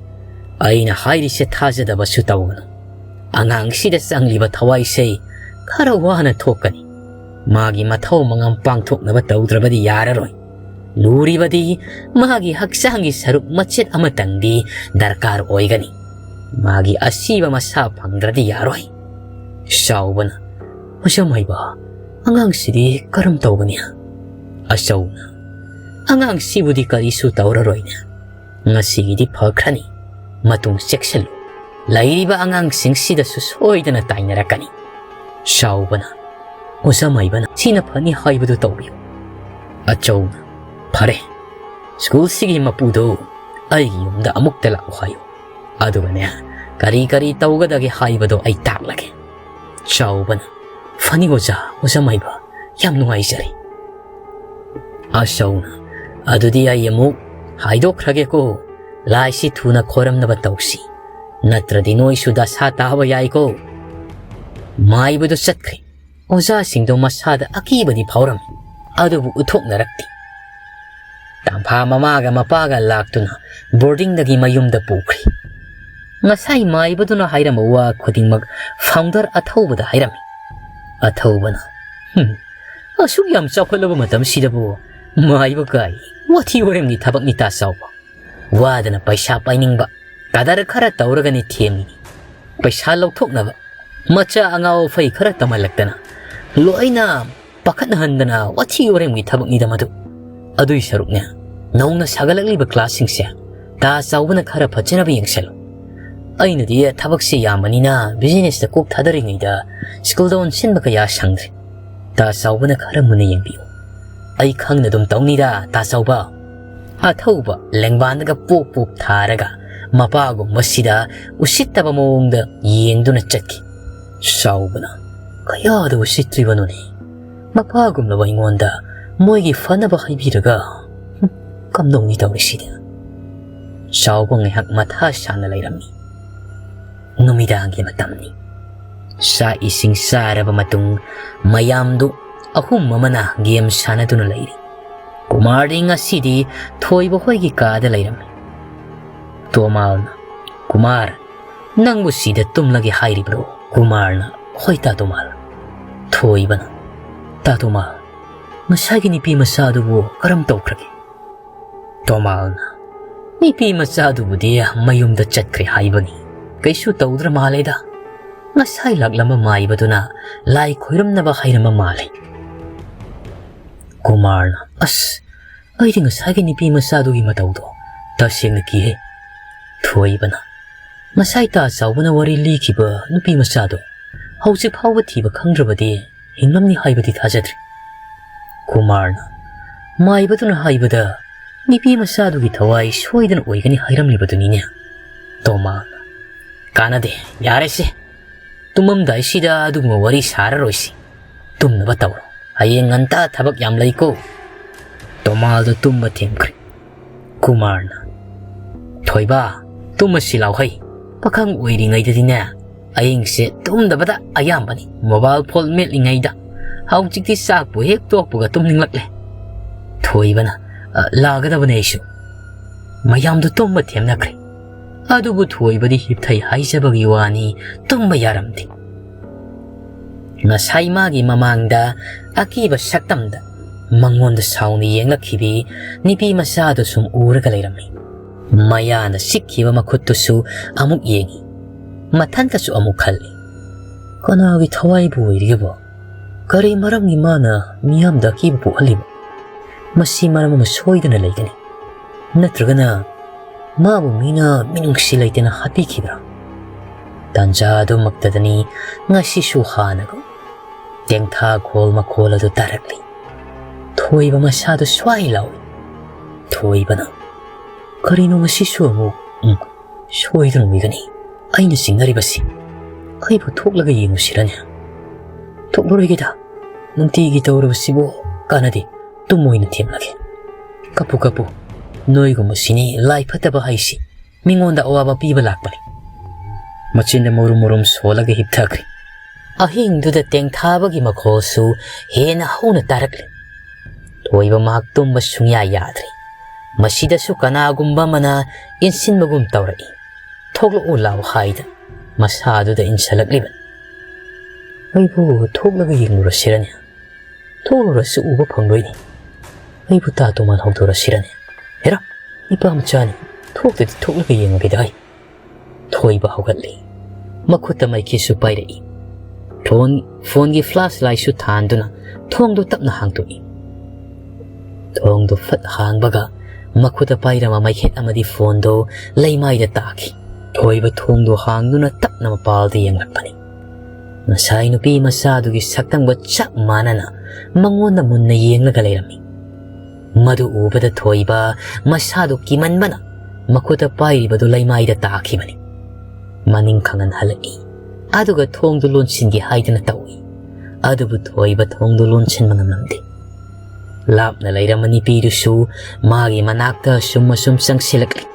"ꯑꯩꯅ ꯍꯥꯏꯔꯤꯁꯦ ꯊꯥꯖꯗꯕꯁꯨ ꯇꯧꯒꯅꯨ꯫ ꯑꯉꯥꯡꯁꯤꯗ ꯆꯪꯂꯤꯕ ꯊꯋꯥꯏꯁꯦ ꯈꯔ ꯋꯥꯅ ꯊꯣꯛꯀꯅꯤ꯫ ꯃꯥꯒꯤ ꯃꯊꯧ ꯃꯉꯝ ꯄꯥꯡꯊꯣꯛꯅꯕ ꯇꯧꯗ꯭ꯔꯕꯗꯤ ꯌꯥꯔꯔꯣꯏ꯫ ꯂꯨꯔꯤꯕꯗꯤ ꯃꯥꯒꯤ ꯍꯛꯆꯥꯡꯒꯤ ꯁꯔꯨꯛ ꯃꯆꯦꯠ ꯑꯃꯇꯪꯗꯤ ꯗꯔꯀꯥꯔ ꯑꯣꯏꯒꯅꯤ꯫ ꯃꯥꯒꯤ ꯑꯁꯤꯕ ꯃꯁꯥ ꯐꯪꯗ꯭ꯔꯗꯤ ꯌꯥꯔꯣꯏ꯫" ꯆꯥꯎꯕꯅ, "ꯑꯣꯖꯥ ꯃꯥꯏꯕ, ꯑꯉꯥꯡꯁꯤꯗꯤ ꯀꯔꯝ ꯇꯧꯒꯅꯤ?" ꯑꯆꯧꯅ, "ꯑꯉꯥꯡꯁꯤꯕꯨꯗꯤ ꯀꯔꯤꯁꯨ ꯇꯧꯔꯔꯣꯏꯅꯦ꯫ ꯉꯁꯤꯒꯤꯗꯤ ꯐꯈ꯭ꯔꯅꯤ꯫ ꯃꯇꯨꯡ ꯆꯦꯛꯁꯤꯜꯂꯨ꯫ ꯂꯩꯔꯤꯕ ꯑꯉꯥꯡꯁꯤꯡꯁꯤꯗꯁꯨ ꯁꯣꯏꯗꯅ ꯇꯥꯏꯅꯔꯛꯀꯅꯤ꯫ ꯆꯥꯎꯕꯅ, "ꯑꯣꯖꯥ ꯃꯥꯏꯕꯅ ꯁꯤꯅ ꯐꯅꯤ ꯍꯥꯏꯕꯗꯨ ꯇꯧꯕꯤꯌꯨ꯫" ꯑꯆꯧꯅ, "ꯐꯔꯦ, ꯁ꯭ꯀꯨꯜꯁꯤꯒꯤ ꯃꯄꯨꯗꯨ ꯑꯩꯒꯤ ꯌꯨꯝꯗ ꯑꯃꯨꯛꯇ ꯂꯥꯛꯎ ꯍꯥꯏꯌꯨ꯫ ꯑꯗꯨꯒꯅꯦ, ꯀꯔꯤ ꯀꯔꯤ ꯇꯧꯒꯗꯒꯦ ꯍꯥꯏꯕꯗꯣ ꯑꯩ ꯇꯥꯛꯂꯒꯦ꯫" ꯆꯥꯎꯕꯅ, "ꯐꯅꯤ ꯑꯣꯖꯥ, ꯑꯣꯖꯥ ꯃꯥꯏꯕ, ꯌꯥꯝ ꯅꯨꯡꯉꯥꯏꯖꯔꯦ꯫" ꯑꯆꯧꯅ, "ꯑꯗꯨꯗꯤ ꯑꯩ ꯑꯃꯨꯛ ꯍꯥꯏꯗꯣꯛꯈ꯭ꯔꯒꯦꯀꯣ, ꯂꯥꯏꯁꯤ ꯊꯨꯅ ꯈꯣꯏꯔꯝꯅꯕ ꯇꯧꯁꯤ, ꯅꯠꯇ꯭ꯔꯗꯤ ꯅꯣꯏꯁꯨ ꯗꯁꯥ ꯇꯥꯕ ꯌꯥꯏꯀꯣ꯫" ꯃꯥꯏꯕꯗꯨ ꯆꯠꯈ꯭ꯔꯦ꯫ ꯑꯣꯖꯥꯁꯤꯡꯗꯣ ꯃꯁꯥꯗ ꯑꯀꯤꯕꯗꯤ ꯐꯥꯎꯔꯝꯃꯤ, ꯑꯗꯨꯕꯨ ꯎꯠꯊꯣꯛꯅꯔꯛꯇꯦ꯫ ꯇꯥꯝꯐꯥ ꯃꯃꯥꯒ ꯃꯄꯥꯒ ꯂꯥꯛꯇꯨꯅ ꯕꯣꯔꯗꯤꯡꯗꯒꯤ ꯃꯌꯨꯝꯗ ꯄꯨꯈ꯭ꯔꯦ꯫ ꯉꯁꯥꯏ ꯃꯥꯏꯕꯗꯨꯅ ꯍꯥꯏꯔꯝꯕ ꯋꯥ ꯈꯨꯗꯤꯡꯃꯛ ꯐꯥꯎꯟꯗꯔ ꯑꯊꯧꯕꯗ ꯍꯥꯏꯔꯝꯃꯤ꯫ ꯑꯊꯧꯕꯅ, "ꯍꯨꯝ, ꯑꯁꯨꯛ ꯌꯥꯝ ꯆꯥꯎꯈꯠꯂꯕ ꯃꯇꯝꯁꯤꯗꯕꯨ ꯃꯥꯏꯕ ꯀꯥꯏ? ꯋꯥꯊꯤ ꯋꯥꯔꯦꯝꯒꯤ ꯊꯕꯛꯅꯤ ꯇꯥ ꯆꯥꯎꯕ꯫ ꯋꯥꯗꯅ ꯄꯩꯁꯥ ꯄꯥꯏꯅꯤꯡꯕ, ꯀꯗꯔ ꯈꯔ ꯇꯧꯔꯒꯅꯤ ꯊꯦꯝꯃꯤꯅꯤ꯫ ꯄꯩꯁꯥ ꯂꯧꯊꯣꯛꯅꯕ ꯃꯆꯥ ꯑꯉꯥꯎ ꯑꯐꯩ ꯈꯔ ꯇꯝꯍꯜꯂꯛꯇꯅ ꯂꯣꯏꯅ ꯄꯥꯈꯠꯍꯟꯗꯅ ꯋꯥꯊꯤ ꯋꯥꯔꯦꯝꯒꯤ ꯊꯕꯛꯅꯤꯗ ꯃꯗꯨ꯫ ꯑꯗꯨꯏ ꯁꯔꯨꯛꯅꯦ, ꯅꯧꯅ ꯁꯥꯒꯠꯂꯛꯂꯤꯕ ꯀ꯭ꯂꯥꯁꯁꯤꯡꯁꯦ ꯇꯥ ꯆꯥꯎꯕꯅ ꯈꯔ ꯐꯖꯅꯕ ꯌꯦꯡꯁꯜꯂꯨ꯫ ꯑꯩꯅꯗꯤ ꯊꯕꯛꯁꯦ ꯌꯥꯝꯕꯅꯤꯅ ꯕꯤꯖꯤꯅꯦꯁꯇ ꯀꯣꯛ ꯊꯥꯗꯔꯤꯉꯩꯗ ꯁ꯭ꯀꯨꯜꯗ ꯑꯣꯟꯁꯤꯟꯕ ꯀꯌꯥ ꯁꯪꯗ꯭ꯔꯦ꯫ ꯇꯥ ꯆꯥꯎꯕꯅ ꯈꯔ ꯃꯨꯟꯅ ꯌꯦꯡꯕꯤꯌꯨ꯫ ꯑꯩ ꯈꯪꯅ ꯑꯗꯨꯝ ꯇꯧꯅꯤꯗ, ꯇꯥ ꯆꯥꯎꯕ꯫" ꯑꯊꯧꯕ ꯂꯦꯡꯕꯥꯟꯗꯒ ꯄꯣꯞ ꯄꯣꯞ ꯊꯥꯔꯒ ꯃꯄꯥꯒꯨꯝꯕꯁꯤꯗ ꯎꯁꯤꯠꯇꯕ ꯃꯑꯣꯡꯗ ꯌꯦꯡꯗꯨꯅ ꯆꯠꯈꯤ꯫ ꯆꯥꯎꯕꯅ, "ꯀꯌꯥꯗ ꯎꯁꯤꯠꯇ꯭ꯔꯤꯕꯅꯣꯅꯦ? ꯃꯄꯥꯒꯨꯝꯂꯕ ꯑꯩꯉꯣꯟꯗ ꯃꯣꯏꯒꯤ ꯐꯅꯕ ꯍꯥꯏꯕꯤꯔꯒ, ꯍꯨꯝ, ꯀꯝꯗꯧꯅꯤ ꯇꯧꯔꯤꯁꯤꯗꯤ?" ꯆꯥꯎꯕ ꯉꯥꯏꯍꯥꯛ ꯃꯊꯥ ꯁꯥꯅ ꯂꯩꯔꯝꯃꯤ꯫ ꯅꯨꯃꯤꯗꯥꯡꯒꯤ ꯃꯇꯝꯅꯤ꯫ ꯆꯥꯛ ꯏꯁꯤꯡ ꯆꯥꯔꯕ ꯃꯇꯨꯡ ꯃꯌꯥꯝꯗꯨ ꯑꯍꯨꯝ ꯑꯃꯅ ꯒꯦꯝ ꯁꯥꯟꯅꯗꯨꯅ ꯂꯩꯔꯤ꯫ ꯀꯨꯃꯥꯔꯗꯤ ꯉꯁꯤꯗꯤ ꯊꯣꯏꯕ ꯍꯣꯏꯒꯤ ꯀꯥꯗ ꯂꯩꯔꯝꯃꯤ꯫ ꯇꯣꯃꯥꯜꯅ, "ꯀꯨꯃꯥꯔ, ꯅꯪꯕꯨ ꯁꯤꯗ ꯇꯨꯝꯂꯒꯦ ꯍꯥꯏꯔꯤꯕ꯭ꯔꯣ?" ꯀꯨꯃꯥꯔꯅ, "ꯍꯣꯏ ꯇꯥ ꯇꯣꯃꯥꯜ꯫" ꯊꯣꯏꯕꯅ, "ꯇꯥ ꯇꯣꯃꯥꯜ, ꯉꯁꯥꯏꯒꯤ ꯅꯨꯄꯤ ꯃꯆꯥꯗꯨꯕꯨ ꯀꯔꯝ ꯇꯧꯈ꯭ꯔꯒꯦ?" ꯇꯣꯃꯥꯜꯅ, "ꯅꯨꯄꯤ ꯃꯆꯥꯗꯨꯕꯨꯗꯤ ꯃꯌꯨꯝꯗ ꯆꯠꯈ꯭ꯔꯦ ꯍꯥꯏꯕꯅꯤ꯫ ꯀꯩꯁꯨ ꯇꯧꯗ꯭ꯔ ꯃꯥꯜꯂꯦꯗ꯫ ꯉꯁꯥꯏ ꯂꯥꯛꯂꯝꯕ ꯃꯥꯏꯕꯗꯨꯅ ꯂꯥꯏ ꯈꯣꯏꯔꯝꯅꯕ ꯍꯥꯏꯔꯝꯕ ꯃꯥꯜꯂꯦ꯫" ꯀꯨꯃꯥꯔꯅ, "ꯑꯁ, ꯑꯩꯗꯤ ꯉꯁꯥꯏꯒꯤ ꯅꯨꯄꯤ ꯃꯆꯥꯗꯨꯒꯤ ꯃꯇꯧꯗꯣ ꯇꯁꯦꯡꯅ ꯀꯤꯍꯦ꯫" ꯊꯣꯏꯕꯅ, ꯉꯁꯥꯏ ꯇꯥ ꯆꯥꯎꯕꯅ ꯋꯥꯔꯤ ꯂꯤꯈꯤꯕ ꯅꯨꯄꯤ ꯃꯆꯥꯗꯣ ꯍꯧꯖꯤꯛ ꯐꯥꯎꯕ ꯊꯤꯕ ꯈꯪꯗ꯭ꯔꯕꯗꯤ ꯍꯤꯡꯂꯝꯅꯤ ꯍꯥꯏꯕꯗꯤ ꯊꯥꯖꯗ꯭ꯔꯦ꯫ ꯀꯨꯃꯥꯔꯅ ꯃꯥꯏꯕꯗꯨꯅ ꯍꯥꯏꯕꯗ ꯅꯨꯄꯤ ꯃꯆꯥꯗꯨꯒꯤ ꯊꯋꯥꯏ ꯁꯣꯏꯗꯅ ꯑꯣꯏꯒꯅꯤ ꯍꯥꯏꯔꯝꯂꯤꯕꯗꯨꯅꯤꯅꯦ꯫ ꯇꯣꯃꯥꯅ, "ꯀꯥꯟꯅꯗꯦ, ꯌꯥꯔꯦꯁꯦ꯫ ꯇꯨꯝꯃꯝꯗꯥꯏꯁꯤꯗ ꯑꯗꯨꯒꯨꯝꯕ ꯋꯥꯔꯤ ꯁꯥꯔꯔꯣꯏꯁꯤ꯫ ꯇꯨꯝꯅꯕ ꯇꯧꯔꯣ꯫ ꯍꯌꯦꯡ ꯉꯟꯇꯥ ꯊꯕꯛ ꯌꯥꯝ ꯂꯩꯀꯣ꯫" ꯇꯣꯃꯥꯜꯗꯣ ꯇꯨꯝꯕ ꯊꯦꯝꯈ꯭ꯔꯦ꯫ ꯀꯨꯃꯥꯔꯅ, "ꯊꯣꯏꯕ, ꯇꯨꯝꯃꯁꯤ ꯂꯥꯎꯍꯩ꯫ ꯄꯥꯈꯪ ꯑꯣꯏꯔꯤꯉꯩꯗꯗꯤꯅꯦ, ꯑꯍꯤꯡꯁꯦ ꯇꯨꯝꯗꯕꯗ ꯑꯌꯥꯝꯕꯅꯤ ꯃꯣꯕꯥꯏꯜ ꯐꯣꯟ ꯃꯦꯠꯂꯤꯉꯩꯗ꯫ ꯍꯧꯖꯤꯛꯇꯤ ꯆꯥꯛꯄꯨ ꯍꯦꯛ ꯇꯣꯛꯄꯒ ꯇꯨꯝꯅꯤꯡꯂꯛꯂꯦ꯫" ꯊꯣꯏꯕꯅ, "ꯑ, ꯂꯥꯛꯒꯗꯕꯅꯦ ꯑꯩꯁꯨ꯫" ꯃꯌꯥꯝꯗꯨ ꯇꯨꯝꯕ ꯊꯦꯝꯅꯈ꯭ꯔꯦ꯫ ꯑꯗꯨꯕꯨ ꯊꯣꯏꯕꯗꯤ ꯍꯤꯞꯊꯩ ꯍꯥꯏꯖꯕꯒꯤ ꯋꯥꯅꯤ, ꯇꯨꯝꯕ ꯌꯥꯔꯝꯗꯦ꯫ ꯉꯁꯥꯏ ꯃꯥꯒꯤ ꯃꯃꯥꯡꯗ ꯑꯀꯤꯕ ꯁꯛꯇꯝꯗ ꯃꯉꯣꯟꯗ ꯁꯥꯎꯅ ꯌꯦꯡꯂꯛꯈꯤꯕꯤ ꯅꯨꯄꯤ ꯃꯆꯥꯗꯨ ꯁꯨꯝ ꯎꯔꯒ ꯂꯩꯔꯝꯃꯤ꯫ ꯃꯌꯥꯅ ꯁꯤꯛꯈꯤꯕ ꯃꯈꯨꯠꯇꯨꯁꯨ ꯑꯃꯨꯛ ꯌꯦꯡꯉꯤ꯫ ꯃꯊꯟꯇꯁꯨ ꯑꯃꯨꯛ ꯈꯜꯂꯤ, "ꯀꯅꯥꯒꯤ ꯊꯋꯥꯏꯕꯨ ꯑꯣꯏꯔꯤꯒꯦꯕꯣ? ꯀꯔꯤ ꯃꯔꯝꯒꯤ ꯃꯥꯅ ꯃꯤꯌꯥꯝꯗ ꯑꯀꯤꯕ ꯄꯣꯛꯍꯜꯂꯤꯕ? ꯃꯁꯤ ꯃꯔꯝ ꯑꯃ ꯁꯣꯏꯗꯅ ꯂꯩꯒꯅꯤ꯫ ꯅꯠꯇ꯭ꯔꯒꯅ ꯃꯥꯕꯨ ꯃꯤꯅ ꯃꯤꯅꯨꯡꯁꯤ ꯂꯩꯇꯅ ꯍꯥꯠꯄꯤꯈꯤꯕ꯭ꯔꯥ?" ꯇꯥꯟꯖꯥ ꯑꯗꯨꯃꯛꯇꯗꯅꯤ ꯉꯁꯤꯁꯨ ꯍꯥꯟꯅꯒꯨꯝ ꯇꯦꯡꯊꯥ ꯈꯣꯜ ꯃꯈꯣꯜ ꯑꯗꯨ ꯇꯥꯔꯛꯂꯤ꯫ ꯊꯣꯏꯕ ꯃꯁꯥꯗꯨ ꯁ꯭ꯋꯥꯏ ꯂꯥꯎꯏ꯫ ꯊꯣꯏꯕꯅ, "ꯀꯔꯤꯅꯣ ꯉꯁꯤꯁꯨ ꯑꯃꯨꯛ? ꯎꯝ, ꯁꯣꯏꯗꯅ ꯑꯣꯏꯒꯅꯤ꯫ ꯑꯩꯅ ꯆꯤꯡꯅꯔꯤꯕꯁꯤ꯫ ꯑꯩꯕꯨ ꯊꯣꯛꯂꯒ ꯌꯦꯡꯉꯨꯁꯤꯔꯅꯦ?" "ꯊꯣꯛꯂꯔꯣꯏꯒꯦꯗ꯫ ꯅꯨꯡꯇꯤꯒꯤ ꯇꯧꯔꯕꯁꯤꯕꯨ ꯀꯥꯟꯅꯗꯦ꯫ ꯇꯨꯝ ꯑꯣꯏꯅ ꯊꯦꯝꯂꯒꯦ꯫ ꯀꯞꯄꯨ, ꯀꯞꯄꯨ꯫ ꯅꯣꯏꯒꯨꯝꯕꯁꯤꯅꯤ ꯂꯥꯏ ꯐꯠꯇꯕ ꯍꯥꯏꯁꯤ꯫ ꯃꯤꯉꯣꯟꯗ ꯑꯋꯥꯕ ꯄꯤꯕ ꯂꯥꯛꯄꯅꯤ꯫" ꯃꯆꯤꯟꯗ ꯃꯨꯔꯨꯝ ꯃꯨꯔꯨꯝ ꯁꯣꯜꯂꯒ ꯍꯤꯞꯊꯈ꯭ꯔꯦ꯫ ꯑꯍꯤꯡꯗꯨꯗ ꯇꯦꯡꯊꯥꯕꯒꯤ ꯃꯈꯣꯜꯁꯨ ꯍꯦꯟꯅ ꯍꯧꯅ ꯇꯥꯔꯛꯂꯦ꯫ ꯊꯣꯏꯕ ꯃꯍꯥꯛ ꯇꯨꯝꯕ ꯁꯨꯡꯌꯥ ꯌꯥꯗ꯭ꯔꯦ꯫ ꯃꯁꯤꯗꯁꯨ ꯀꯅꯥꯒꯨꯝꯕ ꯑꯃꯅ ꯏꯟꯁꯤꯟꯕꯒꯨꯝ ꯇꯧꯔꯛꯏ꯫ "ꯊꯣꯛꯂꯛꯎ ꯂꯥꯎ" ꯍꯥꯏꯗ ꯃꯁꯥꯗꯨꯗ ꯏꯟꯁꯤꯜꯂꯛꯂꯤꯕꯅꯤ꯫ "ꯑꯩꯕꯨ ꯊꯣꯛꯂꯒ ꯌꯦꯡꯂꯨꯔꯁꯤꯔꯅꯦ? ꯊꯣꯛꯂꯨꯔꯁꯨ ꯎꯕ ꯐꯪꯂꯣꯏꯅꯦ꯫ ꯑꯩꯕꯨ ꯇꯥ ꯇꯣꯃꯥꯟ ꯍꯧꯗꯣꯔꯁꯤꯔꯅꯦ? ꯍꯦꯔꯥ, ꯏꯄꯥ ꯃꯆꯥꯅꯤ, ꯊꯣꯛꯇꯗꯤ ꯊꯣꯛꯂꯒ ꯌꯦꯡꯉꯒꯦꯗ ꯑꯩ꯫" ꯊꯣꯏꯕ ꯍꯧꯒꯠꯂꯤ꯫ ꯃꯈꯨꯠꯇ ꯃꯩꯈꯦꯠꯁꯨ ꯄꯥꯏꯔꯛꯏ꯫ ꯐꯣꯟ, ꯐꯣꯟꯒꯤ ꯐ꯭ꯂꯥꯁ ꯂꯥꯏꯠꯁꯨ ꯊꯥꯟꯗꯨꯅ ꯊꯣꯡꯗꯨ ꯇꯞꯅ ꯍꯥꯡꯗꯣꯛꯏ꯫ ꯊꯣꯡꯗꯨ ꯐꯠ ꯍꯥꯡꯕꯒ ꯃꯈꯨꯠꯇ ꯄꯥꯏꯔꯝꯕ ꯃꯩꯈꯦꯠ ꯑꯃꯗꯤ ꯐꯣꯟꯗꯨ ꯂꯩꯃꯥꯏꯗ ꯇꯥꯈꯤ꯫ ꯊꯣꯏꯕ ꯊꯣꯡꯗꯣ ꯍꯥꯡꯗꯨꯅ ꯇꯞꯅ ꯃꯄꯥꯜꯗ ꯌꯦꯡꯂꯛꯄꯅꯤ꯫ ꯉꯁꯥꯏ ꯅꯨꯄꯤ ꯃꯆꯥꯗꯨꯒꯤ ꯁꯛꯇꯝꯒ ꯆꯞ ꯃꯥꯟꯅꯅ ꯃꯉꯣꯟꯗ ꯃꯨꯟꯅ ꯌꯦꯡꯂꯒ ꯂꯩꯔꯝꯃꯤ꯫ ꯃꯗꯨ ꯎꯕꯗ ꯊꯣꯏꯕ ꯃꯁꯥꯗꯨ ꯀꯤꯃꯟꯕꯅ ꯃꯈꯨꯠꯇ ꯄꯥꯏꯔꯤꯕꯗꯨ ꯂꯩꯃꯥꯏꯗ ꯇꯥꯈꯤꯕꯅꯤ꯫ ꯃꯅꯤꯡ ꯈꯪꯍꯟ ꯍꯜꯂꯛꯏ꯫ ꯑꯗꯨꯒ ꯊꯣꯡꯗꯨ ꯂꯣꯟꯁꯤꯟꯒꯦ ꯍꯥꯏꯗꯅ ꯇꯧꯏ꯫ ꯑꯗꯨꯕꯨ ꯊꯣꯏꯕ ꯊꯣꯡꯗꯨ ꯂꯣꯟꯁꯤꯟꯕ ꯉꯝꯂꯝꯗꯦ꯫ ꯂꯥꯞꯅ ꯂꯩꯔꯝꯕ ꯅꯨꯄꯤꯗꯨꯁꯨ ꯃꯥꯒꯤ ꯃꯅꯥꯛꯇ ꯑꯁꯨꯝ ꯑꯁꯨꯝ ꯆꯪꯁꯤꯜꯂꯛꯂꯤ꯫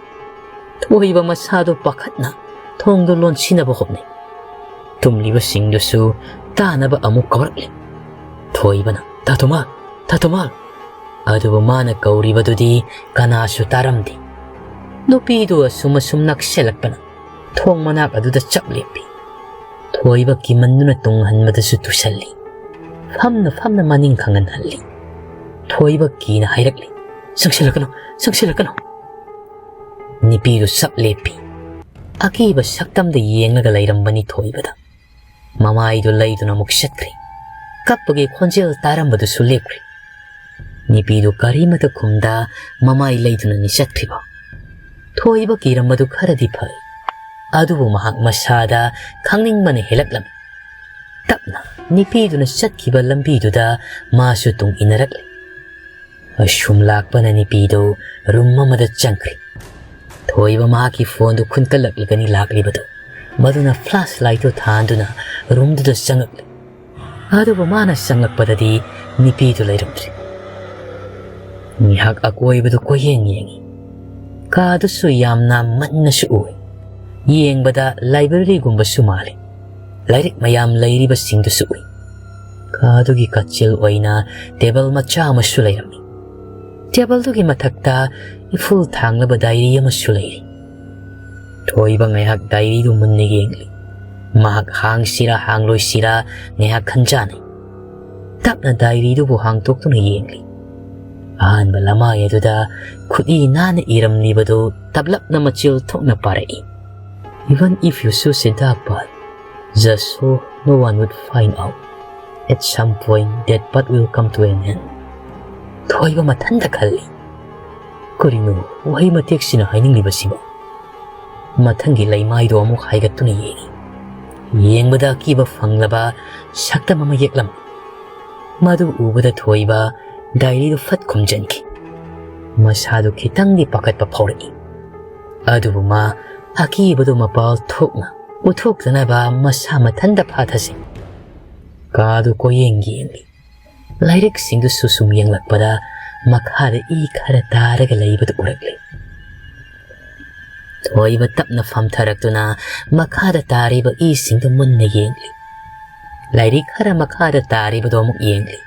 ꯊꯣꯏꯕ ꯃꯁꯥꯗꯨ ꯄꯥꯈꯠꯅ ꯊꯣꯡꯗꯨ ꯂꯣꯟꯁꯤꯟꯅꯕ ꯍꯣꯠꯅꯩ꯫ ꯇꯨꯝꯂꯤꯕꯁꯤꯡꯗꯨꯁꯨ ꯇꯥꯅꯕ ꯑꯃꯨꯛ ꯀꯧꯔꯛꯂꯤ꯫ ꯊꯣꯏꯕꯅ, "ꯇꯥ ꯊꯣꯃꯥ, ꯇꯥ ꯊꯣꯃꯥ!" ꯑꯗꯨꯕꯨ ꯃꯥꯅ ꯀꯧꯔꯤꯕꯗꯨꯗꯤ ꯀꯅꯥꯁꯨ ꯇꯥꯔꯝꯗꯦ꯫ ꯅꯨꯄꯤꯗꯨ ꯑꯁꯨꯝ ꯑꯁꯨꯝ ꯅꯛꯁꯤꯜꯂꯛꯄꯅ ꯊꯣꯡ ꯃꯅꯥꯛ ꯑꯗꯨꯗ ꯆꯞ ꯂꯦꯞꯄꯤ꯫ ꯊꯣꯏꯕ ꯀꯤꯃꯟꯗꯨꯅ ꯇꯨꯡꯍꯟꯕꯗꯁꯨ ꯇꯨꯁꯜꯂꯤ꯫ ꯐꯝꯅ ꯐꯝꯅ ꯃꯅꯤꯡ ꯈꯪꯍꯟꯍꯜꯂꯤ꯫ ꯊꯣꯏꯕ ꯀꯤꯅ ꯍꯥꯏꯔꯛꯂꯤ, "ꯆꯪꯁꯤꯜꯂꯛꯀꯅꯨ, ꯆꯪꯁꯤꯜꯂꯛꯀꯅꯨ!" ꯅꯨꯄꯤꯗꯨ ꯆꯞ ꯂꯦꯞꯄꯤ꯫ ꯑꯀꯤꯕ ꯁꯛꯇꯝꯗ ꯌꯦꯡꯂꯒ ꯂꯩꯔꯝꯕꯅꯤ ꯊꯣꯏꯕꯗ꯫ ꯃꯃꯥꯏꯗꯨ ꯂꯩꯗꯨꯅ ꯑꯃꯨꯛ ꯆꯠꯈ꯭ꯔꯤ꯫ ꯀꯞꯄꯒꯤ ꯈꯣꯟꯖꯦꯜ ꯇꯥꯔꯝꯕꯗꯨꯁꯨ ꯂꯦꯞꯈ꯭ꯔꯤ꯫ ꯅꯨꯄꯤꯗꯨ ꯀꯔꯤꯃꯇ ꯈꯨꯝꯗ ꯃꯃꯥꯏ ꯂꯩꯗꯨꯅꯅꯤ ꯆꯠꯈ꯭ꯔꯤꯕ꯫ ꯊꯣꯏꯕ ꯀꯤꯔꯝꯕꯗꯨ ꯈꯔꯗꯤ ꯐꯔꯦ꯫ ꯑꯗꯨꯕꯨ ꯃꯍꯥꯛ ꯃꯁꯥꯗ ꯈꯪꯅꯤꯡꯕꯅ ꯍꯦꯜꯂꯛꯂꯝꯃꯤ꯫ ꯇꯞꯅ ꯅꯨꯄꯤꯗꯨꯅ ꯆꯠꯈꯤꯕ ꯂꯝꯕꯤꯗꯨꯗ ꯃꯥꯁꯨ ꯇꯨꯡ ꯏꯟꯅꯔꯛꯂꯦ꯫ ꯑꯁꯨꯝ ꯂꯥꯛꯄꯅ ꯅꯨꯄꯤꯗꯨ ꯔꯨꯝ ꯑꯃꯗ ꯆꯪꯈ꯭ꯔꯦ꯫ ꯊꯣꯏꯕ ꯃꯍꯥꯛꯀꯤ ꯐꯣꯟꯗꯨ ꯈꯨꯟꯇꯂꯛꯂꯒꯅꯤ ꯂꯥꯛꯂꯤꯕꯗꯨ꯫ ꯃꯗꯨꯅ ꯐ꯭ꯂꯥꯁ ꯂꯥꯏꯠꯇꯨ ꯊꯥꯟꯗꯨꯅ ꯔꯨꯝꯗꯨꯗ ꯆꯪꯉꯛꯂꯦ꯫ ꯑꯗꯨꯕꯨ ꯃꯥꯅ ꯆꯪꯂꯛꯄꯗꯗꯤ ꯅꯨꯄꯤꯗꯨ ꯂꯩꯔꯝꯗ꯭ꯔꯦ꯫ ꯉꯥꯏꯍꯥꯛ ꯑꯀꯣꯏꯕꯗꯨ ꯀꯣꯏꯌꯦꯡ ꯌꯦꯡꯉꯤ꯫ ꯀꯥꯗꯨꯁꯨ ꯌꯥꯝꯅ ꯃꯟꯅꯁꯨ ꯎꯏ꯫ ꯌꯦꯡꯕꯗ ꯂꯥꯏꯕ꯭ꯔꯦꯔꯤꯒꯨꯝꯕꯁꯨ ꯃꯥꯜꯂꯤ꯫ ꯂꯥꯏꯔꯤꯛ ꯃꯌꯥꯝ ꯂꯩꯔꯤꯕꯁꯤꯡꯗꯨꯁꯨ ꯎꯏ꯫ ꯀꯥꯗꯨꯒꯤ ꯀꯥꯆꯤꯜ ꯑꯣꯏꯅ ꯇꯦꯕꯜ ꯃꯆꯥ ꯑꯃꯁꯨ ꯂꯩꯔꯝꯃꯤ꯫ ꯇꯦꯕꯜꯗꯨꯒꯤ ꯃꯊꯛꯇ ꯏꯐꯨꯜ ꯊꯥꯡꯂꯕ ꯗꯥꯏꯔꯤ ꯑꯃꯁꯨ ꯂꯩꯔꯤ꯫ ꯊꯣꯏꯕ ꯉꯥꯏꯍꯥꯛ ꯗꯥꯏꯔꯤꯗꯨ ꯃꯨꯟꯅ ꯌꯦꯡꯂꯤ꯫ ꯃꯍꯥꯛ ꯍꯥꯡꯁꯤꯔꯥ ꯍꯥꯡꯂꯣꯏꯁꯤꯔꯥ ꯉꯥꯏꯍꯥꯛ ꯈꯟꯖꯥꯅꯩ꯫ ꯇꯞꯅ ꯗꯥꯏꯔꯤꯗꯨꯕꯨ ꯍꯥꯡꯗꯣꯛꯇꯨꯅ ꯌꯦꯡꯂꯤ꯫ ꯑꯍꯥꯟꯕ ꯂꯃꯥꯏ ꯑꯗꯨꯗ ꯈꯨꯠꯏ ꯅꯥꯟꯅ ꯏꯔꯝꯂꯤꯕꯗꯨ ꯇꯞꯂꯞꯅ ꯃꯆꯤꯜ ꯊꯣꯛꯅ ꯄꯥꯔꯛꯏ꯫ "Even if you choose a dark path, just so no one would find out, at some point that path will come to an end." ꯊꯣꯏꯕ ꯃꯊꯟꯇ ꯈꯜꯂꯤ, "ꯀꯔꯤꯅꯣ ꯋꯥꯍꯩ ꯃꯇꯦꯛꯁꯤꯅ ꯍꯥꯏꯅꯤꯡꯂꯤꯕꯁꯤꯕꯣ?" ꯃꯊꯪꯒꯤ ꯂꯩꯃꯥꯏꯗꯣ ꯑꯃꯨꯛ ꯍꯥꯏꯒꯠꯇꯨꯅ ꯌꯦꯡꯉꯤ꯫ ꯌꯦꯡꯕꯗ ꯑꯀꯤꯕ ꯐꯪꯂꯕ ꯁꯛꯇꯝ ꯑꯃ ꯌꯦꯛꯂꯝꯃꯤ꯫ ꯃꯗꯨ ꯎꯕꯗ ꯊꯣꯏꯕ ꯗꯥꯏꯔꯤꯗꯨ ꯐꯠ ꯈꯨꯝꯖꯤꯟꯈꯤ꯫ ꯃꯁꯥꯗꯨ ꯈꯤꯇꯪꯗꯤ ꯄꯥꯈꯠꯄ ꯐꯥꯎꯔꯛꯏ꯫ ꯑꯗꯨꯕꯨ ꯃꯥ ꯑꯀꯤꯕꯗꯨ ꯃꯄꯥꯜ ꯊꯣꯛꯅ ꯎꯠꯊꯣꯛꯇꯅꯕ ꯃꯁꯥ ꯃꯊꯟꯇ ꯐꯥꯊꯖꯩ꯫ ꯀꯥꯗꯨ ꯀꯣꯏꯌꯦꯡ ꯌꯦꯡꯂꯤ꯫ ꯂꯥꯏꯔꯤꯛꯁꯤꯡꯗꯨꯁꯨ ꯁꯨꯝ ꯌꯦꯡꯂꯛꯄꯗ ꯃꯈꯥꯗ ꯏ ꯈꯔ ꯇꯥꯔꯒ ꯂꯩꯕꯗꯨ ꯎꯔꯛꯂꯤ꯫ ꯊꯣꯏꯕ ꯇꯞꯅ ꯐꯝꯊꯔꯛꯇꯨꯅ ꯃꯈꯥꯗ ꯇꯥꯔꯤꯕ ꯏꯁꯤꯡꯗꯨ ꯃꯨꯟꯅ ꯌꯦꯡꯂꯤ꯫ ꯂꯥꯏꯔꯤꯛ ꯈꯔ ꯃꯈꯥꯗ ꯇꯥꯔꯤꯕꯗꯨ ꯑꯃꯨꯛ ꯌꯦꯡꯂꯤ꯫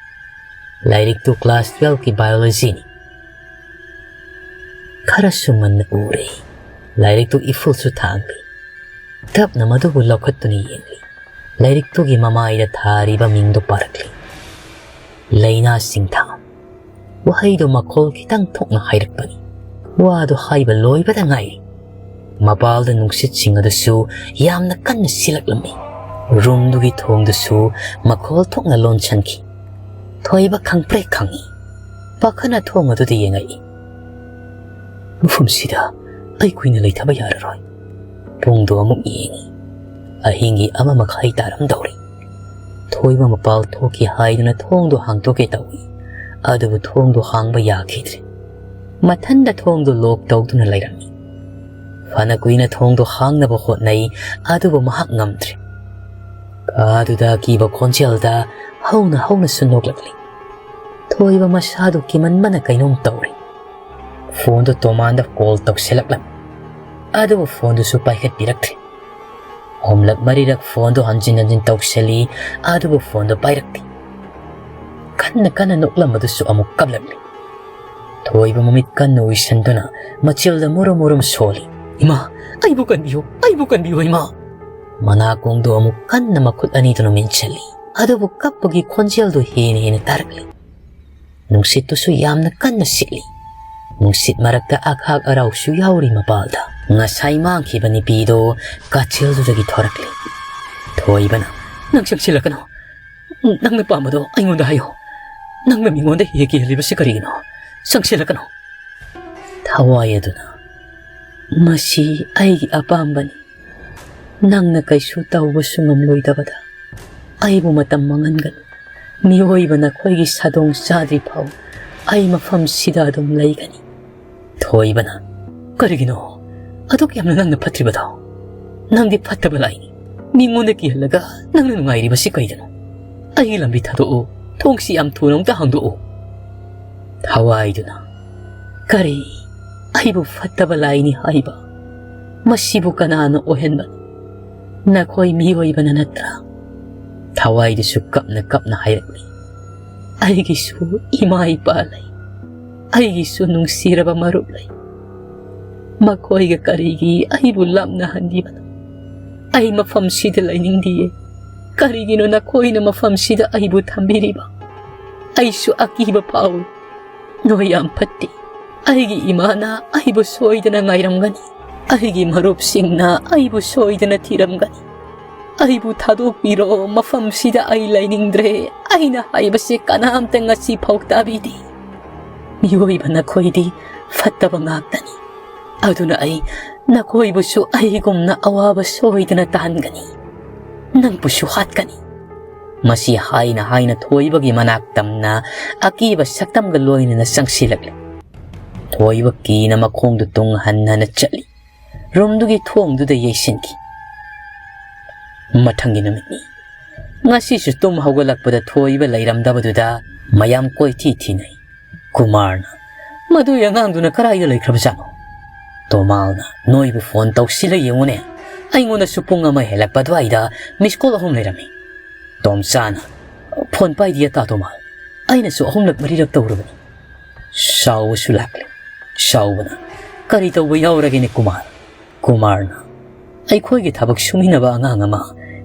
ꯂꯥꯏꯔꯤꯛꯇꯨ class twelveꯀꯤ biologyꯅꯤ꯫ ꯈꯔꯁꯨ ꯃꯟꯅ ꯎꯔꯦ꯫ ꯂꯥꯏꯔꯤꯛꯇꯨ ꯏꯐꯨꯜꯁꯨ ꯊꯥꯡꯂꯤ꯫ ꯇꯞꯅ ꯃꯗꯨꯕꯨ ꯂꯧꯈꯠꯇꯨꯅ ꯌꯦꯡꯂꯤ꯫ ꯂꯥꯏꯔꯤꯛꯇꯨꯒꯤ ꯃꯃꯥꯏꯗ ꯊꯥꯔꯤꯕ ꯃꯤꯡꯗꯨ ꯄꯥꯔꯛꯂꯤ꯫ ꯂꯩꯅꯥ ꯁꯤꯡꯊꯥ꯫ ꯋꯥꯍꯩꯗꯨ ꯃꯈꯣꯜ ꯈꯤꯇꯪ ꯊꯣꯛꯅ ꯍꯥꯏꯔꯛꯄꯅꯤ꯫ ꯋꯥꯗꯨ ꯍꯥꯏꯕ ꯂꯣꯏꯕꯗ ꯉꯥꯏꯔꯤ꯫ ꯃꯄꯥꯜꯗ ꯅꯨꯡꯁꯤꯠꯁꯤꯡ ꯑꯗꯨꯁꯨ ꯌꯥꯝꯅ ꯀꯟꯅ ꯁꯤꯜꯂꯛꯂꯝꯃꯤ꯫ ꯔꯨꯝꯗꯨꯒꯤ ꯊꯣꯡꯗꯨꯁꯨ ꯃꯈꯣꯜ ꯊꯣꯛꯅ ꯂꯣꯟꯁꯤꯟꯈꯤ꯫ ꯊꯣꯏꯕ ꯈꯪꯄ꯭ꯔꯦꯛ ꯈꯪꯉꯤ꯫ ꯄꯥꯈꯠꯅ ꯊꯣꯡ ꯑꯗꯨꯗ ꯌꯦꯡꯉꯛꯏ꯫ ꯃꯐꯝꯁꯤꯗ ꯑꯩ ꯀꯨꯏꯅ ꯂꯩꯊꯕ ꯌꯥꯔꯔꯣꯏ꯫ ꯄꯨꯡꯗꯣ ꯑꯃꯨꯛ ꯌꯦꯡꯉꯤ꯫ ꯑꯍꯤꯡꯒꯤ ꯑꯃ ꯃꯈꯥꯏ ꯇꯥꯔꯝꯗꯧꯔꯦ꯫ ꯊꯣꯏꯕ ꯃꯄꯥꯜ ꯊꯣꯛꯈꯤ ꯍꯥꯏꯗꯨꯅ ꯊꯣꯡꯗꯣ ꯍꯥꯡꯗꯣꯛꯀꯦ ꯇꯧꯏ꯫ ꯑꯗꯨꯕꯨ ꯊꯣꯡꯗꯣ ꯍꯥꯡꯕ ꯌꯥꯈꯤꯗ꯭ꯔꯦ꯫ ꯃꯊꯟꯗ ꯊꯣꯡꯗꯣ lock ꯇꯧꯗꯨꯅ ꯂꯩꯔꯝꯃꯤ꯫ ꯐꯅ ꯀꯨꯏꯅ ꯊꯣꯡꯗꯣ ꯍꯥꯡꯅꯕ ꯍꯣꯠꯅꯩ, ꯑꯗꯨꯕꯨ ꯃꯍꯥꯛ ꯉꯝꯗ꯭ꯔꯦ꯫ ꯀꯥꯗꯨꯗ ꯑꯀꯤꯕ ꯈꯣꯟꯖꯦꯜꯗ ꯍꯧꯅ ꯍꯧꯅꯁꯨ ꯅꯣꯛꯂꯛꯂꯤ꯫ ꯊꯣꯏꯕ ꯃꯁꯥꯗꯨ ꯀꯤꯃꯟꯕꯅ ꯀꯩꯅꯣꯝ ꯇꯧꯔꯦ꯫ ꯐꯣꯟꯗꯨ ꯇꯣꯃꯥꯟꯗ call ꯇꯧꯁꯤꯜꯂꯛꯂꯝꯃꯤ꯫ ꯑꯗꯨꯕꯨ ꯐꯣꯟꯗꯨꯁꯨ ꯄꯥꯏꯈꯠꯄꯤꯔꯛꯇ꯭ꯔꯦ꯫ ꯑꯍꯨꯝꯂꯛ ꯃꯔꯤꯔꯛ ꯐꯣꯟꯗꯨ ꯍꯟꯖꯤꯟ ꯍꯟꯖꯤꯟ ꯇꯧꯁꯤꯜꯂꯤ, ꯑꯗꯨꯕꯨ ꯐꯣꯟꯗꯨ ꯄꯥꯏꯔꯛꯇꯦ꯫ ꯀꯟꯅ ꯀꯟꯅ ꯅꯣꯛꯂꯝꯕꯗꯨꯁꯨ ꯑꯃꯨꯛ ꯀꯞꯂꯛꯂꯤ꯫ ꯊꯣꯏꯕ ꯃꯃꯤꯠ ꯀꯟꯅ ꯎꯏꯁꯟꯗꯨꯅ ꯃꯆꯤꯜꯗ ꯃꯨꯔꯨꯝ ꯃꯨꯔꯨꯝ ꯁꯣꯜꯂꯤ꯫ "ꯏꯃꯥ, ꯑꯩꯕꯨ ꯀꯟꯕꯤꯌꯨ, ꯑꯩꯕꯨ ꯀꯟꯕꯤꯌꯨ, ꯏꯃꯥ!" ꯃꯅꯥꯀꯣꯡꯗꯨ ꯑꯃꯨꯛ ꯀꯟꯅ ꯃꯈꯨꯠ ꯑꯅꯤꯗꯨꯅ ꯃꯦꯟꯁꯤꯜꯂꯤ꯫ ꯑꯗꯨꯕꯨ ꯀꯞꯄꯒꯤ ꯈꯣꯟꯖꯦꯜꯗꯨ ꯍꯦꯟꯅ ꯍꯦꯟꯅ ꯇꯥꯔꯛꯂꯤ꯫ ꯅꯨꯡꯁꯤꯠꯇꯨꯁꯨ ꯌꯥꯝꯅ ꯀꯟꯅ ꯁꯤꯠꯂꯤ꯫ ꯅꯨꯡꯁꯤꯠ ꯃꯔꯛꯇ ꯑꯈꯥꯛ ꯑꯔꯥꯎꯁꯨ ꯌꯥꯎꯔꯤ ꯃꯄꯥꯜꯗ꯫ ꯉꯁꯥꯏ ꯃꯥꯡꯈꯤꯕ ꯅꯨꯄꯤꯗꯣ ꯀꯥꯆꯤꯜꯗꯨꯗꯒꯤ ꯊꯣꯔꯛꯂꯤ꯫ ꯊꯣꯏꯕꯅ, "ꯅꯪ ꯆꯪꯁꯤꯜꯂꯛꯀꯅꯨ꯫ ꯅꯪꯅ ꯄꯥꯝꯕꯗꯣ ꯑꯩꯉꯣꯟꯗ ꯍꯥꯏꯌꯣ꯫ ꯅꯪꯅ ꯃꯤꯉꯣꯟꯗ ꯍꯦꯛ ꯀꯤꯍꯜꯂꯤꯕꯁꯤ ꯀꯔꯤꯒꯤꯅꯣ? ꯆꯪꯁꯤꯜꯂꯛꯀꯅꯨ꯫" ꯊꯋꯥꯏ ꯑꯗꯨꯅ, "ꯃꯁꯤ ꯑꯩꯒꯤ ꯑꯄꯥꯝꯕꯅꯤ꯫ ꯅꯪꯅ ꯀꯩꯁꯨ ꯇꯧꯕꯁꯨ ꯉꯝꯂꯣꯏꯗꯕꯗ ꯑꯩꯕꯨ ꯃꯇꯝ ꯃꯥꯡꯍꯟꯒꯅꯨ꯫ ꯃꯤꯑꯣꯏꯕ ꯅꯈꯣꯏꯒꯤ ꯁꯥꯗꯣꯡ ꯆꯥꯗ꯭ꯔꯤ ꯐꯥꯎ ꯑꯩ ꯃꯐꯝꯁꯤꯗ ꯑꯗꯨꯝ ꯂꯩꯒꯅꯤ"꯫ ꯊꯣꯏꯕꯅ, "ꯀꯔꯤꯒꯤꯅꯣ ꯑꯗꯨꯛ ꯌꯥꯝꯅ ꯅꯪꯅ ꯐꯠꯇ꯭ꯔꯤꯕꯗꯣ? ꯅꯪꯗꯤ ꯐꯠꯇꯕ ꯂꯥꯏꯅꯤ꯫ ꯃꯤꯉꯣꯟꯗ ꯀꯤꯍꯜꯂꯒ ꯅꯪꯅ ꯅꯨꯡꯉꯥꯏꯔꯤꯕꯁꯤ ꯀꯩꯗꯅꯣ? ꯑꯩꯒꯤ ꯂꯝꯕꯤ ꯊꯥꯗꯣꯛꯎ꯫ ꯊꯣꯡꯁꯤ ꯌꯥꯝ ꯊꯨꯅ ꯑꯃꯨꯛꯇ ꯍꯥꯡꯗꯣꯛꯎ"꯫ ꯊꯋꯥꯏꯗꯨꯅ, "ꯀꯔꯤ? ꯑꯩꯕꯨ ꯐꯠꯇꯕ ꯂꯥꯏꯅꯤ ꯍꯥꯏꯕ? ꯃꯁꯤꯕꯨ ꯀꯅꯥꯅ ꯑꯣꯏꯍꯟꯕꯅꯣ? ꯅꯈꯣꯏ ꯃꯤꯑꯣꯏꯕꯅ ꯅꯠꯇ꯭ꯔꯥ?" ꯊꯋꯥꯏꯗꯨꯁꯨ ꯀꯞꯅ ꯀꯞꯅ ꯍꯥꯏꯔꯛꯂꯤ, "ꯑꯩꯒꯤꯁꯨ ꯏꯃꯥ ꯏꯄꯥ ꯂꯩ, ꯑꯩꯒꯤꯁꯨ ꯅꯨꯡꯁꯤꯔꯕ ꯃꯔꯨꯞ ꯂꯩ꯫ ꯃꯈꯣꯏꯒ ꯀꯔꯤꯒꯤ ꯑꯩꯕꯨ ꯂꯥꯞꯅꯍꯟꯕꯤꯕꯅꯣ? ꯑꯩ ꯃꯐꯝꯁꯤꯗ ꯂꯩꯅꯤꯡꯗꯤꯌꯦ꯫ ꯀꯔꯤꯒꯤꯅꯣ ꯅꯈꯣꯏꯅ ꯃꯐꯝꯁꯤꯗ ꯑꯩꯕꯨ ꯊꯝꯕꯤꯔꯤꯕ? ꯑꯩꯁꯨ ꯑꯀꯤꯕ ꯐꯥꯎꯏ꯫ ꯅꯣꯏ ꯌꯥꯝ ꯐꯠꯇꯦ꯫ ꯑꯩꯒꯤ ꯏꯃꯥꯅ ꯑꯩꯕꯨ ꯁꯣꯏꯗꯅ ꯉꯥꯏꯔꯝꯒꯅꯤ꯫ ꯑꯩꯒꯤ ꯃꯔꯨꯞꯁꯤꯡꯅ ꯑꯩꯕꯨ ꯁꯣꯏꯗꯅ ꯊꯤꯔꯝꯒꯅꯤ꯫ ꯑꯩꯕꯨ ꯊꯥꯗꯣꯛꯄꯤꯔꯣ, ꯃꯐꯝꯁꯤꯗ ꯑꯩ ꯂꯩꯅꯤꯡꯗ꯭ꯔꯦ꯫ ꯑꯩꯅ ꯍꯥꯏꯕꯁꯦ ꯀꯅꯥꯝꯇ ꯉꯁꯤ ꯐꯥꯎ ꯇꯥꯕꯤꯗꯦ꯫ ꯃꯤꯑꯣꯏꯕ ꯅꯈꯣꯏꯗꯤ ꯐꯠꯇꯕ ꯉꯥꯛꯇꯅꯤ꯫ ꯑꯗꯨꯅ ꯑꯩ ꯅꯈꯣꯏꯕꯨꯁꯨ ꯑꯩꯒꯨꯝꯅ ꯑꯋꯥꯕ ꯁꯣꯏꯗꯅ ꯇꯥꯍꯟꯒꯅꯤ꯫ ꯅꯪꯕꯨꯁꯨ ꯍꯥꯠꯀꯅꯤ"꯫ ꯃꯁꯤ ꯍꯥꯏꯅ ꯍꯥꯏꯅ ꯊꯣꯏꯕꯒꯤ ꯃꯅꯥꯛ ꯇꯝꯅ ꯑꯀꯤꯕ ꯁꯛꯇꯝꯒ ꯂꯣꯏꯅꯅ ꯆꯪꯁꯤꯜꯂꯛꯂꯦ꯫ ꯊꯣꯏꯕ ꯀꯤꯅ ꯃꯈꯣꯡꯗꯨ ꯇꯨꯡ ꯍꯟ ꯍꯟꯅ ꯆꯠꯂꯤ꯫ ꯔꯨꯝꯗꯨꯒꯤ ꯊꯣꯡꯗꯨꯗ ꯌꯩꯁꯤꯟꯈꯤ꯫ ꯃꯊꯪꯒꯤ ꯅꯨꯃꯤꯠꯅꯤ꯫ ꯉꯁꯤꯁꯨ ꯇꯨꯝ ꯍꯧꯒꯠꯂꯛꯄꯗ ꯊꯣꯏꯕ ꯂꯩꯔꯝꯗꯕꯗꯨꯗ ꯃꯌꯥꯝ ꯀꯣꯏꯊꯤ ꯊꯤꯅꯩ꯫ ꯀꯨꯃꯥꯔꯅ, "ꯃꯗꯨꯒꯤ ꯑꯉꯥꯡꯗꯨꯅ ꯀꯗꯥꯏꯗ ꯂꯩꯈ꯭ꯔꯕꯖꯥꯠꯅꯣ?" ꯇꯣꯃꯥꯜꯅ, "ꯅꯣꯏꯕꯨ ꯐꯣꯟ ꯇꯧꯁꯤꯜꯂ ꯌꯦꯡꯉꯨꯅꯦ꯫ ꯑꯩꯉꯣꯟꯗꯁꯨ ꯄꯨꯡ ꯑꯃ ꯍꯦꯜꯂꯛꯄ ꯑꯗꯨꯋꯥꯏꯗ ꯃꯤꯁ ꯀꯣꯜ ꯑꯍꯨꯝ ꯂꯩꯔꯝꯃꯤ"꯫ ꯇꯣꯝꯆꯥꯅ, "ꯐꯣꯟ ꯄꯥꯏꯗꯤꯌꯦ ꯇꯥ ꯇꯣꯃꯥꯜ꯫ ꯑꯩꯅꯁꯨ ꯑꯍꯨꯝꯂꯛ ꯃꯔꯤꯔꯛ ꯇꯧꯔꯨꯕꯅꯤ"꯫ ꯁꯥꯎꯕꯁꯨ ꯂꯥꯛꯂꯦ꯫ ꯁꯥꯎꯕꯅ, "ꯀꯔꯤ ꯇꯧꯕ ꯌꯥꯎꯔꯒꯦꯅꯦ ꯀꯨꯃꯥꯔ?" ꯀꯨꯃꯥꯔꯅ, "ꯑꯩꯈꯣꯏꯒꯤ ꯊꯕꯛ ꯁꯨꯃꯤꯟꯅꯕ ꯑꯉꯥꯡ ꯑꯃ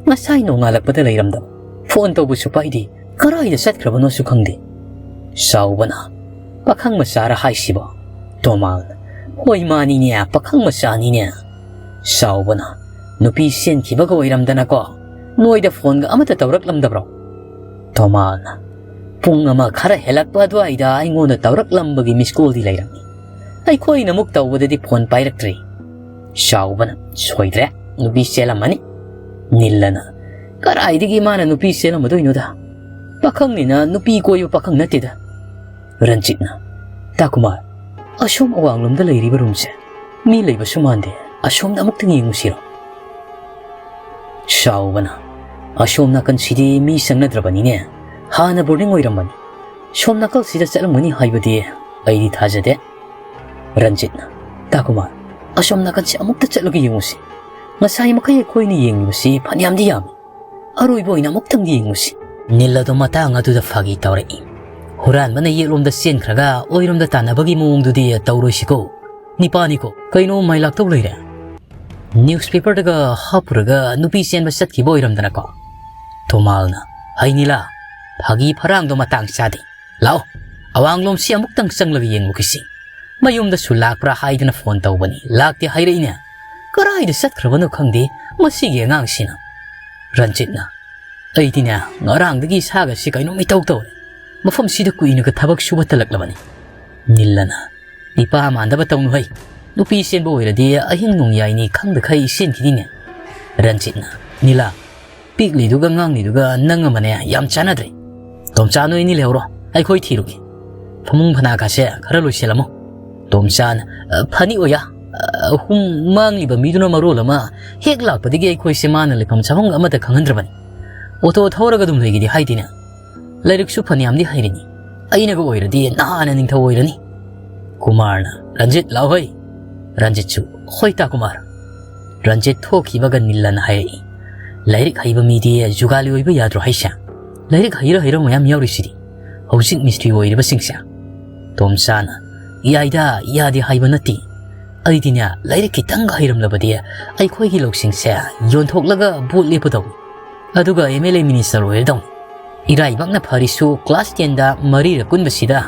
ꯉꯁꯥꯏ ꯅꯣꯡꯉꯥꯜꯂꯛꯄꯗ ꯂꯩꯔꯝꯗꯕ꯫ ꯐꯣꯟ ꯇꯧꯕꯁꯨ ꯄꯥꯏꯗꯦ꯫ ꯀꯔꯥꯏꯗ ꯆꯠꯈ꯭ꯔꯕꯅꯣꯁꯨ ꯈꯪꯗꯦ"꯫ ꯁꯥꯎꯕꯅ, "ꯄꯥꯈꯪ ꯃꯆꯥꯔ ꯍꯥꯏꯁꯤꯕꯣ?" ꯇꯣꯃꯥꯜꯅ, "ꯍꯣꯏ, ꯃꯥꯅꯤꯅꯦ, ꯄꯥꯈꯪ ꯃꯆꯥꯅꯤꯅꯦ"꯫ ꯁꯥꯎꯕꯅ, "ꯅꯨꯄꯤ ꯆꯦꯟꯈꯤꯕꯒ ꯑꯣꯏꯔꯝꯗꯅꯀꯣ, ꯅꯣꯏꯗ ꯐꯣꯟꯒ ꯑꯃꯠꯇ ꯇꯧꯔꯛꯂꯝꯗꯕ꯭ꯔꯣ?" ꯇꯣꯃꯥꯜꯅ, "ꯄꯨꯡ ꯑꯃ ꯈꯔ ꯍꯦꯜꯂꯛꯄ ꯑꯗꯨꯋꯥꯏꯗ ꯑꯩꯉꯣꯟꯗ ꯇꯧꯔꯛꯂꯝꯕꯒꯤ ꯃꯤꯁ ꯀꯣꯜꯗꯤ ꯂꯩꯔꯝꯃꯤ꯫ ꯑꯩꯈꯣꯏꯅ ꯑꯃꯨꯛ ꯇꯧꯕꯗꯗꯤ ꯐꯣꯟ ꯄꯥꯏꯔꯛꯇ꯭ꯔꯦ꯫ ꯆꯥꯎꯕꯅ, "ꯁꯣꯏꯗ꯭ꯔꯦ, ꯅꯨꯄꯤ ꯆꯦꯜꯂꯝꯃꯅꯤ꯫" ꯅꯤꯜꯂꯅ, "ꯀꯗꯥꯏꯗꯒꯤ ꯃꯥꯅ ꯅꯨꯄꯤ ꯆꯦꯜꯂꯝꯃꯗꯣꯏꯅꯣꯗ? ꯄꯥꯈꯪꯅꯤꯅ ꯅꯨꯄꯤ ꯀꯣꯏꯕ ꯄꯥꯈꯪ ꯅꯠꯇꯦꯗ꯫" ꯔꯟꯖꯤꯠꯅ, "ꯇꯥ ꯀꯨꯃꯥꯔ, ꯑꯁꯣꯝ ꯑꯋꯥꯡꯂꯣꯝꯗ ꯂꯩꯔꯤꯕ ꯔꯨꯝꯁꯦ ꯃꯤ ꯂꯩꯕꯁꯨ ꯃꯥꯟꯗꯦ꯫ ꯑꯁꯣꯝꯗ ꯑꯃꯨꯛꯇꯪ ꯌꯦꯡꯉꯨꯁꯤꯔꯣ?" ꯆꯥꯎꯕꯅ, "ꯑꯁꯣꯝ ꯅꯥꯀꯟꯁꯤꯗꯤ ꯃꯤ ꯆꯪꯅꯗ꯭ꯔꯕꯅꯤꯅꯦ꯫ ꯍꯥꯟꯅ ꯕꯣꯔꯗꯤꯡ ꯑꯣꯏꯔꯝꯕꯅꯤ꯫ ꯁꯣꯝ ꯅꯥꯀꯜꯁꯤꯗ ꯆꯠꯂꯝꯒꯅꯤ ꯍꯥꯏꯕꯗꯤ ꯑꯩꯗꯤ ꯊꯥꯖꯗꯦ꯫" ꯔꯟꯖꯤꯠꯅ, "ꯇꯥ ꯀꯨꯃꯥꯔ, ꯑꯁꯣꯝ ꯅꯥꯀꯟꯁꯤ ꯑꯃꯨꯛꯇ ꯆꯠꯂꯒ ꯌꯦꯡꯉꯨꯁꯤ꯫ ꯉꯁꯥꯏ ꯃꯈꯩ ꯑꯩꯈꯣꯏꯅ ꯌꯦꯡꯂꯤꯕꯁꯤ ꯐꯅꯌꯥꯝꯗꯤ ꯌꯥꯝꯃꯤ꯫ ꯑꯔꯣꯏꯕ ꯑꯣꯏꯅ ꯑꯃꯨꯛꯇꯪꯗꯤ ꯌꯦꯡꯉꯨꯁꯤ꯫" ꯅꯤꯜ ꯑꯗꯣ ꯃꯇꯥꯡ ꯑꯗꯨꯗ ꯐꯥꯒꯤ ꯇꯧꯔꯛꯏ꯫ "ꯍꯨꯔꯥꯟꯕꯅ ꯌꯦꯠꯂꯣꯝꯗ ꯆꯦꯟꯈ꯭ꯔꯒ ꯑꯣꯏꯔꯣꯝꯗ ꯇꯥꯟꯅꯕꯒꯤ ꯃꯑꯣꯡꯗꯨꯗꯤ ꯇꯧꯔꯣꯏꯁꯤꯀꯣ꯫ ꯅꯤꯄꯥꯅꯤꯀꯣ, ꯀꯩꯅꯣ ꯃꯥꯏ ꯂꯥꯛꯇꯧ ꯂꯩꯔꯦ?" "ꯅ꯭ꯌꯨꯁꯄꯦꯄꯔꯗꯒ ꯍꯥꯞꯄꯨꯔꯒ ꯅꯨꯄꯤ ꯆꯦꯟꯕ ꯆꯠꯈꯤꯕ ꯑꯣꯏꯔꯝꯗꯅꯀꯣ꯫" ꯇꯣꯃꯥꯜꯅ, "ꯍꯩ ꯅꯤꯂꯥ, ꯐꯥꯒꯤ ꯐꯔꯥꯡꯗꯣ ꯃꯇꯥꯡ ꯆꯥꯗꯦ꯫ ꯂꯥꯛꯑꯣ, ꯑꯋꯥꯡꯂꯣꯝꯁꯤ ꯑꯃꯨꯛꯇꯪ ꯆꯪꯂꯒ ꯌꯦꯡꯉꯨꯈꯤꯁꯤ꯫ ꯃꯌꯨꯝꯗꯁꯨ ꯂꯥꯛꯄ꯭ꯔꯥ ꯍꯥꯏꯗꯅ ꯐꯣꯟ ꯇꯧꯕꯅꯤ, ꯂꯥꯛꯇꯦ ꯍꯥꯏꯔꯛꯏꯅꯦ꯫ ꯀꯗꯥꯏꯗ ꯆꯠꯈ꯭ꯔꯕꯅꯣ ꯈꯪꯗꯦ ꯃꯁꯤꯒꯤ ꯑꯉꯥꯡꯁꯤꯅ꯫" ꯔꯟꯖꯤꯠꯅ, "ꯑꯩꯗꯤꯅꯦ, ꯉꯔꯥꯡꯗꯒꯤ ꯏꯁꯥꯒꯁꯤ ꯀꯩꯅꯣꯝ ꯏꯇꯧ ꯇꯧꯔꯦ꯫ ꯃꯐꯝꯁꯤꯗ ꯀꯨꯏꯅꯒ ꯊꯕꯛ ꯁꯨꯕ ꯇꯜꯂꯛꯂꯕꯅꯤ꯫" ꯅꯤꯜꯂꯅ, "ꯅꯤꯄꯥ ꯃꯥꯟꯗꯕ ꯇꯧꯅꯨ ꯍꯩ꯫ ꯅꯨꯄꯤ ꯆꯦꯟꯕ ꯑꯣꯏꯔꯗꯤ ꯑꯍꯤꯡ ꯅꯣꯡꯌꯥꯏꯅꯤ ꯈꯪꯗꯈꯩ ꯆꯦꯟꯈꯤꯅꯤꯅꯦ꯫" ꯔꯟꯖꯤꯠꯅ, "ꯅꯤꯂꯥ, ꯄꯤꯛꯂꯤꯗꯨꯒ ꯉꯥꯡꯂꯤꯗꯨꯒ ꯅꯪ ꯑꯃꯅꯦ ꯌꯥꯝ ꯆꯥꯟꯅꯗ꯭ꯔꯦ꯫ ꯇꯣꯝꯆꯥ, ꯅꯣꯏ ꯑꯅꯤ ꯂꯩꯍꯧꯔꯣ, ꯑꯩꯈꯣꯏ ꯊꯤꯔꯨꯒꯦ꯫ ꯐꯃꯨꯡ ꯐꯅꯥꯒꯁꯦ ꯈꯔ ꯂꯣꯏꯁꯤꯜꯂꯝꯃꯣ꯫" ꯇꯣꯝꯆꯥꯅ, "ꯑ, ꯐꯅꯤ ꯑꯣꯖꯥ꯫ ꯑ, ꯑꯍꯨꯝ ꯃꯥꯡꯂꯤꯕ ꯃꯤꯗꯨꯅ ꯃꯔꯣꯜ ꯑꯃ ꯍꯦꯛ ꯂꯥꯛꯄꯗꯒꯤ ꯑꯩꯈꯣꯏꯁꯦ ꯃꯥꯅ ꯂꯩꯐꯝ ꯆꯥꯐꯝꯒ ꯑꯃꯠꯇ ꯈꯪꯍꯟꯗ꯭ꯔꯕꯅꯤ꯫ ꯑꯣꯇꯣ ꯊꯧꯔꯒ ꯑꯗꯨꯝ ꯂꯩꯒꯦꯗꯤ ꯍꯥꯏꯗꯦꯅꯦ꯫ ꯂꯥꯏꯔꯤꯛꯁꯨ ꯐꯅꯌꯥꯝꯗꯤ ꯍꯩꯔꯤꯅꯤ꯫ ꯑꯩꯅꯒ ꯑꯣꯏꯔꯗꯤ ꯅꯍꯥꯟꯅ ꯅꯤꯡꯊꯧ ꯑꯣꯏꯔꯅꯤ꯫" ꯀꯨꯃꯥꯔꯅ, "ꯔꯟꯖꯤꯠ, ꯂꯥꯎ ꯍꯩ꯫" ꯔꯟꯖꯤꯠꯁꯨ, "ꯍꯣꯏ ꯇꯥ ꯀꯨꯃꯥꯔ꯫" ꯔꯟꯖꯤꯠ ꯊꯣꯛꯈꯤꯕꯒ ꯅꯤꯜꯂꯅ ꯍꯥꯏꯔꯛꯏ, "ꯂꯥꯏꯔꯤꯛ ꯍꯩꯕ ꯃꯤꯗꯤ ꯖꯨꯒꯥꯂꯤ ꯑꯣꯏꯕ ꯌꯥꯗ꯭ꯔꯣ ꯍꯥꯏꯁꯦ? ꯂꯥꯏꯔꯤꯛ ꯍꯩꯔ ꯍꯩꯔ ꯃꯌꯥꯝ ꯌꯥꯎꯔꯤꯁꯤꯗꯤ ꯍꯧꯖꯤꯛ ꯃꯤꯁꯇ꯭ꯔꯤ ꯑꯣꯏꯔꯤꯕꯁꯤꯡꯁꯦ꯫" ꯇꯣꯝꯆꯥꯅ, "ꯌꯥꯏꯗ, ꯌꯥꯗꯦ ꯍꯥꯏꯕ ꯅꯠꯇꯦ꯫ ꯑꯩꯗꯤꯅꯦ, ꯂꯥꯏꯔꯤꯛ ꯈꯤꯇꯪꯒ ꯍꯩꯔꯝꯂꯕꯗꯤ ꯑꯩꯈꯣꯏꯒꯤ ꯂꯧꯁꯤꯡꯁꯦ ꯌꯣꯟꯊꯣꯛꯂꯒ ꯚꯣꯠ ꯂꯦꯞꯄꯗꯧꯅꯤ꯫ ꯑꯗꯨꯒ ꯑꯦꯝ ꯑꯦꯜ ꯑꯦ ꯃꯤꯅꯤꯁꯇꯔ ꯑꯣꯏꯔꯗꯧꯅꯤ꯫ ꯏꯔꯥꯏꯕꯛꯅ ꯐꯔꯤꯁꯨ ꯀ꯭ꯂꯥꯁ ꯇꯦꯟꯗ ꯃꯔꯤꯔꯛ ꯀꯨꯟꯕꯁꯤꯗ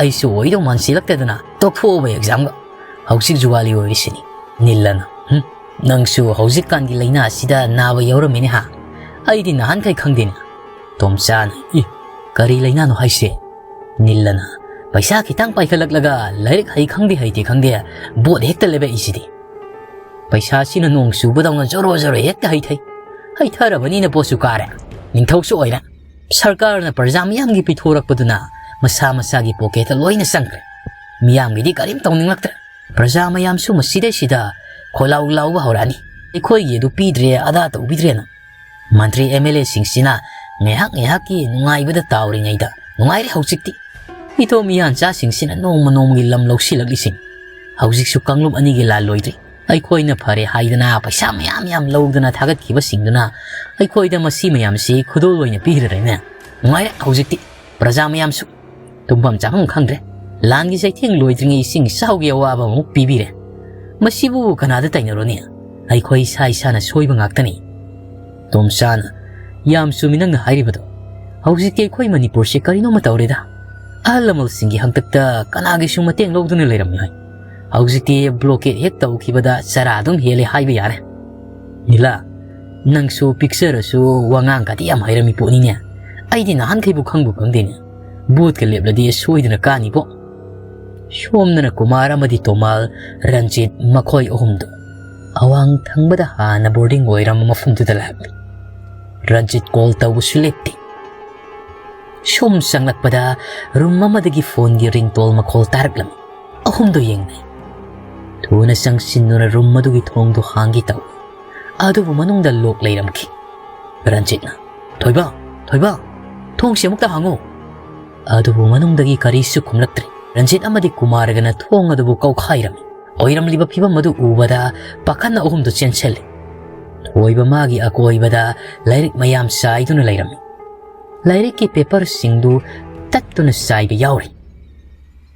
ꯑꯩꯁꯨ ꯑꯣꯏꯗꯧ ꯃꯥꯟꯁꯤꯜꯂꯛꯇꯗꯅ ꯇꯣꯛꯊꯣꯛꯑꯕ ꯑꯦꯛꯖꯥꯝꯒ꯫ ꯍꯧꯖꯤꯛ ꯖꯨꯒꯥꯂꯤ ꯑꯣꯏꯔꯤꯁꯤꯅꯤ꯫" ꯅꯤꯜꯂꯅ, "ꯍꯨꯝ, ꯅꯪꯁꯨ ꯍꯧꯖꯤꯛꯀꯥꯟꯒꯤ ꯂꯥꯏꯅꯥ ꯑꯁꯤꯗ ꯅꯥꯕ ꯌꯥꯎꯔꯝꯃꯤꯅꯦ ꯍꯥ? ꯑꯩꯗꯤ ꯅꯍꯥꯟꯈꯩ ꯈꯪꯗꯦꯅꯦ꯫" ꯇꯣꯝꯆꯥꯅ, "ꯏ, ꯀꯔꯤ ꯂꯥꯏꯅꯥꯅꯣ ꯍꯥꯏꯁꯦ?" ꯅꯤꯜꯂꯅ, "ꯄꯩꯁꯥ ꯈꯤꯇꯪ ꯄꯥꯏꯈꯠꯂꯛꯂꯒ ꯂꯥꯏꯔꯤꯛ ꯍꯩ ꯈꯪꯗꯦ ꯍꯩꯇꯦ ꯈꯪꯗꯦ ꯚꯣꯠ ꯍꯦꯛꯇ ꯂꯦꯞꯄꯛꯏꯁꯤꯗꯤ꯫" ꯄꯩꯁꯥꯁꯤꯅ ꯅꯣꯡ ꯆꯨꯕꯗꯧꯅ ꯖꯣꯔꯣ ꯖꯣꯔꯣ ꯍꯦꯛꯇ ꯍꯩꯊꯩ꯫ ꯍꯩꯊꯔꯕꯅꯤꯅ ꯄꯣꯠꯁꯨ ꯀꯥꯔꯦ, ꯅꯤꯡꯊꯧꯁꯨ ꯑꯣꯏꯔꯦ꯫ ꯁꯔꯀꯥꯔꯅ ꯄ꯭ꯔꯖꯥ ꯃꯤꯌꯥꯝꯒꯤ ꯄꯤꯊꯣꯔꯛꯄꯗꯨꯅ ꯃꯁꯥ ꯃꯁꯥꯒꯤ ꯄꯣꯀꯦꯠꯇ ꯂꯣꯏꯅ ꯆꯪꯈ꯭ꯔꯦ꯫ ꯃꯤꯌꯥꯝꯒꯤꯗꯤ ꯀꯔꯤꯝ ꯇꯧꯅꯤꯡꯂꯛꯇ꯭ꯔꯦ꯫ ꯄ꯭ꯔꯖꯥ ꯃꯌꯥꯝꯁꯨ ꯃꯁꯤꯗꯩꯁꯤꯗ ꯈꯣꯏꯂꯥꯎ ꯂꯥꯎꯕ ꯍꯧꯔꯛꯑꯅꯤ, "ꯑꯩꯈꯣꯏꯒꯤ ꯑꯗꯨ ꯄꯤꯗ꯭ꯔꯦ, ꯑꯗꯥ ꯇꯧꯕꯤꯗ꯭ꯔꯦꯅ"꯫ ꯃꯟꯇ꯭ꯔꯤ ꯑꯦꯝ ꯑꯦꯜ ꯑꯦꯁꯤꯡꯁꯤꯅ ꯉꯥꯏꯍꯥꯛ ꯉꯥꯏꯍꯥꯛꯀꯤ ꯅꯨꯡꯉꯥꯏꯕꯗ ꯇꯥꯎꯔꯤꯉꯩꯗ ꯅꯨꯡꯉꯥꯏꯔꯦ ꯍꯧꯖꯤꯛꯇꯤ꯫ ꯏꯇꯣꯝ ꯏꯌꯥꯟꯆꯥꯁꯤꯡꯁꯤꯅ ꯅꯣꯡꯃ ꯅꯣꯡꯃꯒꯤ ꯂꯝ ꯂꯧꯁꯤꯜꯂꯛꯂꯤꯁꯤꯡ꯫ ꯍꯧꯖꯤꯛꯁꯨ ꯀꯥꯡꯂꯨꯞ ꯑꯅꯤꯒꯤ ꯂꯥꯟ ꯂꯣꯏꯗ꯭ꯔꯤ꯫ ꯑꯩꯈꯣꯏꯅ ꯐꯔꯦ ꯍꯥꯏꯗꯅ ꯄꯩꯁꯥ ꯃꯌꯥꯝ ꯌꯥꯝ ꯂꯧꯗꯅ ꯊꯥꯒꯠꯈꯤꯕꯁꯤꯡꯗꯨꯅ ꯑꯩꯈꯣꯏꯗ ꯃꯁꯤ ꯃꯌꯥꯝꯁꯤ ꯈꯨꯗꯣꯜ ꯑꯣꯏꯅ ꯄꯤꯈ꯭ꯔꯦꯅꯦ꯫ ꯅꯨꯡꯉꯥꯏꯔꯦ ꯍꯧꯖꯤꯛꯇꯤ꯫ ꯄ꯭ꯔꯖꯥ ꯃꯌꯥꯝꯁꯨ ꯇꯨꯝꯐꯝ ꯆꯥꯐꯝ ꯈꯪꯗ꯭ꯔꯦ꯫ ꯂꯥꯟꯒꯤ ꯆꯩꯊꯦꯡ ꯂꯣꯏꯗ꯭ꯔꯤꯉꯩ ꯏꯁꯤꯡ ꯏꯆꯥꯎꯒꯤ ꯑꯋꯥꯕ ꯑꯃꯨꯛ ꯄꯤꯕꯤꯔꯦ꯫ ꯃꯁꯤꯕꯨ ꯀꯅꯥꯗ ꯇꯥꯏꯅꯔꯨꯅꯤ? ꯑꯩꯈꯣꯏ ꯏꯁꯥ ꯏꯁꯥꯅ ꯁꯣꯏꯕ ꯉꯥꯛꯇꯅꯤ꯫ ꯇꯣꯝꯆꯥꯅ, "ꯌꯥꯝ ꯆꯨꯝꯃꯤ ꯅꯪꯅ ꯍꯥꯏꯔꯤꯕꯗꯣ꯫ ꯍꯧꯖꯤꯛꯇꯤ ꯑꯩꯈꯣꯏ ꯃꯅꯤꯄꯨꯔꯁꯦ ꯀꯔꯤꯅꯣꯃ ꯇꯧꯔꯦꯗ꯫ ꯑꯍꯜ ꯂꯃꯟꯁꯤꯡꯒꯤ ꯍꯥꯛꯇꯛꯇ ꯀꯅꯥꯒꯤꯁꯨ ꯃꯇꯦꯡ ꯂꯧꯗꯨꯅ ꯂꯩꯔꯝꯃꯤ ꯍꯥꯏ꯫ ꯍꯧꯖꯤꯛꯇꯤ ꯕ꯭ꯂꯣꯀꯦꯠ ꯍꯦꯛ ꯇꯧꯈꯤꯕꯗ ꯆꯔꯥ ꯑꯗꯨꯝ ꯍꯦꯜꯂꯦ ꯍꯥꯏꯕ ꯌꯥꯔꯦ꯫ ꯅꯤꯂꯥ, ꯅꯪꯁꯨ ꯄꯤꯛꯆꯔꯁꯨ ꯋꯥꯉꯥꯡꯒꯗꯤ ꯌꯥꯝ ꯍꯩꯔꯝꯃꯤ ꯄꯣꯠꯅꯤꯅꯦ꯫ ꯑꯩꯗꯤ ꯅꯍꯥꯟꯈꯩꯕꯨ ꯈꯪꯕꯨ ꯈꯪꯗꯦꯅꯦ꯫ ꯚꯣꯠꯀ ꯂꯦꯞꯂꯗꯤ ꯁꯣꯏꯗꯅ ꯀꯥꯅꯤꯕꯣ"꯫ ꯁꯣꯝꯗꯅ ꯀꯨꯃꯥꯔ ꯑꯃꯗꯤ ꯇꯣꯃꯥꯜ, ꯔꯟꯖꯤꯠ ꯃꯈꯣꯏ ꯑꯍꯨꯝꯗꯨ ꯑꯋꯥꯡ ꯊꯪꯕꯗ ꯍꯥꯟꯅ ꯕꯣꯔꯗꯤꯡ ꯑꯣꯏꯔꯝꯕ ꯃꯐꯝꯗꯨꯗ ꯂꯥꯛꯂꯤ꯫ ꯔꯟꯖꯤꯠ ꯀꯣꯜ ꯇꯧꯕꯁꯨ ꯂꯦꯞꯇꯦ꯫ ꯁꯨꯝ ꯆꯪꯂꯛꯄꯗ ꯔꯨꯝ ꯑꯃꯗꯒꯤ ꯐꯣꯟꯒꯤ ꯔꯤꯡꯇꯣꯜ ꯃꯈꯣꯜ ꯇꯥꯔꯛꯂꯝꯃꯤ꯫ ꯑꯍꯨꯝꯗꯨ ꯌꯦꯡꯅꯩ꯫ ꯊꯨꯅ ꯆꯪꯁꯤꯟꯗꯨꯅ ꯔꯨꯝ ꯑꯗꯨꯒꯤ ꯊꯣꯡꯗꯨ ꯍꯥꯡꯒꯦ ꯇꯧꯏ꯫ ꯑꯗꯨꯕꯨ ꯃꯅꯨꯡꯗ ꯂꯣꯛ ꯂꯩꯔꯝꯈꯤ꯫ ꯔꯟꯖꯤꯠꯅ, "ꯊꯣꯏꯕ, ꯊꯣꯏꯕ, ꯊꯣꯡꯁꯤ ꯑꯃꯨꯛꯇ ꯍꯥꯡꯉꯨ"꯫ ꯑꯗꯨꯕꯨ ꯃꯅꯨꯡꯗꯒꯤ ꯀꯔꯤꯁꯨ ꯈꯨꯝꯂꯛꯇ꯭ꯔꯦ꯫ ꯔꯟꯖꯤꯠ ꯑꯃꯗꯤ ꯀꯨꯃꯥꯔꯒꯅ ꯊꯣꯡ ꯑꯗꯨꯕꯨ ꯀꯧꯈꯥꯏꯔꯝꯃꯤ꯫ ꯑꯣꯏꯔꯝꯂꯤꯕ ꯐꯤꯕꯝ ꯑꯗꯨ ꯎꯕꯗ ꯄꯥꯈꯠꯅ ꯑꯍꯨꯝꯗꯨ ꯆꯦꯟꯁꯤꯜꯂꯤ꯫ ꯊꯣꯏꯕ ꯃꯥꯒꯤ ꯑꯀꯣꯏꯕꯗ ꯂꯥꯏꯔꯤꯛ ꯃꯌꯥꯝ ꯆꯥꯏꯗꯨꯅ ꯂꯩꯔꯝꯃꯤ꯫ ꯂꯥꯏꯔꯤꯛꯀꯤ ꯄꯦꯄꯔꯁꯤꯡꯗꯨ ꯇꯠꯇꯨꯅ ꯆꯥꯏꯕ ꯌꯥꯎꯔꯤ꯫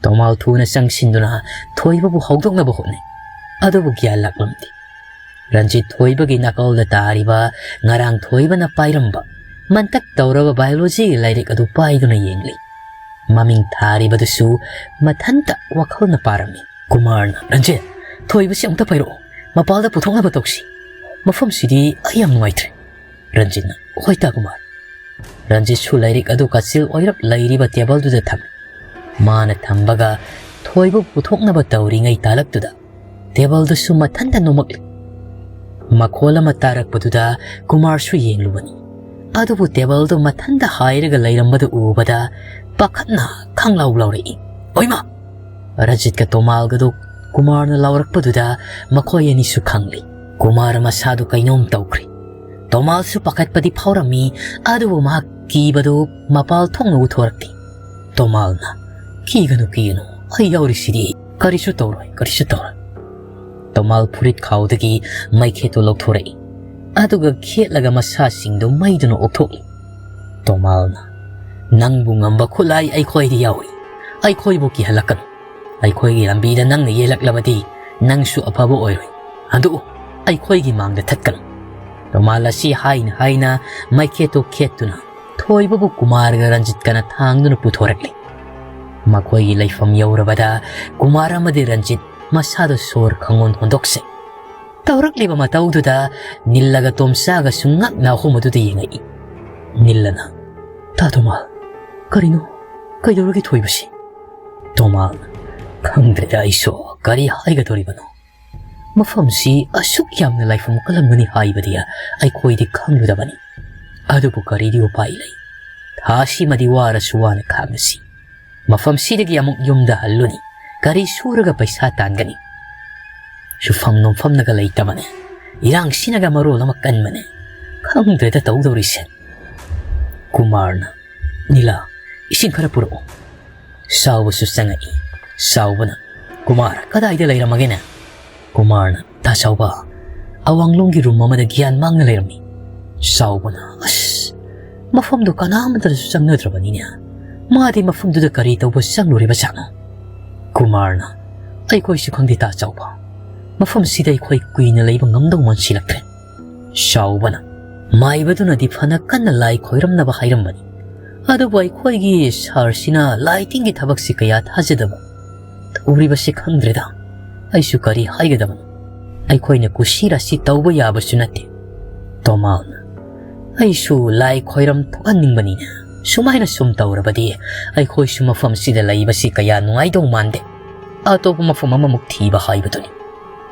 ꯇꯣꯃꯥꯜ ꯊꯨꯅ ꯆꯪꯁꯤꯟꯗꯨꯅ ꯊꯣꯏꯕꯕꯨ ꯍꯧꯗꯣꯛꯅꯕ ꯍꯣꯠꯅꯩ꯫ ꯑꯗꯨꯕꯨ ꯒ꯭ꯌꯥꯟ ꯂꯥꯛꯂꯝꯗꯦ꯫ ꯔꯟꯖꯤꯠ ꯊꯣꯏꯕꯒꯤ ꯅꯥꯀꯜꯗ ꯇꯥꯔꯤꯕ ꯉꯔꯥꯡ ꯊꯣꯏꯕꯅ ꯄꯥꯏꯔꯝꯕ ꯃꯟꯇꯛ ꯇꯧꯔꯕ ꯕꯥꯏꯑꯣꯂꯣꯖꯤꯒꯤ ꯂꯥꯏꯔꯤꯛ ꯑꯗꯨ ꯄꯥꯏꯗꯨꯅ ꯌꯦꯡꯂꯤ꯫ ꯃꯃꯤꯡ ꯊꯥꯔꯤꯕꯗꯨꯁꯨ ꯃꯊꯟꯇ ꯋꯥꯈꯜꯅ ꯄꯥꯔꯝꯃꯤ꯫ ꯀꯨꯃꯥꯔꯅ, "ꯔꯟꯖꯤꯠ, ꯊꯣꯏꯕꯁꯤ ꯑꯃꯨꯛꯇ ꯄꯥꯏꯔꯛꯑꯣ꯫ ꯃꯄꯥꯜꯗ ꯄꯨꯊꯣꯛꯅꯕ ꯇꯧꯁꯤ꯫ ꯃꯐꯝꯁꯤꯗꯤ ꯑꯩ ꯌꯥꯝ ꯅꯨꯡꯉꯥꯏꯇ꯭ꯔꯦ"꯫ ꯔꯟꯖꯤꯠꯅ, "ꯍꯣꯏ ꯇꯥ ꯀꯨꯃꯥꯔ"꯫ ꯔꯟꯖꯤꯠꯁꯨ ꯂꯥꯏꯔꯤꯛ ꯑꯗꯨ ꯀꯥꯆꯤꯜ ꯑꯣꯏꯔꯞ ꯂꯩꯔꯤꯕ ꯇꯦꯕꯜꯗꯨꯗ ꯊꯝꯃꯤ꯫ ꯃꯥꯅ ꯊꯝꯕꯒ ꯊꯣꯏꯕ ꯄꯨꯊꯣꯛꯅꯕ ꯇꯧꯔꯤꯉꯩ ꯇꯥꯂꯛꯇꯨꯗ ꯇꯦꯕꯜꯗꯨꯁꯨ ꯃꯊꯟꯇ ꯅꯣꯝꯃꯛꯂꯤ꯫ ꯃꯈꯣꯜ ꯑꯃ ꯇꯥꯔꯛꯄꯗꯨꯗ ꯀꯨꯃꯥꯔꯁꯨ ꯌꯦꯡꯂꯨꯕꯅꯤ꯫ ꯑꯗꯨꯕꯨ ꯇꯦꯕꯜꯗꯨ ꯃꯊꯟꯇ ꯍꯥꯏꯔꯒ ꯂꯩꯔꯝꯕꯗꯨ ꯎꯕꯗ ꯄꯥꯈꯠꯅ ꯈꯪꯂꯥꯎ ꯂꯥꯎꯔꯛꯏ, "ꯑꯣꯏꯃ!" ꯔꯖꯤꯠꯀ ꯇꯣꯃꯥꯜꯒꯗꯨ ꯀꯨꯃꯥꯔꯅ ꯂꯥꯎꯔꯛꯄꯗꯨꯗ ꯃꯈꯣꯏ ꯑꯅꯤꯁꯨ ꯈꯪꯂꯤ꯫ ꯀꯨꯃꯥꯔ ꯃꯁꯥꯗꯨ ꯀꯩꯅꯣꯝ ꯇꯧꯈ꯭ꯔꯦ꯫ ꯇꯣꯃꯥꯜꯁꯨ ꯄꯥꯈꯠꯄꯗꯤ ꯐꯥꯎꯔꯝꯃꯤ, ꯑꯗꯨꯕꯨ ꯃꯍꯥꯛ ꯀꯤꯕꯗꯨ ꯃꯄꯥꯜ ꯊꯣꯛꯅ ꯎꯊꯣꯔꯛꯇꯦ꯫ ꯇꯣꯃꯥꯜꯅ, "ꯀꯤꯒꯅꯨ, ꯀꯤꯒꯅꯨ, ꯑꯩ ꯌꯥꯎꯔꯤꯁꯤꯗꯤ, ꯀꯔꯤꯁꯨ ꯇꯧꯔꯣꯏ, ꯀꯔꯤꯁꯨ ꯇꯧꯔꯣꯏ"꯫ ꯇꯣꯃꯥꯜ ꯐꯨꯔꯤꯠ ꯈꯥꯎꯗꯒꯤ ꯃꯩꯈꯦꯠꯇꯨ ꯂꯧꯊꯣꯔꯛꯏ, ꯑꯗꯨꯒ ꯈꯦꯠꯂꯒ ꯃꯁꯥꯁꯤꯡꯗꯨ ꯃꯩꯗꯨꯅ ꯑꯣꯛꯊꯣꯛꯏ꯫ ꯇꯣꯃꯥꯜꯅ, "ꯅꯪꯕꯨ ꯉꯝꯕ ꯈꯨꯠꯂꯥꯏ ꯑꯩꯈꯣꯏꯗ ꯌꯥꯎꯔꯤ, ꯑꯩꯈꯣꯏꯕꯨ ꯀꯤꯍꯜꯂꯛꯀꯅꯨ꯫ ꯑꯩꯈꯣꯏꯒꯤ ꯂꯝꯕꯤꯗ ꯅꯪꯅ ꯌꯦꯜꯂꯛꯂꯕꯗꯤ ꯅꯪꯁꯨ ꯑꯐꯕ ꯑꯣꯏꯔꯣꯏ꯫ ꯍꯟꯗꯣꯛꯎ, ꯑꯩꯈꯣꯏꯒꯤ ꯃꯥꯡꯗ ꯊꯠꯀꯅꯨ"꯫ ꯇꯣꯃꯥꯜ ꯑꯁꯤ ꯍꯥꯏꯅ ꯍꯥꯏꯅ ꯃꯩꯈꯦꯠꯇꯨ ꯈꯦꯠꯇꯨꯅ ꯊꯣꯏꯕꯕꯨ ꯀꯨꯃꯥꯔꯒ ꯔꯟꯖꯤꯠꯀꯅ ꯊꯥꯡꯗꯨꯅ ꯄꯨꯊꯣꯔꯛꯂꯤ꯫ ꯃꯈꯣꯏꯒꯤ ꯂꯩꯐꯝ ꯌꯧꯔꯕꯗ ꯀꯨꯃꯥꯔ ꯑꯃꯗꯤ ꯔꯟꯖꯤꯠ ꯃꯁꯥꯗꯨ ꯁꯣꯔ ꯈꯪꯍꯣꯟ ꯍꯣꯟꯗꯣꯛꯆꯩ꯫ ꯇꯧꯔꯛꯂꯤꯕ ꯃꯇꯧꯗꯨꯗ ꯅꯤꯜꯂꯒ ꯇꯣꯝꯆꯥꯒꯁꯨ ꯉꯛꯅ ꯑꯍꯨꯝ ꯑꯗꯨꯗ ꯌꯦꯡꯉꯛꯏ꯫ ꯅꯤꯜꯂꯅ, "ꯇꯥ ꯇꯣꯃꯥꯜ, ꯀꯔꯤꯅꯣ? ꯀꯩꯗꯧꯔꯒꯦ ꯊꯣꯏꯕꯁꯤ?" ꯇꯣꯃꯥꯜꯅ, "ꯈꯪꯗ꯭ꯔꯦꯗ ꯑꯩꯁꯨ, ꯀꯔꯤ ꯍꯥꯏꯒꯗꯧꯔꯤꯕꯅꯣ? ꯃꯐꯝꯁꯤ ꯑꯁꯨꯛ ꯌꯥꯝꯅ ꯂꯥꯏꯐꯝ ꯀꯜꯂꯝꯒꯅꯤ ꯍꯥꯏꯕꯗꯤ ꯑꯩꯈꯣꯏꯗꯤ ꯈꯪꯂꯨꯗꯕꯅꯤ꯫ ꯑꯗꯨꯕꯨ ꯀꯔꯤꯗꯤ ꯎꯄꯥꯏ ꯂꯩ? ꯊꯥ ꯑꯁꯤꯃꯗꯤ ꯋꯥꯔꯁꯨ ꯋꯥꯅ ꯈꯥꯡꯉꯁꯤ꯫ ꯃꯐꯝꯁꯤꯗꯒꯤ ꯑꯃꯨꯛ ꯌꯨꯝꯗ ꯍꯜꯂꯨꯅꯤ꯫ ꯀꯔꯤ ꯁꯨꯔꯒ ꯄꯩꯁꯥ ꯇꯥꯟꯒꯅꯤ? ꯁꯨꯐꯝ ꯅꯣꯝꯐꯝꯅꯒ ꯂꯩꯇꯕꯅꯦ꯫ ꯏꯔꯥꯡꯁꯤꯅꯒ ꯃꯔꯣꯜ ꯑꯃ ꯀꯟꯕꯅꯦ꯫ ꯈꯪꯗ꯭ꯔꯦꯗ ꯇꯧꯗꯧꯔꯤꯁꯦ"꯫ ꯀꯨꯃꯥꯔꯅ, "ꯅꯤꯂꯥ, ꯏꯁꯤꯡ ꯈꯔ ꯄꯨꯔꯛꯎ"꯫ ꯆꯥꯎꯕꯁꯨ ꯆꯪꯉꯛꯏ꯫ ꯆꯥꯎꯕꯅ, "ꯀꯨꯃꯥꯔ, ꯀꯗꯥꯏꯗ ꯂꯩꯔꯝꯃꯒꯦꯅꯦ?" ꯀꯨꯃꯥꯔꯅ, "ꯇꯥ ꯆꯥꯎꯕ, ꯑꯋꯥꯡꯂꯣꯝꯒꯤ ꯔꯨꯝ ꯑꯃꯗ ꯒ꯭ꯌꯥꯟ ꯃꯥꯡꯅ ꯂꯩꯔꯝꯃꯤ"꯫ ꯆꯥꯎꯕꯅ, "ꯑꯁ, ꯃꯐꯝꯗꯣ ꯀꯅꯥꯃꯠꯇꯅꯁꯨ ꯆꯪꯅꯗ꯭ꯔꯕꯅꯤꯅꯦ꯫ ꯃꯥꯗꯤ ꯃꯐꯝꯗꯨꯗ ꯀꯔꯤ ꯇꯧꯕ ꯆꯪꯂꯨꯔꯤꯕ ꯖꯥꯠꯅꯣ?" ꯀꯨꯃꯥꯔꯅ, "ꯑꯩꯈꯣꯏꯁꯨ ꯈꯪꯗꯦ ꯇꯥ ꯆꯥꯎꯕ꯫ ꯃꯐꯝꯁꯤꯗ ꯑꯩꯈꯣꯏ ꯀꯨꯏꯅ ꯂꯩꯕ ꯉꯝꯗꯧ ꯃꯥꯟꯁꯤꯜꯂꯛꯇ꯭ꯔꯦ"꯫ ꯆꯥꯎꯕꯅ, "ꯃꯥꯏꯕꯗꯨꯅꯗꯤ ꯐꯅ ꯀꯟꯅ ꯂꯥꯏ ꯈꯣꯏꯔꯝꯅꯕ ꯍꯥꯏꯔꯝꯕꯅꯤ, ꯑꯗꯨꯕꯨ ꯑꯩꯈꯣꯏꯒꯤ ꯁꯥꯔꯁꯤꯅ ꯂꯥꯏ ꯇꯤꯟꯒꯤ ꯊꯕꯛꯁꯤ ꯀꯌꯥ ꯊꯥꯖꯗꯕ꯫ ꯇꯧꯔꯤꯕꯁꯤ ꯈꯪꯗ꯭ꯔꯦꯗ꯫ ꯑꯩꯁꯨ ꯀꯔꯤ ꯍꯥꯏꯒꯗꯕꯅꯣ? ꯑꯩꯈꯣꯏꯅ ꯀꯨꯁꯤ ꯔꯥꯁꯤ ꯇꯧꯕ ꯌꯥꯕꯁꯨ ꯅꯠꯇꯦ"꯫ ꯇꯣꯃꯥꯜꯅ, "ꯑꯩꯁꯨ ꯂꯥꯏ ꯈꯣꯏꯔꯝ ꯊꯣꯛꯍꯟꯅꯤꯡꯕꯅꯤꯅꯦ꯫ ꯁꯨꯃꯥꯏꯅ ꯁꯨꯝ ꯇꯧꯔꯕꯗꯤ ꯑꯩꯈꯣꯏꯁꯨ ꯃꯐꯝꯁꯤꯗ ꯂꯩꯕꯁꯤ ꯀꯌꯥ ꯅꯨꯡꯉꯥꯏꯗꯧ ꯃꯥꯟꯗꯦ꯫ ꯑꯇꯣꯞꯄ ꯃꯐꯝ ꯑꯃꯃꯨꯛ ꯊꯤꯕ ꯍꯥꯏꯕꯗꯨꯅꯤ"꯫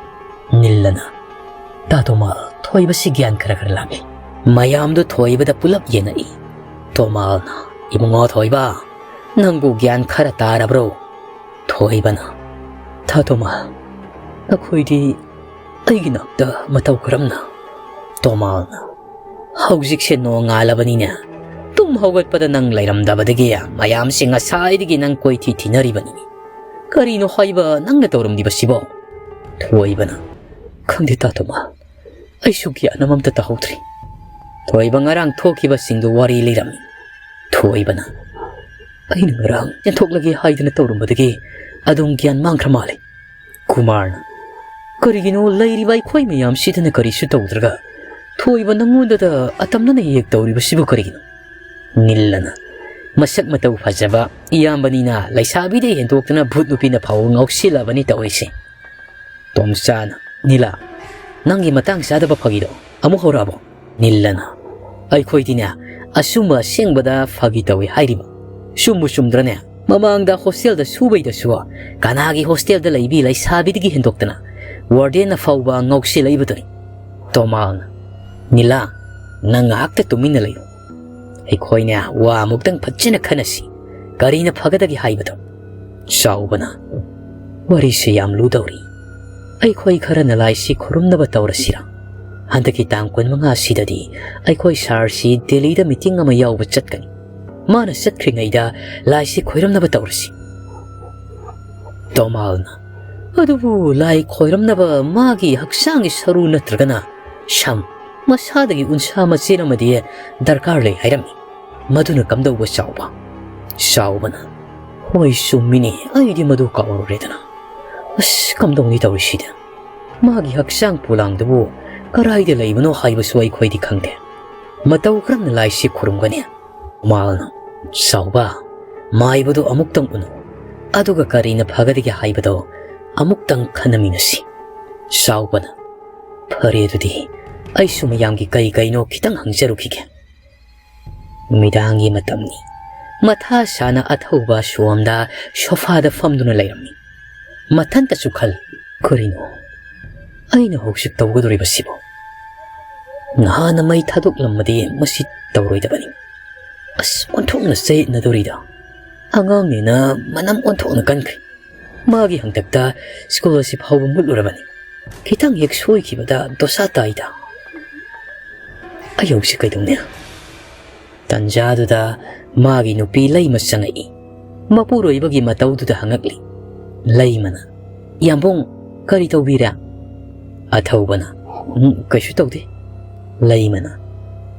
ꯅꯤꯜꯂꯅ, ꯇꯥ ꯇꯣꯃꯥꯜ, ꯊꯣꯏꯕꯁꯤ ꯒ꯭ꯌꯥꯟ ꯈꯔ ꯈꯔ ꯂꯥꯛꯂꯦ꯫ ꯃꯌꯥꯝꯗꯨ ꯊꯣꯏꯕꯗ ꯄꯨꯂꯞ ꯌꯦꯡꯉꯛꯏ꯫ ꯇꯣꯃꯥꯜꯅ, "ꯏꯕꯨꯡꯉꯣ ꯊꯣꯏꯕ, ꯅꯪꯕꯨ ꯒ꯭ꯌꯥꯟ ꯈꯔ ꯇꯥꯔꯕ꯭ꯔꯣ?" ꯊꯣꯏꯕꯅ, "ꯇꯥ ꯇꯣꯃꯥꯜ, ꯅꯈꯣꯏꯗꯤ ꯑꯩꯒꯤ ꯅꯥꯛꯇ ꯃꯇꯧ ꯀꯔꯝꯅ?" ꯇꯣꯃꯥꯜꯅ, "ꯍꯧꯖꯤꯛꯁꯦ ꯅꯣꯡꯉꯥꯜꯂꯕꯅꯤꯅꯦ꯫ ꯇꯨꯝ ꯍꯧꯒꯠꯄꯗ ꯅꯪ ꯂꯩꯔꯝꯗꯕꯗꯒꯤ ꯃꯌꯥꯝꯁꯤ ꯉꯁꯥꯏꯗꯒꯤ ꯅꯪ ꯀꯣꯏꯊꯤ ꯊꯤꯅꯔꯤꯕꯅꯤ꯫ ꯀꯔꯤꯅꯣ ꯍꯥꯏꯕ ꯅꯪꯅ ꯇꯧꯔꯝꯂꯤꯕꯁꯤꯕꯣ?" ꯊꯣꯏꯕꯅ, "ꯈꯪꯗꯦ ꯇꯥ ꯇꯣꯃꯥꯜ, ꯑꯩꯁꯨ ꯒ꯭ꯌꯥꯟ ꯑꯃꯝꯇ ꯇꯥꯍꯧꯗ꯭ꯔꯤ꯫ ꯊꯣꯏꯕ ꯉꯔꯥꯡ ꯊꯣꯛꯈꯤꯕꯁꯤꯡꯗꯨ ꯋꯥꯔꯤ ꯂꯤꯔꯝꯃꯤ꯫" ꯊꯣꯏꯕꯅ, "ꯑꯩꯅ ꯉꯔꯥꯡ ꯆꯦꯟꯊꯣꯛꯂꯒꯦ ꯍꯥꯏꯗꯅ ꯇꯧꯔꯝꯕꯗꯒꯤ ꯑꯗꯨꯝ ꯒ꯭ꯌꯥꯟ ꯃꯥꯡꯈ꯭ꯔ ꯃꯥꯜꯂꯦ꯫" ꯀꯨꯃꯥꯔꯅ, "ꯀꯔꯤꯒꯤꯅꯣ ꯂꯩꯔꯤꯕ ꯑꯩꯈꯣꯏ ꯃꯌꯥꯝꯁꯤꯗꯅ ꯀꯔꯤꯁꯨ ꯇꯧꯗ꯭ꯔꯒ ꯊꯣꯏꯕ ꯅꯪꯉꯣꯟꯗꯗ ꯑꯇꯝꯅꯅ ꯍꯦꯛ ꯇꯧꯔꯤꯕꯁꯤꯕꯨ ꯀꯔꯤꯒꯤꯅꯣ?" ꯅꯤꯜꯂꯅ, "ꯃꯁꯛ ꯃꯇꯧ ꯐꯖꯕ ꯏꯌꯥꯝꯕꯅꯤꯅ ꯂꯩꯁꯥꯕꯤꯗ ꯍꯦꯟꯗꯣꯛꯇꯅ ꯚꯨꯠ ꯅꯨꯄꯤꯅ ꯐꯥꯎꯕ ꯉꯥꯎꯁꯤꯜꯂꯕꯅꯤ ꯇꯧꯔꯤꯁꯦ꯫" ꯇꯣꯝꯆꯥꯅ, "ꯅꯤꯂꯥ, ꯅꯪꯒꯤ ꯃꯇꯥꯡ ꯆꯥꯗꯕ ꯐꯥꯒꯤꯗꯣ ꯑꯃꯨꯛ ꯍꯧꯔꯛꯑꯕꯣ?" ꯅꯤꯜꯂꯅ, "ꯑꯩꯈꯣꯏꯗꯤꯅꯦ ꯑꯆꯨꯝꯕ ꯑꯁꯦꯡꯕꯗ ꯐꯥꯒꯤ ꯇꯧꯏ ꯍꯥꯏꯔꯤꯕ꯫ ꯆꯨꯝꯕꯨ ꯆꯨꯝꯗ꯭ꯔꯅꯦ? ꯃꯃꯥꯡꯗ ꯍꯣꯁꯇꯦꯜꯗ ꯁꯨꯕꯩꯗꯁꯨ ꯀꯅꯥꯒꯤ ꯍꯣꯁꯇꯦꯜꯗ ꯂꯩꯕꯤ ꯂꯩꯁꯥꯕꯤꯗꯒꯤ ꯍꯦꯟꯗꯣꯛꯇꯅ ꯋꯥꯔꯗꯦꯟꯅ ꯐꯥꯎꯕ ꯉꯥꯎꯁꯤꯜꯂꯛꯏꯕꯗꯨꯅꯤ꯫" ꯇꯣꯃꯥꯜꯅ, "ꯅꯤꯂꯥ, ꯅꯪ ꯉꯥꯏꯍꯥꯛꯇ ꯇꯨꯃꯤꯟꯅ ꯂꯩꯌꯨ꯫ ꯑꯩꯈꯣꯏꯅꯦ ꯋꯥ ꯑꯃꯨꯛꯇꯪ ꯐꯖꯅ ꯈꯟꯅꯁꯤ꯫ ꯀꯔꯤꯅ ꯐꯒꯗꯒꯦ ꯍꯥꯏꯕꯗꯣ꯫" ꯆꯥꯎꯕꯅ, "ꯋꯥꯔꯤꯁꯤ ꯌꯥꯝ ꯂꯨꯗꯧꯔꯤ꯫ ꯑꯩꯈꯣꯏ ꯈꯔꯅ ꯂꯥꯏꯁꯤ ꯈꯨꯔꯨꯝꯅꯕ ꯇꯧꯔꯁꯤꯔꯥ? ꯍꯟꯗꯛꯀꯤ ꯇꯥꯡ ꯀꯨꯟꯃꯉꯥꯁꯤꯗꯗꯤ ꯑꯩꯈꯣꯏ ꯁꯥꯔꯁꯤ ꯗꯦꯜꯂꯤꯗ ꯃꯤꯇꯤꯡ ꯑꯃ ꯌꯥꯎꯕ ꯆꯠꯀꯅꯤ꯫ ꯃꯥꯅ ꯆꯠꯈ꯭ꯔꯤꯉꯩꯗ ꯂꯥꯏꯁꯤ ꯈꯣꯏꯔꯝꯅꯕ ꯇꯧꯔꯁꯤ꯫" ꯇꯣꯃꯥꯜꯅ, "ꯑꯗꯨꯕꯨ ꯂꯥꯏ ꯈꯣꯏꯔꯝꯅꯕ ꯃꯥꯒꯤ ꯍꯛꯆꯥꯡꯒꯤ ꯁꯔꯨ ꯅꯠꯇ꯭ꯔꯒꯅ ꯁꯝ, ꯃꯁꯥꯗꯒꯤ ꯎꯟꯁꯥ ꯃꯆꯦꯠ ꯑꯃꯗꯤ ꯗꯔꯀꯥꯔ ꯂꯩ ꯍꯥꯏꯔꯝꯃꯤ꯫ ꯃꯗꯨꯅ ꯀꯝꯗꯧꯕ ꯆꯥꯎꯕ?" ꯆꯥꯎꯕꯅ, "ꯍꯣꯏ ꯆꯨꯝꯃꯤꯅꯦ, ꯑꯩꯗꯤ ꯃꯗꯨ ꯀꯥꯎꯔꯨꯔꯦꯗꯅ꯫ ꯑꯁ, ꯀꯝꯗꯧꯅꯤ ꯇꯧꯔꯤꯁꯤꯗ? ꯃꯥꯒꯤ ꯍꯛꯆꯥꯡ ꯄꯣꯂꯥꯡꯗꯨꯕꯨ ꯀꯔꯥꯏꯗ ꯂꯩꯕꯅꯣ ꯍꯥꯏꯕꯁꯨ ꯑꯩꯈꯣꯏꯗꯤ ꯈꯪꯗꯦ꯫ ꯃꯇꯧ ꯀꯔꯝꯅ ꯂꯥꯏꯁꯤ ꯈꯨꯔꯨꯝꯒꯅꯤ?" ꯃꯥꯜꯅ, "ꯆꯥꯎꯕ, ꯃꯥꯏꯕꯗꯨ ꯑꯃꯨꯛꯇꯪ ꯎꯅꯧ꯫ ꯑꯗꯨꯒ ꯀꯔꯤꯅ ꯐꯒꯗꯒꯦ ꯍꯥꯏꯕꯗꯣ ꯑꯃꯨꯛꯇꯪ ꯈꯟꯅꯃꯤꯟꯅꯁꯤ꯫" ꯆꯥꯎꯕꯅ, "ꯐꯔꯦ, ꯑꯗꯨꯗꯤ ꯑꯩꯁꯨ ꯃꯌꯥꯝꯒꯤ ꯀꯩ ꯀꯩꯅꯣ ꯈꯤꯇꯪ ꯍꯪꯖꯔꯨꯈꯤꯒꯦ꯫" ꯅꯨꯃꯤꯗꯥꯡꯒꯤ ꯃꯇꯝꯅꯤ꯫ ꯃꯊꯥ ꯁꯥꯅ ꯑꯊꯧꯕ ꯁꯣꯝꯗ ꯁꯣꯐꯥꯗ ꯐꯝꯗꯨꯅ ꯂꯩꯔꯝꯃꯤ꯫ ꯃꯊꯟꯇꯁꯨ ꯈꯜ, "ꯀꯔꯤꯅꯣ? ꯑꯩꯅ ꯍꯧꯖꯤꯛ ꯇꯧꯒꯗꯧꯔꯤꯕꯁꯤꯕꯨ ꯅꯍꯥꯟꯅ ꯃꯩ ꯊꯥꯗꯣꯛꯂꯝꯃꯗꯤ ꯃꯁꯤ ꯇꯧꯔꯣꯏꯗꯕꯅꯤ꯫ ꯑꯁ, ꯑꯣꯟꯊꯣꯛꯅ ꯆꯌꯦꯠꯅꯗꯧꯔꯤꯗ꯫ ꯑꯉꯥꯡꯅꯤꯅ ꯃꯅꯝ ꯑꯣꯟꯊꯣꯛꯅ ꯀꯟꯈ꯭ꯔꯦ꯫ ꯃꯥꯒꯤ ꯍꯪꯇꯛꯇ ꯁ꯭ꯀꯨꯜ ꯑꯁꯤ ꯐꯥꯎꯕ ꯃꯨꯠꯂꯨꯔꯕꯅꯤ꯫ ꯈꯤꯇꯪ ꯍꯦꯛ ꯁꯣꯏꯈꯤꯕꯗ ꯗꯣꯁꯥ ꯇꯥꯏꯗ꯫ ꯑꯩ ꯍꯧꯖꯤꯛ ꯀꯩꯗꯧꯅꯤ? ꯇꯟꯖꯥꯗꯨꯗ ꯃꯥꯒꯤ ꯅꯨꯄꯤ ꯂꯩꯃ ꯆꯪꯉꯛꯏ꯫ ꯃꯄꯨꯔꯣꯏꯕꯒꯤ ꯃꯇꯧꯗꯨꯗ ꯍꯪꯉꯛꯂꯤ꯫ ꯂꯩꯃꯅ, "ꯌꯥꯝꯕꯨꯡ, ꯀꯔꯤ ꯇꯧꯕꯤꯔꯦ?" ꯑꯊꯧꯕꯅ, "ꯎꯝ, ꯀꯩꯁꯨ ꯇꯧꯗꯦ꯫" ꯂꯩꯃꯅ,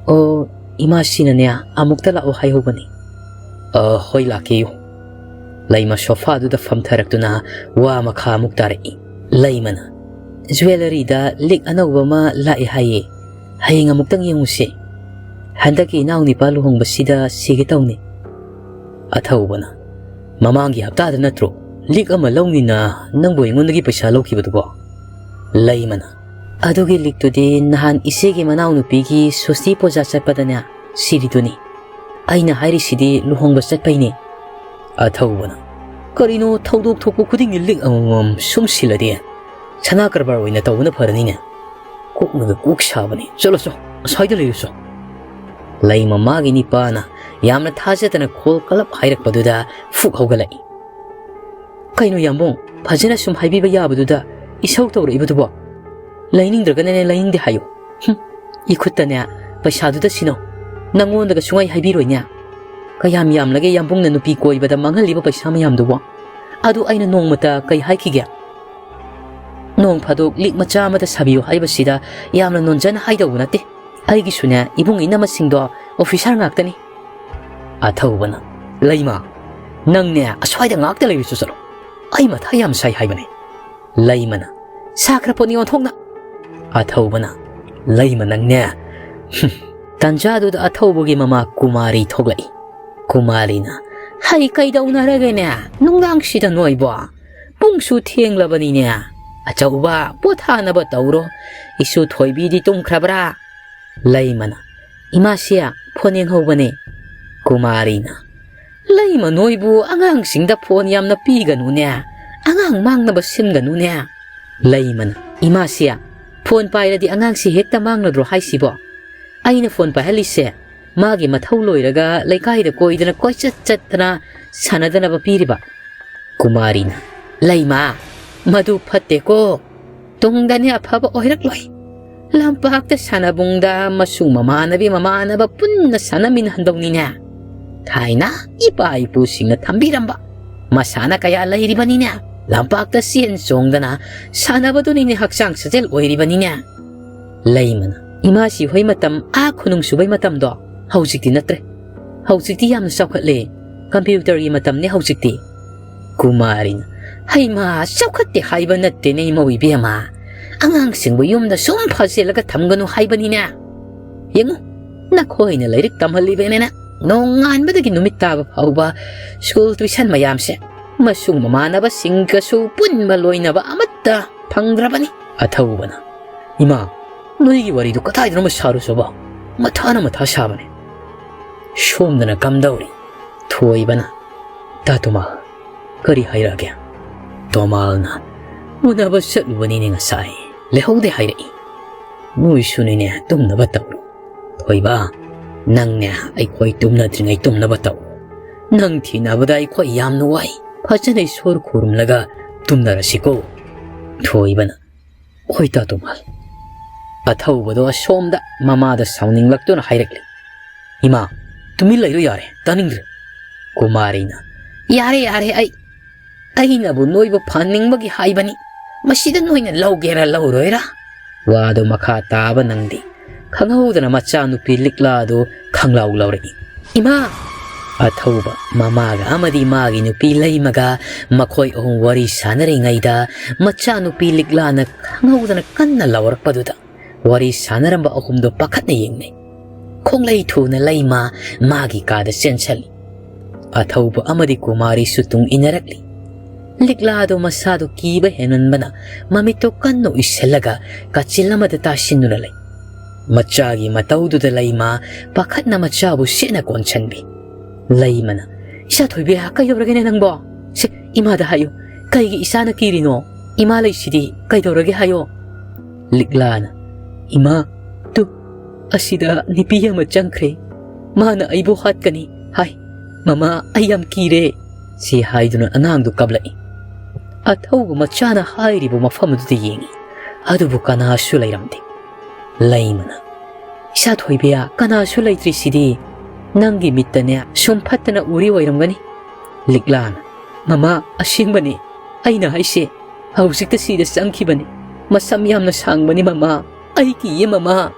"ꯑꯣ, ꯏꯃꯥꯁꯤꯅꯅꯦ ꯑꯃꯨꯛꯇ ꯂꯥꯛꯑꯣ ꯍꯥꯏꯍꯧꯕꯅꯤ꯫" "ꯑ, ꯍꯣꯏ, ꯂꯥꯛꯀꯦꯌꯨ꯫" ꯂꯩꯃ ꯁꯣꯐꯥꯗꯨꯗ ꯐꯝꯊꯔꯛꯇꯨꯅ ꯋꯥ ꯃꯈꯥ ꯑꯃꯨꯛ ꯇꯥꯔꯛꯏ꯫ ꯂꯩꯃꯅ, "ꯖ꯭ꯋꯦꯂꯔꯤꯗ ꯂꯤꯛ ꯑꯅꯧꯕ ꯑꯃ ꯂꯥꯛꯑꯦ ꯍꯥꯏꯌꯦ, ꯍꯌꯦꯡ ꯑꯃꯨꯛꯇꯪ ꯌꯦꯡꯉꯨꯁꯦ꯫ ꯍꯟꯗꯛꯀꯤ ꯏꯅꯥꯎꯅꯤꯄꯥ ꯂꯨꯍꯣꯡꯕꯁꯤꯗ ꯁꯤꯒꯦ ꯇꯧꯅꯤ꯫" ꯑꯊꯧꯕꯅ, "ꯃꯃꯥꯡꯒꯤ ꯍꯞꯇꯥꯗ ꯅꯠꯇ꯭ꯔꯣ ꯂꯤꯛ ꯑꯃ ꯂꯧꯅꯤꯅ ꯅꯪꯕꯨ ꯑꯩꯉꯣꯟꯗꯒꯤ ꯄꯩꯁꯥ ꯂꯧꯈꯤꯕꯗꯨꯕꯣ?" ꯂꯩꯃꯅ, "ꯑꯗꯨꯒꯤ ꯂꯤꯛꯇꯨꯗꯤ ꯅꯍꯥꯟ ꯏꯆꯦꯒꯤ ꯃꯅꯥꯎꯅꯨꯄꯤꯒꯤ ꯁꯣꯁꯇꯤ ꯄꯨꯖꯥ ꯆꯠꯄꯗꯅꯦ ꯁꯤꯔꯤꯗꯨꯅꯤ꯫ ꯑꯩꯅ ꯍꯥꯏꯔꯤꯁꯤꯗꯤ ꯂꯨꯍꯣꯡꯕ ꯆꯠꯄꯩꯅꯦ꯫" ꯑꯊꯧꯕꯅ, "ꯀꯔꯤꯅꯣ, ꯊꯧꯗꯣꯛ ꯊꯣꯛꯄ ꯈꯨꯗꯤꯡꯒꯤ ꯂꯤꯛ ꯑꯃꯃꯝ ꯁꯨꯝ ꯁꯤꯜꯂꯗꯤ? ꯁꯅꯥ ꯀꯔꯕꯥꯔ ꯑꯣꯏꯅ ꯇꯧꯕꯅ ꯐꯔꯅꯤꯅꯦ꯫ ꯀꯣꯛꯅꯒ ꯀꯣꯛ ꯁꯥꯕꯅꯤ꯫ ꯆꯠꯂꯣ ꯆꯣ, ꯑꯁ꯭ꯋꯥꯏꯗ ꯂꯩꯔꯨ ꯆꯣ꯫" ꯂꯩꯃ ꯃꯥꯒꯤ ꯅꯤꯄꯥꯅ ꯌꯥꯝꯅ ꯊꯥꯖꯗꯅ ꯈꯣꯜ ꯀꯂꯞ ꯍꯥꯏꯔꯛꯄꯗꯨꯗ ꯐꯨꯛ ꯍꯧꯒꯠꯂꯛꯏ꯫ "ꯀꯩꯅꯣ ꯌꯥꯝꯕꯨꯡ, ꯐꯖꯅ ꯁꯨꯝ ꯍꯥꯏꯕꯤꯕ ꯌꯥꯕꯗꯨꯗ ꯏꯁꯧ ꯇꯧꯔꯛꯏꯕꯗꯨꯕꯣ? ꯂꯩꯅꯤꯡꯗ꯭ꯔꯒꯅꯅꯦ ꯂꯩꯅꯤꯡꯗꯦ ꯍꯥꯏꯌꯨ꯫ ꯍꯨꯝ, ꯏꯈꯨꯠꯇꯅꯦ ꯄꯩꯁꯥꯗꯨꯗ ꯁꯤꯅꯧ꯫ ꯅꯪꯉꯣꯟꯗꯒ ꯁꯨꯡꯍꯥꯏ ꯍꯥꯏꯕꯤꯔꯣꯏꯅꯦ꯫ ꯀꯌꯥꯝ ꯌꯥꯝꯂꯒꯦ ꯌꯥꯝꯕꯨꯡꯅ ꯅꯨꯄꯤ ꯀꯣꯏꯕꯗ ꯃꯥꯡꯍꯜꯂꯤꯕ ꯄꯩꯁꯥ ꯃꯌꯥꯝꯗꯨꯕꯣ? ꯑꯗꯨ ꯑꯩꯅ ꯅꯣꯡꯃꯇ ꯀꯩ ꯍꯥꯏꯈꯤꯒꯦ? ꯅꯣꯡ ꯐꯥꯗꯣꯛ ꯂꯤꯛ ꯃꯆꯥ ꯑꯃꯗ ꯁꯥꯕꯤꯌꯨ ꯍꯥꯏꯕꯁꯤꯗ ꯌꯥꯝꯅ ꯅꯣꯟꯖꯅ ꯍꯥꯏꯗꯧꯕ ꯅꯠꯇꯦ꯫ ꯑꯩꯒꯤꯁꯨꯅꯦ ꯏꯕꯨꯡ ꯏꯅꯝꯃꯁꯤꯡꯗꯣ ꯑꯣꯐꯤꯁꯥꯔ ꯉꯥꯛꯇꯅꯤ꯫" ꯑꯊꯧꯕꯅ, "ꯂꯩꯃ, ꯅꯪꯅꯦ ꯑꯁ꯭ꯋꯥꯏꯗ ꯉꯥꯛꯇ ꯂꯩꯔꯨꯆꯣ ꯆꯠꯂꯣ꯫ ꯑꯩ ꯃꯊꯥ ꯌꯥꯝ ꯁꯥꯏ ꯍꯥꯏꯕꯅꯦ꯫" ꯂꯩꯃꯅ, "ꯁꯥꯈ꯭ꯔꯄꯣꯠꯅꯤ ꯑꯣꯟꯊꯣꯛꯅ꯫" ꯑꯊꯧꯕꯅ, "ꯂꯩꯃ ꯅꯪꯅꯦ꯫" ꯍꯨꯝ꯫ ꯇꯟꯖꯥꯗꯨꯗ ꯑꯊꯧꯕꯒꯤ ꯃꯃꯥ ꯀꯨꯃꯥꯔꯤ ꯊꯣꯛꯂꯛꯏ꯫ ꯀꯨꯃꯥꯔꯤꯅ, "ꯍꯩ, ꯀꯩꯗꯧꯅꯔꯒꯦꯅꯦ ꯅꯨꯡꯗꯥꯡꯁꯤꯗ ꯅꯣꯏꯕꯣ? ꯄꯨꯡꯁꯨ ꯊꯦꯡꯂꯕꯅꯤꯅꯦ꯫ ꯑꯆꯧꯕ, ꯄꯣꯊꯥꯅꯕ ꯇꯧꯔꯣ꯫ ꯏꯁꯨ ꯊꯣꯏꯕꯤꯗꯤ ꯇꯨꯝꯈ꯭ꯔꯕ꯭ꯔꯥ?" ꯂꯩꯃꯅ, "ꯏꯃꯥꯁꯦ ꯐꯣꯟ ꯌꯦꯡꯍꯧꯕꯅꯦ꯫" ꯀꯨꯃꯥꯔꯤꯅ, "ꯂꯩꯃ ꯅꯣꯏꯕꯨ ꯑꯉꯥꯡꯁꯤꯡꯗ ꯐꯣꯟ ꯌꯥꯝꯅ ꯄꯤꯒꯅꯨꯅꯦ꯫ ꯑꯉꯥꯡ ꯃꯥꯡꯅꯕ ꯁꯤꯟꯒꯅꯨꯅꯦ꯫" ꯂꯩꯃꯅ, "ꯏꯃꯥꯁꯤ, ꯐꯣꯟ ꯄꯥꯏꯔꯗꯤ ꯑꯉꯥꯡꯁꯤ ꯍꯦꯛꯇ ꯃꯥꯡꯂꯗ꯭ꯔꯣ ꯍꯥꯏꯁꯤꯕꯣ? ꯑꯩꯅ ꯐꯣꯟ ꯄꯥꯏꯍꯜꯂꯤꯁꯦ ꯃꯥꯒꯤ ꯃꯊꯧ ꯂꯣꯏꯔꯒ ꯂꯩꯀꯥꯏꯗ ꯀꯣꯏꯗꯅ ꯀꯣꯏꯆꯠ ꯆꯠꯇꯅ ꯁꯥꯟꯅꯗꯅꯕ ꯄꯤꯔꯤꯕ?" ꯀꯨꯃꯥꯔꯤꯅ, "ꯂꯩꯃ, ꯃꯗꯨ ꯐꯠꯇꯦꯀꯣ꯫ ꯇꯨꯡꯗꯅꯦ ꯑꯐꯕ ꯑꯣꯏꯔꯛꯂꯣꯏ꯫ ꯂꯝꯄꯥꯛꯇ ꯁꯥꯟꯅꯕꯨꯡꯗ ꯃꯁꯨ ꯃꯃꯥꯟꯅꯕꯤ ꯃꯃꯥꯟꯅꯕ ꯄꯨꯟꯅ ꯁꯥꯟꯅꯃꯤꯟꯅꯍꯟꯗꯧꯅꯤꯅꯦ꯫ ꯊꯥꯏꯅ ꯏꯄꯥ ꯏꯄꯨꯁꯤꯡꯅ ꯊꯝꯕꯤꯔꯝꯕ ꯃꯁꯥꯟꯅ ꯀꯌꯥ ꯂꯩꯔꯤꯕꯅꯤꯅꯦ꯫ ꯂꯝꯄꯥꯛꯇ ꯆꯦꯟ ꯆꯣꯡꯗꯅ ꯁꯥꯟꯅꯕꯗꯨꯅꯤꯅꯦ ꯍꯛꯆꯥꯡ ꯁꯥꯖꯦꯜ ꯑꯣꯏꯔꯤꯕꯅꯤꯅꯦ꯫" ꯂꯩꯃꯅ, "ꯏꯃꯥꯁꯤ ꯍꯣꯏ ꯃꯇꯝ ꯑꯥ ꯈꯨꯅꯨꯡ ꯁꯨꯕꯩ ꯃꯇꯝꯗꯣ ꯍꯧꯖꯤꯛꯇꯤ ꯅꯠꯇ꯭ꯔꯦ꯫ ꯍꯧꯖꯤꯛꯇꯤ ꯌꯥꯝꯅ ꯆꯥꯎꯈꯠꯂꯦ꯫ ꯀꯝꯄ꯭ꯌꯨꯇꯔꯒꯤ ꯃꯇꯝꯅꯦ ꯍꯧꯖꯤꯛꯇꯤ꯫" ꯀꯨꯃꯥꯔꯤꯅ, "ꯍꯩꯃꯥ, ꯆꯥꯎꯈꯠꯇꯦ ꯍꯥꯏꯕ ꯅꯠꯇꯦꯅꯦ ꯏꯃꯧ ꯏꯕꯦꯝꯃ꯫ ꯑꯉꯥꯡꯁꯤꯡꯕꯨ ꯌꯨꯝꯗ ꯁꯨꯝ ꯐꯥꯖꯤꯜꯂꯒ ꯊꯝꯒꯅꯨ ꯍꯥꯏꯕꯅꯤꯅꯦ꯫ ꯌꯦꯡꯉꯨ, ꯅꯈꯣꯏꯅ ꯂꯥꯏꯔꯤꯛ ꯇꯝꯍꯜꯂꯤꯕꯅꯤꯅ ꯅꯣꯡꯉꯥꯟꯕꯗꯒꯤ ꯅꯨꯃꯤꯠ ꯇꯥꯕ ꯐꯥꯎꯕ ꯁ꯭ꯀꯨꯜ ꯇ꯭ꯌꯨꯁꯟ ꯃꯌꯥꯝꯁꯦ ꯃꯁꯨ ꯃꯃꯥꯟꯅꯕꯁꯤꯡꯒꯁꯨ ꯄꯨꯟꯕ ꯂꯣꯏꯅꯕ ꯑꯃꯠꯇ ꯐꯪꯗ꯭ꯔꯕꯅꯤ꯫" ꯑꯊꯧꯕꯅ, "ꯏꯃꯥ, ꯅꯣꯏꯒꯤ ꯋꯥꯔꯤꯗꯨ ꯀꯗꯥꯏꯗꯅꯣꯃ ꯁꯥꯔꯨꯆꯣꯕ꯫ ꯃꯊꯥꯅ ꯃꯊꯥ ꯁꯥꯕꯅꯦ꯫" ꯁꯣꯝꯗꯅ ꯀꯝꯗꯧꯔꯤ? ꯊꯣꯏꯕꯅ, "ꯇꯥ ꯇꯣꯃꯥꯜ, ꯀꯔꯤ ꯍꯥꯏꯔꯛꯑꯒꯦ?" ꯇꯣꯃꯥꯜꯅ, "ꯎꯅꯕ ꯆꯠꯂꯨꯕꯅꯤꯅꯦ ꯉꯁꯥꯏ, ꯂꯩꯍꯧꯗꯦ ꯍꯥꯏꯔꯛꯏ꯫ ꯅꯣꯏꯁꯨꯅꯤꯅꯦ, ꯇꯨꯝꯅꯕ ꯇꯧꯔꯣ꯫ ꯊꯣꯏꯕ, ꯅꯪꯅꯦ ꯑꯩꯈꯣꯏ ꯇꯨꯝꯅꯗ꯭ꯔꯤꯉꯩ ꯇꯨꯝꯅꯕ ꯇꯧ꯫ ꯅꯪ ꯊꯦꯡꯅꯕꯗ ꯑꯩꯈꯣꯏ ꯌꯥꯝꯅ ꯋꯥꯏ꯫ ꯐꯖꯅ ꯏꯁꯣꯔ ꯈꯨꯔꯨꯝꯂꯒ ꯇꯨꯝꯅꯔꯁꯤꯀꯣ꯫" ꯊꯣꯏꯕꯅ, "ꯍꯣꯏ ꯇꯥ ꯇꯣꯃꯥꯜ꯫" ꯑꯊꯧꯕꯗꯣ ꯑꯁꯣꯝꯗ ꯃꯃꯥꯗ ꯁꯥꯎꯅꯤꯡꯂꯛꯇꯨꯅ ꯍꯥꯏꯔꯛꯂꯤ, "ꯏꯃꯥ, ꯇꯨꯃꯤꯟ ꯂꯩꯔꯣ ꯌꯥꯔꯦ, ꯇꯥꯅꯤꯡꯗ꯭ꯔꯦ꯫" ꯀꯨꯃꯥꯔꯤꯅ, "ꯌꯥꯔꯦ, ꯌꯥꯔꯦ, ꯑꯩ, ꯑꯩꯅꯕꯨ ꯅꯣꯏꯕꯨ ꯐꯍꯟꯅꯤꯡꯕꯒꯤ ꯍꯥꯏꯕꯅꯤ꯫ ꯃꯁꯤꯗ ꯅꯣꯏꯅ ꯂꯧꯒꯦꯔꯥ ꯂꯧꯔꯣꯏꯔꯥ?" ꯋꯥꯗꯣ ꯃꯈꯥ ꯇꯥꯕ ꯅꯪꯗꯦ꯫ ꯈꯪꯍꯧꯗꯅ ꯃꯆꯥꯅꯨꯄꯤ ꯂꯤꯛꯂꯥꯗꯨ ꯈꯪꯂꯥꯎ ꯂꯥꯎꯔꯛꯏ꯫ "ꯏꯃꯥ!" ꯑꯊꯧꯕ ꯃꯃꯥꯒ ꯑꯃꯗꯤ ꯃꯥꯒꯤ ꯅꯨꯄꯤ ꯂꯩꯃꯒ ꯃꯈꯣꯏ ꯑꯍꯨꯝ ꯋꯥꯔꯤ ꯁꯥꯟꯅꯔꯤꯉꯩꯗ ꯃꯆꯥꯅꯨꯄꯤ ꯂꯤꯛꯂꯥꯅ ꯈꯪꯍꯧꯗꯅ ꯀꯟꯅ ꯂꯥꯎꯔꯛꯄꯗꯨꯗ ꯋꯥꯔꯤ ꯁꯥꯟꯅꯔꯝꯕ ꯑꯍꯨꯝꯗꯣ ꯄꯥꯈꯠꯅ ꯌꯦꯡꯅꯩ꯫ ꯈꯣꯡꯂꯩ ꯊꯨꯅ ꯂꯩꯃ ꯃꯥꯒꯤ ꯀꯥꯗ ꯆꯦꯟꯁꯜꯂꯤ꯫ ꯑꯊꯧꯕ ꯑꯃꯗꯤ ꯀꯨꯃꯥꯔꯤꯁꯨ ꯇꯨꯡ ꯏꯟꯅꯔꯛꯂꯤ꯫ ꯂꯤꯛꯂꯥꯗꯣ ꯃꯁꯥꯗꯣ ꯀꯤꯕ ꯍꯦꯟꯃꯟꯕꯅ ꯃꯃꯤꯠꯇꯣ ꯀꯟꯅ ꯎꯏꯁꯤꯜꯂꯒ ꯀꯥꯆꯤꯜ ꯑꯃꯗ ꯇꯥꯁꯤꯟꯗꯨꯅ ꯂꯩ꯫ ꯃꯆꯥꯒꯤ ꯃꯇꯧꯗꯨꯗ ꯂꯩꯃ ꯄꯥꯈꯠꯅ ꯃꯆꯥꯕꯨ ꯁꯦꯠꯅ ꯀꯣꯟꯁꯤꯟꯕꯤ꯫ ꯂꯩꯃꯅ, "ꯏꯆꯥ ꯊꯣꯏꯕꯤ, ꯀꯩꯗꯧꯔꯒꯦꯅꯦ ꯅꯪꯕꯣ? ꯁꯦ, ꯏꯃꯥꯗ ꯍꯥꯏꯌꯨ, ꯀꯩꯒꯤ ꯏꯆꯥꯅ ꯀꯤꯔꯤꯅꯣ?" "ꯏꯃꯥ ꯂꯩꯁꯤꯗꯤ, ꯀꯩꯗꯧꯔꯒꯦ ꯍꯥꯏꯌꯣ?" ꯂꯤꯛꯂꯥꯅ, "ꯏꯃꯥ, ꯇꯨ, ꯑꯁꯤꯗ ꯅꯨꯄꯤ ꯑꯃ ꯆꯪꯈ꯭ꯔꯦ꯫ ꯃꯥꯅ ꯑꯩꯕꯨ ꯍꯥꯠꯀꯅꯤ ꯍꯥꯏ꯫ ꯃꯃꯥ, ꯑꯩ ꯌꯥꯝ ꯀꯤꯔꯦ"꯫ ꯁꯤ ꯍꯥꯏꯗꯨꯅ ꯑꯉꯥꯡꯗꯨ ꯀꯞꯂꯛꯏ꯫ ꯑꯊꯧꯕ ꯃꯆꯥꯅ ꯍꯥꯏꯔꯤꯕ ꯃꯐꯝ ꯑꯗꯨꯗ ꯌꯦꯡꯉꯤ꯫ ꯑꯗꯨꯕꯨ ꯀꯅꯥꯁꯨ ꯂꯩꯔꯝꯗꯦ꯫ ꯂꯩꯃꯅ, "ꯏꯆꯥ ꯊꯣꯏꯕꯤ, ꯀꯅꯥꯁꯨ ꯂꯩꯇ꯭ꯔꯤꯁꯤꯗꯤ꯫ ꯅꯪꯒꯤ ꯃꯤꯠꯇꯅꯦ ꯁꯨꯝ ꯐꯠꯇꯅ ꯎꯔꯤ ꯑꯣꯏꯔꯝꯒꯅꯤ"꯫ ꯂꯤꯛꯂꯥꯅ, "ꯃꯃꯥ, ꯑꯁꯦꯡꯕꯅꯤ꯫ ꯑꯩꯅ ꯍꯥꯏꯁꯦ, ꯍꯧꯖꯤꯛꯇ ꯁꯤꯗ ꯆꯪꯈꯤꯕꯅꯤ꯫ ꯃꯁꯝ ꯌꯥꯝꯅ ꯁꯥꯡꯕꯅꯤ ꯃꯃꯥ꯫ ꯑꯩ ꯀꯤꯌꯦ ꯃꯃꯥ"꯫